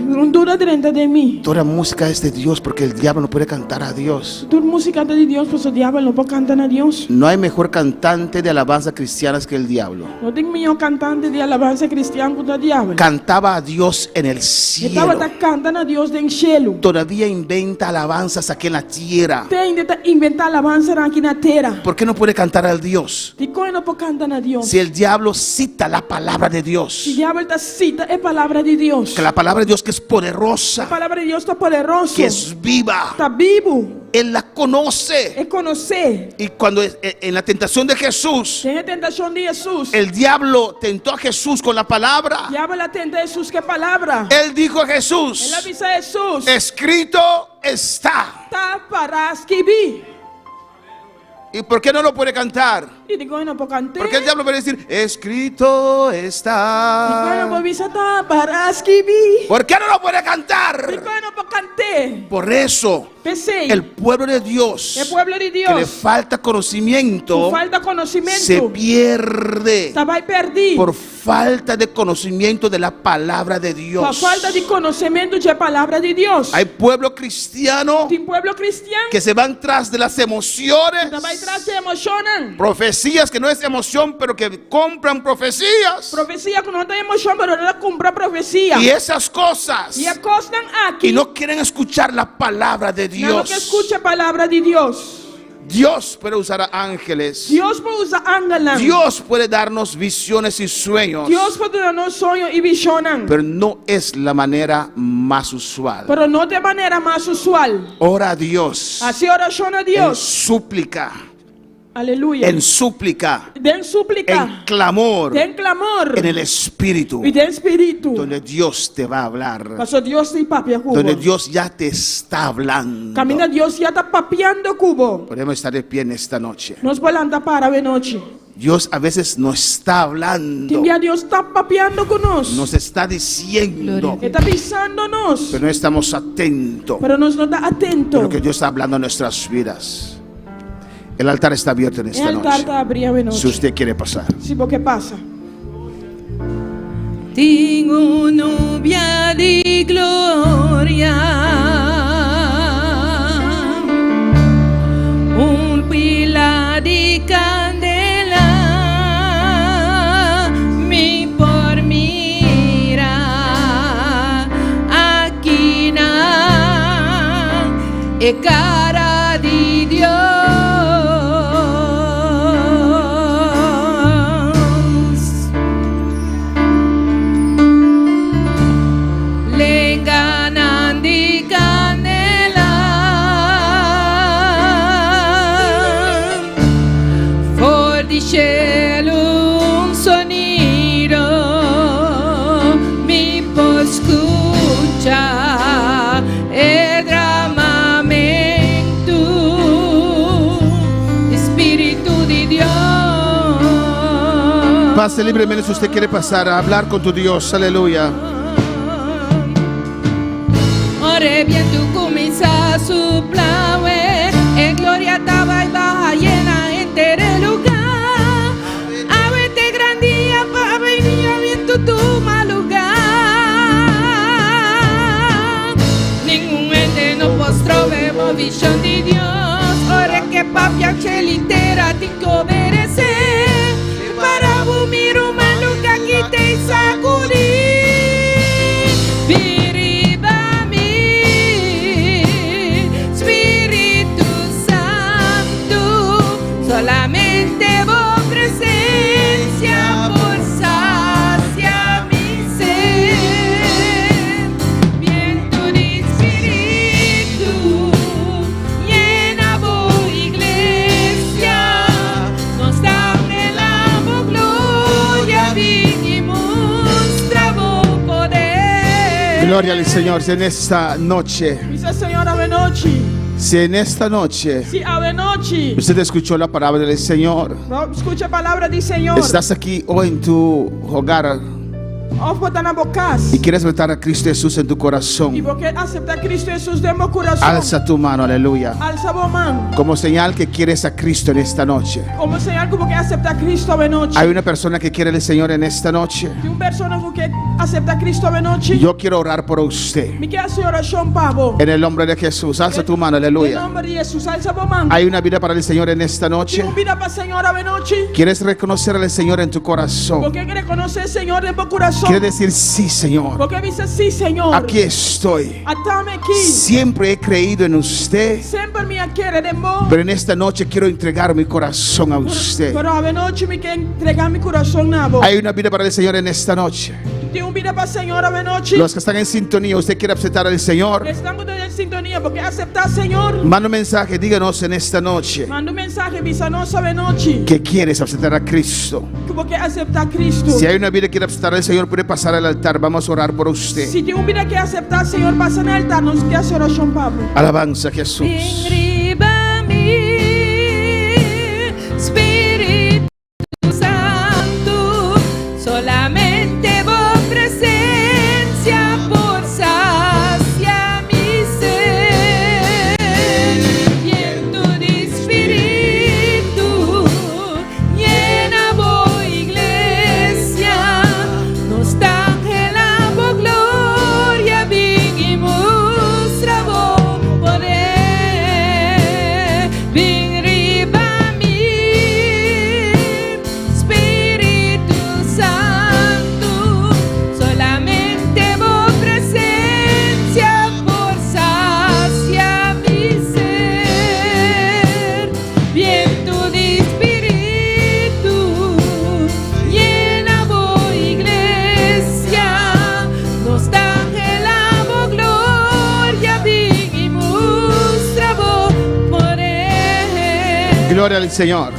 H: Un duda a drenta den mi.
G: toda música es de Dios porque el diablo no puede cantar a Dios.
H: Tur músika ta di Dios, paso diabel no por kanta na Dios.
G: No hay mejor cantante de alabanza cristianas que el diablo.
H: No tin mihó kantante di alabansa kristian ku ta diabel.
G: Cantaba a Dios en el
H: E
G: cielo.
H: tabata kanta na Dios den shelu.
G: Todavía inventa alabanzas aquí en la tierra.
H: Te ainda ta inventá alabansa aki na tera.
G: ¿Por qué no puede cantar al Dios?
H: Dikon e no por kanta na Dios.
G: Si el diablo cita la palabra de Dios.
H: Si diabel ta sita e palabra di Dios.
G: Que la palabra de Dios que es poderosa.
H: E palabra di Dios ta poderoso.
G: Que es viva.
H: Ta bibu.
G: Él la conoce.
H: E konosé.
G: Y cuando en la tentación de Jesús,
H: Den e tentashon di Hesus.
G: el diablo tentó a Jesús con la palabra.
H: Diabel a tenta Hesus ku e palabra.
G: Él dijo a Jesús:
H: El a bisa Hesus.
G: Escrito está.
H: Ta pará skibí.
G: ¿Y por qué no lo puede cantar?
H: I dikon e no por kant'é.
G: Porque el diablo puede decir: Escrito
H: Dikon e no
G: está.
H: por bisa ta pará skibí.
G: ¿Por qué no lo puede cantar?
H: Dikon e no por kant'é.
G: Por eso,
H: P'esei.
G: el pueblo de Dios,
H: E pueblo di
G: que le
H: Dios.
G: falta conocimiento,
H: Ku falta konosementu.
G: se pierde
H: Ta bai pèrdí.
G: por falta de conocimiento de la palabra de
H: Pa
G: Dios.
H: falta di konosementu di e palabra di Dios.
G: Hay pueblo cristiano
H: Tin pueblo kristian
G: que se van tras de las emociones,
H: ta bai tras di emoshonnan.
G: profecías que no es emoción, pero que compran profecías.
H: Profesia ku no ta emoshon, pero nan ta kumpra profesia.
G: Y esas cosas.
H: I e kosnan aki.
G: Y no quieren escuchar la palabra de
H: Nan no ke
G: Dios.
H: skucha e palabra di Dios.
G: Dios puede usar a ángeles.
H: Dios por usa angelnan.
G: Dios puede darnos visiones y sueños.
H: Dios por duna nos soño i vishonnan.
G: Pero no es la manera más usual.
H: Pero no ta e manera mas usual.
G: Ora a Dios.
H: Hasi orashon na
G: En
H: Dios.
G: súplica.
H: Aleluya.
G: En súplica.
H: Den súplika.
G: En clamor.
H: Den klamor.
G: En el espíritu.
H: I den spiritu.
G: Donde Dios te va a hablar.
H: Paso Dios ta papia ku bo.
G: Donde Dios ya te está hablando.
H: Kaminda Dios ya ta papiando ku bo.
G: Podemos estar de pie en esta noche.
H: Nos por lanta para awe nochi.
G: Dios a veces nos está hablando.
H: Tin bia Dios ta papiando ku nos.
G: Nos está diciendo.
H: E ta bisando nos.
G: Pero no estamos atentos.
H: Pero nos no ta atento.
G: De lo que Dios está hablando en nuestras vidas. El altar está abierto en
H: E
G: esta
H: altar
G: noche.
H: ta habrí awe
G: Si
H: nochi.
G: usted quiere pasar.
H: Si bo ke pasa.
C: Tin un nubia di gloria, un pila di kandela, mi por mira akinan e kara di Dios. Lenganan di kandela, for di shelu un sonido, mi por skucha e dramamentu.
G: Pase libremente si usted quiere pasar a hablar con tu Dios. Aleluya.
C: Ora bientu kuminsá supla, e gloria ta bai baha yena henter e lugá. Awe t'e gran dia pa bini bientu tuma lugá. Ningun hende no por strobe movishon di Dios. Ora k'e papia chel i tera tin k'oberesé. Para bo mi ruman luga ki te sakudí. Bin riba mi, Spiritu Santu, solamente bo presensia por sasia mi sed. Bientu di Spiritu, yena bo iglesia. Nos ta anhelá bo gloria, bin i mustra bo poder.
G: Gloria al Señor. Si en esta noche,
H: Bisa Señor awenochi.
G: si en esta noche
H: Si awenochi.
G: usted escuchó la palabra del Señor,
H: Bo skucha palabra di Señor.
G: estás aquí o en tu hogar
H: Òf bo ta na bo kas.
G: y quieres aceptar a Cristo Jesús en tu corazón,
H: I bo ke aseptá Kristu Hesus den bo kurason.
G: alza tu mano, aleluya.
H: Alsa bo man.
G: Como señal que quieres a Cristo en esta noche.
H: Komo señal ku bo ke aseptá Kristu awenochi.
G: Hay una persona que quiere al Señor en esta noche.
H: Tin un persona ku ke aseptá Kristu awenochi.
G: Yo quiero orar por usted.
H: Mi ke hasi orashon pa bo.
G: En el nombre de Jesús, alza tu mano,
H: Den
G: aleluya.
H: nòmber di Hesus, alsa bo man.
G: Hay una vida para el Señor en esta noche.
H: Tin un bida pa Señor awenochi.
G: ¿Quieres reconocer al Señor en tu corazón?
H: Bo ke rekonosé Señor den bo kurason.
G: ¿Quieres decir, sí, Señor?
H: Bo ke bisa sí, Señor.
G: Aquí estoy.
H: At'ami aki.
G: Siempre he creído en usted.
H: Semper mi a kere den bo.
G: Pero en esta noche quiero entregar mi corazón a usted.
H: Pero awenochi mi ke entregá mi kurason na bo.
G: Hay una vida para el Señor en esta noche.
H: Tin un bida pa Señor awenochi.
G: Los que están en sintonía, usted quiere aceptar al Señor.
H: Esnan ku ta den sintonia, bo ke aseptá Señor.
G: Manda un mensaje, díganos en esta noche.
H: Manda un mensahe, bisa nos awenochi.
G: Que quieres aceptar a Cristo.
H: Ku bo ke aseptá Cristo.
G: Si hay una vida que quiere aceptar al Señor, puede pasar al altar. Vamos a orar por usted.
H: Si tin un bida ke aseptá Señor, pasa na altar. Nos ke hasi orashon pa bo.
G: Alabanza a Jesús.
C: Bin riba mi, Spiritu Santu, solamente bo presensia por sasia mi sed. Bientu di Spiritu, yena bo iglesia, nos ta anhelá bo gloria, bin i mustra bo poder. Bin riba mi, Spiritu Santu, solamente bo presensia por sasia mi ser. Bientu di Spiritu, yena bo iglesia, nos ta anhelá bo gloria, bin i mustra bo poder.
G: Gloria al Señor.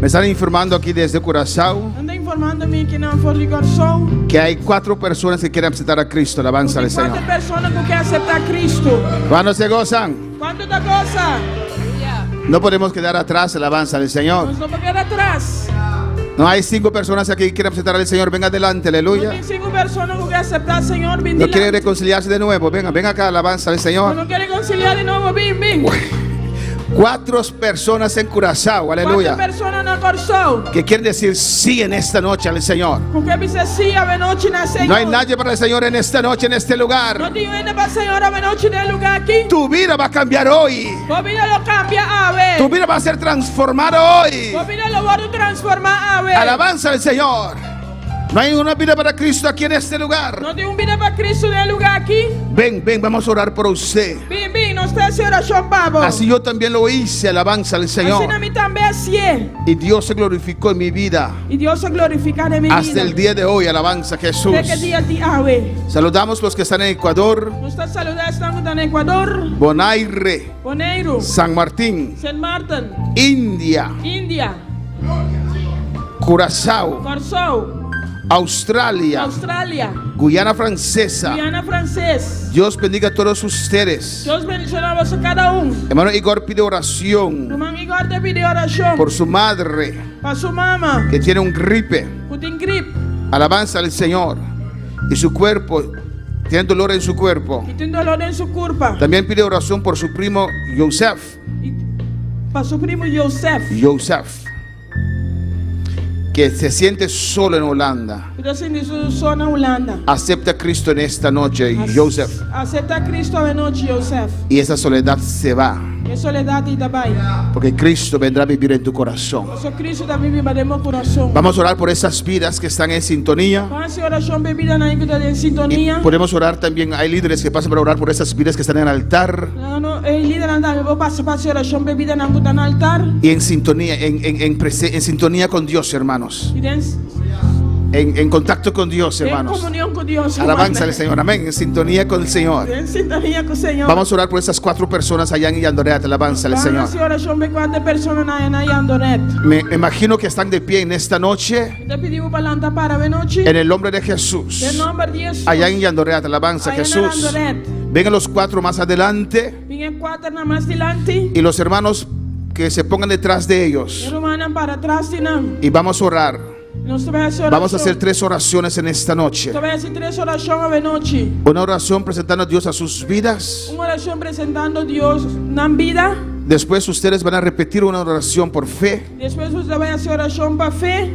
G: Me están informando aquí desde Curazao.
H: Nan ta informando mi akinan for di Kòrsou.
G: Que hay cuatro personas que quieren aceptar a Cristo. Alabanza al Señor.
H: Kuater persona ku ke aseptá Cristo.
G: ¿Cuántos se gozan?
H: Kuantu ta gosa?
G: No podemos quedar atrás, alabanza al Señor.
H: Nos no por keda atras.
G: No hay cinco personas aquí que quieren aceptar al Señor. Venga adelante, aleluya.
H: No tin sinku persona ku ke aseptá Señor, bin
G: No quiere
H: dilanti.
G: reconciliarse de nuevo. Venga, venga acá, alabanza al Señor.
H: No ke rekonsiliá di nobo, bin, bin.
G: Cuatro personas en Curazao, aleluya.
H: Kuater persona na Kòrsou.
G: Que quieren decir sí en esta noche al Señor.
H: Ku ke bisa sí awenochi na Señor.
G: No hay nadie para el Señor en esta noche, en este lugar.
H: No tin hende pa Señor awenochi den e lugá aki.
G: Tu vida va a cambiar hoy.
H: Bo bida lo kambia awe.
G: Tu vida va a ser transformada hoy.
H: Bo bida lo wòrdu transformá awe.
G: Alabanza al Señor. No hay una vida para Cristo aquí en este lugar.
H: No tin un bida pa Cristo den e lugá aki.
G: Ven, ven, vamos a orar por usted.
H: Bin, bin, nos ta hasi orashon pa bo.
G: Así yo también lo hice, alabanza al Señor.
H: Asina mi tambe a hasié.
G: Y Dios se glorificó en mi vida.
H: I Dios a glorifiká den mi
G: Hasta
H: bida.
G: el día de hoy, alabanza a Jesús.
H: Te ku dia di awe.
G: Saludamos los que están en Ecuador.
H: Nos ta saludá esnan ku ta na Ecuador.
G: Bonaire.
H: Boneiru.
G: San Martín.
H: Sint Maarten.
G: India.
H: India.
G: Curazao.
H: Kòrsou.
G: Australia,
H: Australia,
G: Guyana Francesa.
H: Guyana Franses.
G: Dios bendiga a todos ustedes.
H: Dios bendishoná boso kada un.
G: Hermano Igor pide oración
H: Ruman Igor ta pidi orashon
G: por su madre
H: pa su mama
G: que tiene un gripe.
H: ku tin grip
G: Alabanza al Señor. Y su cuerpo, tiene dolor en su cuerpo.
H: i tin doló den su kurpa.
G: También pide oración por su primo Joseph.
H: I pa su primu Joseph.
G: Joseph. Que se siente solo en Holanda.
H: Ku ta sinti su so na Hulanda.
G: Acepta a Cristo en esta noche, Joseph.
H: Aseptá Kristu awe nochi, Joseph.
G: Y esa soledad se va.
H: E soledat ei ta bai.
G: Porque Cristo vendrá a vivir en tu corazón.
H: Paso Kristu ta bin biba den bo kurason.
G: Vamos a orar por esas vidas que están en sintonía.
H: Ban hasi orashon pa e bidanan ku ta den
G: Y
H: sintonia.
G: podemos orar también. Hay líderes que pasan para orar por esas vidas que están en el altar.
H: No, no, e lidernan tambe por pasa pa hasi orashon pa e bidanan ku ta na altar.
G: Y en sintonía, en, en, en, prese- en sintonía con Dios, hermanos.
H: I den,
G: En, en contacto con Dios,
H: den
G: hermanos.
H: komunion ku Dios.
G: Alabanza al Señor. Amén. En sintonía con el Señor.
H: Den sintonia ku Señor.
G: Vamos a orar por esas cuatro personas allá en Yandoret. Alabanza al
H: Ban
G: Señor.
H: hasi orashon pa e kuater personanan na Yandoret.
G: Me imagino que están de pie en esta noche.
H: Mi ta pidi bo pa lanta para awe nochi.
G: En el nombre de Jesús.
H: Den nòmber di Hesus.
G: Allá en Yandoret. Alabanza a
H: Allá en
G: Jesús.
H: Yandoret.
G: Vengan los cuatro más adelante.
H: Bin e kuaternan mas dilanti.
G: Y los hermanos que se pongan detrás de
H: E
G: ellos.
H: rumannan para tras di nan.
G: Y vamos a orar.
H: Nos ta bai hasi orashon.
G: Vamos a hacer tres oraciones en esta noche.
H: Nos ta bai hasi tres orashon awe nochi.
G: Una oración presentando a Dios a sus vidas.
H: Un orashon presentando Dios nan bida.
G: Después ustedes van a repetir una oración por fe.
H: Despues boso ta bai hasi orashon pa fe.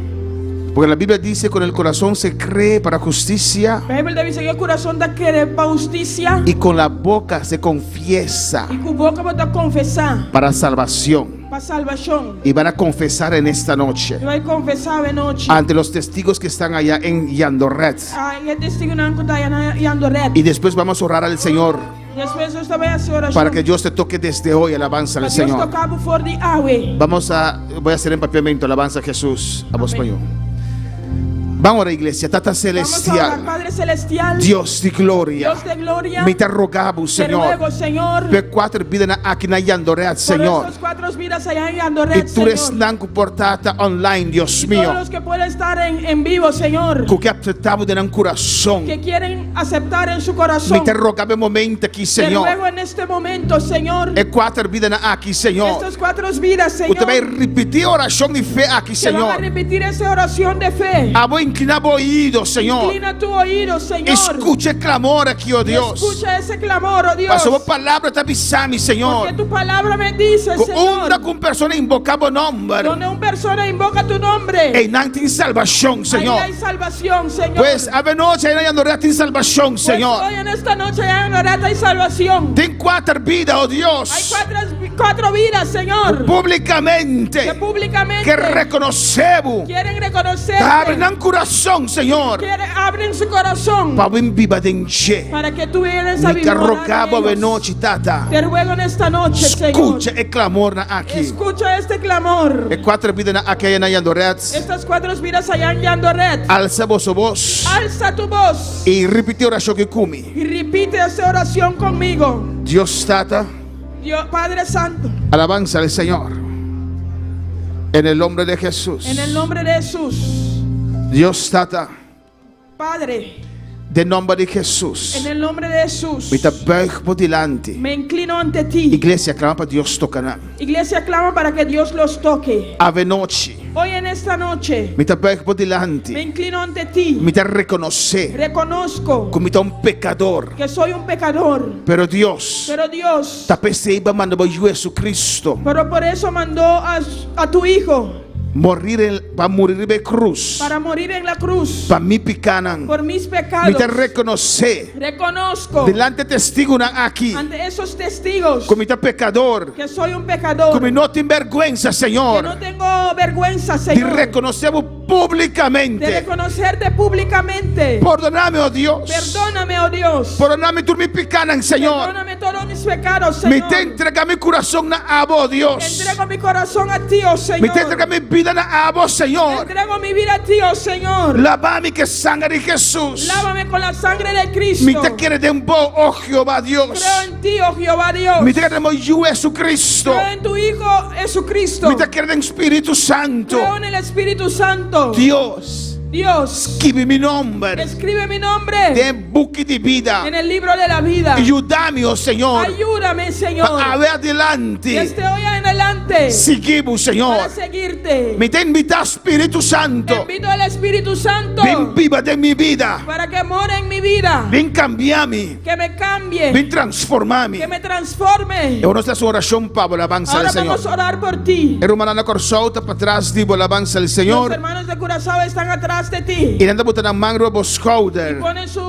G: Porque la Biblia dice con el corazón se cree para justicia
H: Beibel ta bisa ku e kurason ta kere pa hustisia
G: y con la boca se confiesa
H: i ku boka bo ta konfesá
G: para salvación.
H: pa salbashon.
G: Y van a confesar en esta noche
H: I bai konfesá awe nochi.
G: ante los testigos que están allá en Yandoret.
H: Ai e testigunan ku ta aya na Yandoret.
G: Y después vamos a orar al Señor
H: Despues nos ta bai hasi orashon
G: para que Dios te toque desde hoy. Alabanza
H: pa
G: al
H: Dios
G: Señor.
H: toka bo for di awe.
G: Vamos a, voy a hacer en papiamento, alabanza a Jesús, a vos
H: Amén.
G: español. Vamos a la iglesia, Tata
H: Vamos a orar,
G: Celestial,
H: Padre Celestial,
G: Dios de gloria,
H: Dios de gloria,
G: mi te rogamos,
H: te
G: Señor,
H: ruego, Señor,
G: pe cuatro vidas aquí en Yandoret,
H: por
G: Señor.
H: estos cuatro vidas allá en
G: Y
H: Yandoret,
G: tú eres
H: Señor.
G: nanku por tata online, Dios
H: Y todos
G: mío.
H: los que pueden estar en, en vivo, Señor,
G: Ku ke aceptá den nan kurason.
H: que quieren aceptar en su corazón.
G: Mi ta roga e momento aki,
H: Te
G: Señor.
H: ruego en este momento, Señor,
G: E kuater bidanan aki, Señor.
H: estas cuatro vidas,
G: Ku ta bai
H: Señor,
G: ripití orashon di fe aki,
H: que van a
G: Señor.
H: repetir esa oración de fe.
G: Abo inkliná bo oido, Señor.
H: Inclina tu oído, Señor.
G: Skucha e klamor aki, oh Dios.
H: Escucha ese clamor, oh Dios.
G: Paso bo palabra ta bisa mi, Señor.
H: Porque tu palabra me dice,
G: Ku
H: Señor,
G: unda ku un persona invoká bo nòmber.
H: donde una persona invoca tu nombre,
G: Einan tin salbashon,
H: ahí
G: Señor.
H: hay salvación, Señor.
G: Pues awe nochi na Yandoret tin salbashon,
H: Pues
G: Señor.
H: hoy en esta noche allá en Yandoret hay salvación.
G: Tin kuater bida, oh
H: Hay
G: Dios.
H: cuatro, cuatro vidas, Señor,
G: Públikamente.
H: que públicamente
G: Ke rekonosé bo.
H: quieren reconocer,
G: Habri nan kurason, Señor.
H: quieren, abren su corazón
G: Pa bo biba den dje.
H: para que tú vienes a
G: Mi ta
H: vivir.
G: roga bo awe nochi, Tata.
H: Te ruego en esta noche, Señor.
G: Skucha e klamornan aki.
H: Escucha este clamor.
G: E kuater bidanan aki na Yandoret.
H: Estas cuatro vidas allá en Yandoret.
G: Alsa boso bos.
H: Alza tu voz
G: I ripití e orashon aki ku mi.
H: y repite esta oración conmigo.
G: Dios Tata,
H: Dios Padre Santo,
G: alabanza al Señor. En el nombre de Jesús.
H: en el nombre de Jesús.
G: Dios Tata,
H: Padre,
G: den nòmber di Jesús.
H: en el nombre de Jesús.
G: Mi ta buig bo dilanti.
H: Me inclino ante ti.
G: Iglesia, klama pa Dios toka nan.
H: Iglesia clama para que Dios los toque.
G: Awe nochi.
H: Hoy en esta noche
G: Mi ta buig bo
H: me
G: dilanti.
H: inclino ante ti.
G: Mi ta rekonosé.
H: Reconozco
G: Ku mi ta un pekador.
H: que soy un pecador.
G: Pero Dios,
H: Pero Dios,
G: ta p'esei b'a manda bo Yu Jesucristo.
H: pero por eso mandó a, a tu Hijo
G: Morir en, pa muri riba e krus.
H: para morir en la cruz
G: Pa mi pikánan.
H: por mis
G: Mi
H: pecados.
G: ta rekonosé.
H: Reconozco
G: Dilanti testigunan aki.
H: ante esos testigos
G: Ku mi ta pekador.
H: que soy un pecador.
G: Ku mi no tin bèrgwensa,
H: Que
G: Señor.
H: no tengo vergüenza,
G: Di
H: Señor.
G: rekonosé
H: De
G: públikamente.
H: reconocerte públicamente.
G: Pordoná mi, oh Dios.
H: Perdóname, oh Dios.
G: Pordoná mi tur mi pikánan, Señor.
H: Perdóname todos mis pecados,
G: Mi
H: Señor.
G: ta entregá mi kurason na abo, oh Dios.
H: Entrego mi corazón a ti, oh Señor.
G: Mi ta entregá mi bida na abo, Señor.
H: Entrego mi vida a ti, oh Señor.
G: Laba mi ku sanger di Jesús.
H: Lávame con la sangre de Cristo.
G: Mi ta kere den bo, oh Jehová Dios.
H: Creo en ti, oh Jehová Dios.
G: Mi ta kere den bo Yu Jesucristo.
H: Creo en tu Hijo Jesucristo.
G: Mi ta kere den Spiritu Santu.
H: Creo en el Espíritu Santo.
G: Dios.
H: Dios,
G: Skibi mi nòmber
H: escribe mi nombre
G: den e buki di bida.
H: en el libro de la vida.
G: Yuda mi, o Señor,
H: Ayúdame, Señor.
G: pa awe adilanti
H: Desde hoy en adelante
G: sigui bo, Señor.
H: para seguirte.
G: Mi ta invitá Spiritu Santu
H: Invito al Espíritu Santo
G: bin biba den mi bida,
H: para que more en mi vida,
G: bin kambia mi,
H: que me cambie,
G: bin transformá mi.
H: que me transforme.
G: E nos ta hasi orashon pa bo, alabansa
H: Ahora
G: al Señor.
H: vamos a orar por ti.
G: E rumannan na Kòrsou ta patras di bo, alabansa al
H: Los
G: Señor.
H: hermanos de Curazao están atrás de ti.
G: I nan ta buta nan man riba bo skouder.
H: Ponen su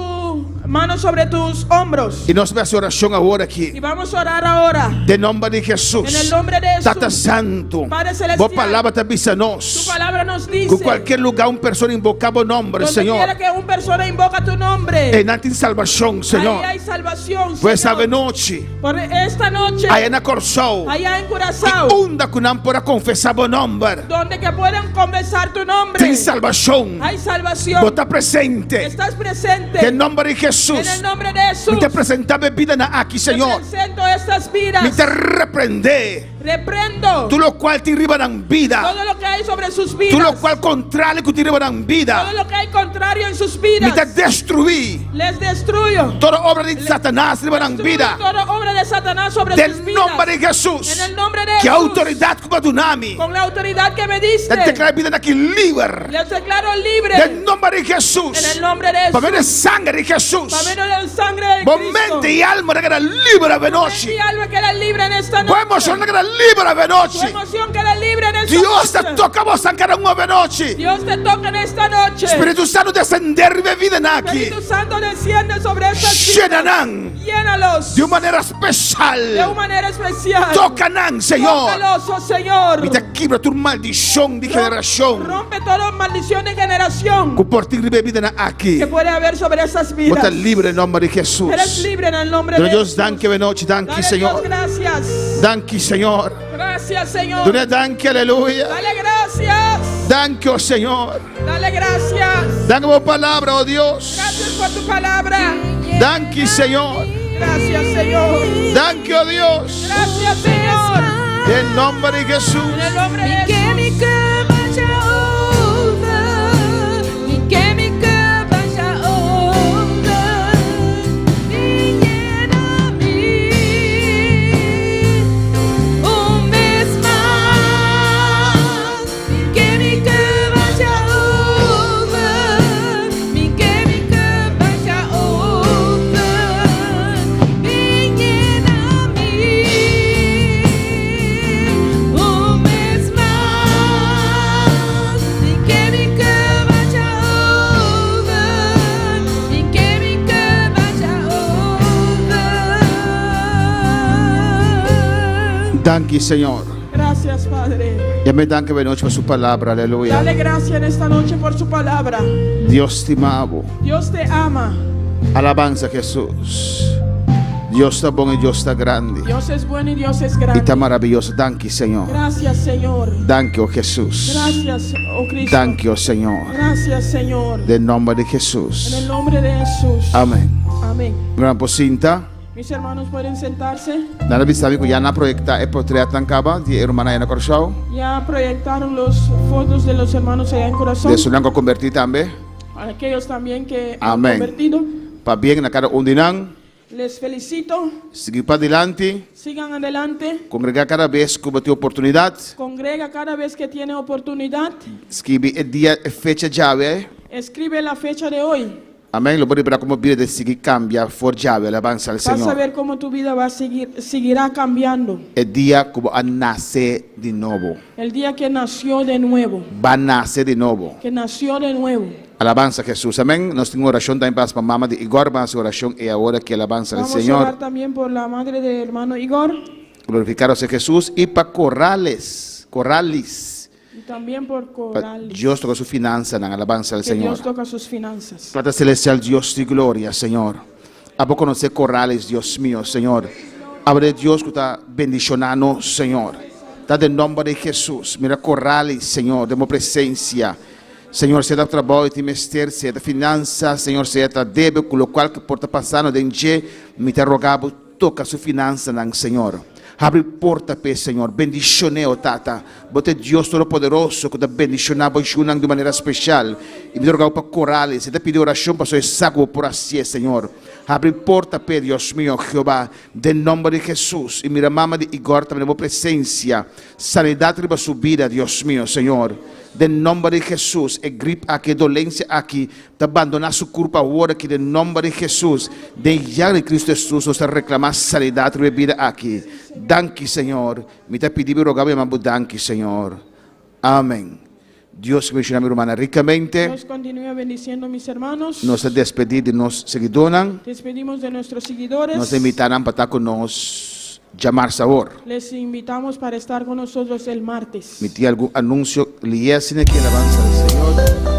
H: mano sobre tus hombros.
G: I nos ta hasi orashon awor aki.
H: Y vamos a orar ahora.
G: Den nòmber di Hesus.
H: En el nombre de Jesús.
G: Tata Santu,
H: Padre Celestial.
G: bo palabra ta bisa
H: Tu
G: nos.
H: palabra nos
G: Ku
H: dice.
G: kualkier lugá un persona invoká bo nòmber,
H: Donde
G: Señor,
H: quiera que un persona invoca tu nombre,
G: einan tin salbashon, Señor.
H: ahí hay salvación.
G: Pues
H: Señor.
G: avenochi,
H: Por esta noche,
G: aya na Kòrsou,
H: allá en
G: i
H: Curazao,
G: unda ku nan por a konfesá bo nòmber,
H: donde que puedan confesar tu nombre,
G: tin salbashon.
H: hay salvación.
G: Bo ta presente.
H: Estás presente.
G: Den nòmber di
H: En
G: Hesus.
H: el nombre de Jesús.
G: Mi ta presentá bo bidanan aki,
H: Te
G: Señor.
H: presento estas vidas.
G: Mi ta reprendé
H: Reprendo
G: tur lokual tin riba nan bida.
H: todo lo que hay sobre sus vidas.
G: Tur lokual kontrali ku tin riba nan bida.
H: Todo lo que hay contrario en sus vidas.
G: Mi ta destruí
H: Les destruyo.
G: tur obra di Satanas riba nan
H: Destruyo
G: bida.
H: toda obra de Satanás sobre sus
G: Den
H: vidas.
G: nòmber di Hesus.
H: En el nombre de
G: Ku
H: Jesús.
G: outoridat ku bo a duna mi.
H: Con la autoridad que me diste.
G: Ta deklará bidanan aki liber.
H: Les declaro libre.
G: Den nòmber di Hesus.
H: En el nombre de
G: Pa
H: Jesús.
G: medio di sanger di Hesus.
H: Pa medio de la sangre de
G: Bo
H: Cristo.
G: mente i alma ta keda liber avenochi.
H: Mente y alma queda libre en esta
G: Bo
H: noche.
G: emoshon ta keda liber
H: Tu
G: avenochi.
H: emoción queda libre en esta
G: Dios ta
H: noche.
G: toka boso kada un avenochi.
H: Dios te toca en esta noche.
G: Spiritu Santu desendé riba e bidanan aki.
H: Espíritu Santo desciende sobre estas vidas.
G: Yena nan.
H: Llénalos.
G: Di un manera spesial.
H: De una manera especial.
G: Toka nan, Señor.
H: Tócalos, oh Señor.
G: Mi ta kibra tur maldishon di generashon.
H: Rompe toda maldición de generación
G: Ku por tin riba e bidanan aki.
H: que puede haber sobre esas
G: Bo
H: vidas.
G: ta libre den nòmber di Hesus.
H: Eres libre en el nombre
G: Duna
H: de
G: Dios
H: Jesús.
G: danki avenochi. Danki,
H: Dale
G: Señor.
H: Dios gracias.
G: Danki, Señor.
H: Gracias, Señor.
G: Duna danki, aleluya.
H: Dale gracias.
G: Danki, oh Señor.
H: Dale gracias.
G: Danki pa bo palabra, oh Dios.
H: Gracias por tu palabra.
G: Danki, Señor.
H: Gracias, Señor.
G: Danki, oh Dios.
H: Gracias, Señor.
G: Den nòmber di Hesus.
H: En el nombre de Jesús.
G: Danki, Señor.
H: Gracias, Padre.
G: Yam'é danki avenochi pa su palabra. Aleluya.
H: Dale gracias en esta noche por su palabra.
G: Dios stima bo.
H: Dios te ama.
G: Alabansa Hesus. Dios ta bon i Dios ta grandi.
H: Dios es bueno y Dios es
G: I
H: grande.
G: ta maravioso. Danki, Señor.
H: Gracias, Señor.
G: Danki, oh Hesus.
H: Gracias, oh Cristo.
G: Danki, oh Señor.
H: Gracias, Señor.
G: Den nòmber di
H: En el
G: Hesus.
H: nombre de Jesús.
G: Amèn.
H: Amén.
G: Ruman por sinta.
H: Mis hermanos pueden sentarse.
G: Nan a bisa mi ku ya nan a proyektá e portretnan kaba di e rumannan na Kòrsou.
H: Ya proyectaron los fotos de los hermanos allá en Curazao.
G: Di esunnan ku a kombertí tambe.
H: Aquellos también que han
G: Amén.
H: convertido.
G: Pabien na kada un di nan.
H: Les felicito.
G: Sigui padilanti.
H: Sigan adelante.
G: Kongregá kada bes ku bo tin oportunidat.
H: Congrega cada vez que tiene oportunidad.
G: Skibi e dia e fecha djawe.
H: Escribe la fecha de hoy.
G: Amén. Lo bo ripará komo bida ta sigui kambia for djawe. Alabansa al
H: Vas a
G: Señor.
H: ver cómo tu vida va a seguir, seguirá cambiando.
G: E dia ku bo a nase di nobo.
H: El día que nació de nuevo.
G: B'a nase di nobo.
H: Que nació de nuevo.
G: Alabansa Jesús. Amén. Nos tin un orashon tambe pa mama di Igor. Ban hasi orashon e awor aki. Alabansa al
H: Vamos a
G: Señor.
H: orar también por la madre del hermano Igor.
G: Glorificado sea Jesús. Y pa Corrales. Corralis.
H: Y también por
G: Pa
H: Coralis.
G: Dios toka su finansanan. Alabansa al
H: Que
G: Señor.
H: Dios toca sus finanzas.
G: Tata Celestial, Dios di gloria, Señor. Abo konosé Corrales, Dios mio, Señor. Abre Dios ku ta bendishoná nos, Señor. Ta den nòmber di Hesus. Mira Corrales, Señor, den bo presensia. Señor, sea ta trabou e tin mester, sea ta finansa, Señor, sea ta debe, ku lokual ku por ta pasando den dje, mi ta roga bo. toka su finansanan, Señor. Habri porta p'e, Señor. Bendishon'é, o Tata. Bo ta e Dios Todopoderoso ku ta bendishoná bo yunan di un manera speshal. I mi ta roga bo pa Corales. E ta pidi orashon pasobra e sa ku bo por hasié, Señor. Habri porta p'e, Dios mio, Jehová, den nòmber di Hesus. I mira mama di Igor tambe den bo presensia. Sanidat riba su bida, Dios mio, Señor. Den nòmber di Hesus, e grip aki, e dolensia aki, ta bandoná su kurpa awor aki den nòmber di Hesus. Den yag di Kristu Hesus nos ta reklamá sanidat riba e bida aki. Danki, Señor. Mi ta pidi bo i roga bo yama bo danki, Señor. Amen. Dios bendiciona mi rumannan ricamente.
H: Dios continúe bendiciendo mis hermanos.
G: Nos ta despedi di nos seguidornan.
H: Despedimos de nuestros seguidores.
G: Nos ta invita nan pa ta cu nos djamars awor.
H: Les invitamos para estar con nosotros el martes.
G: Mi tin algun anuncio lié asina ki alabanza al Señor.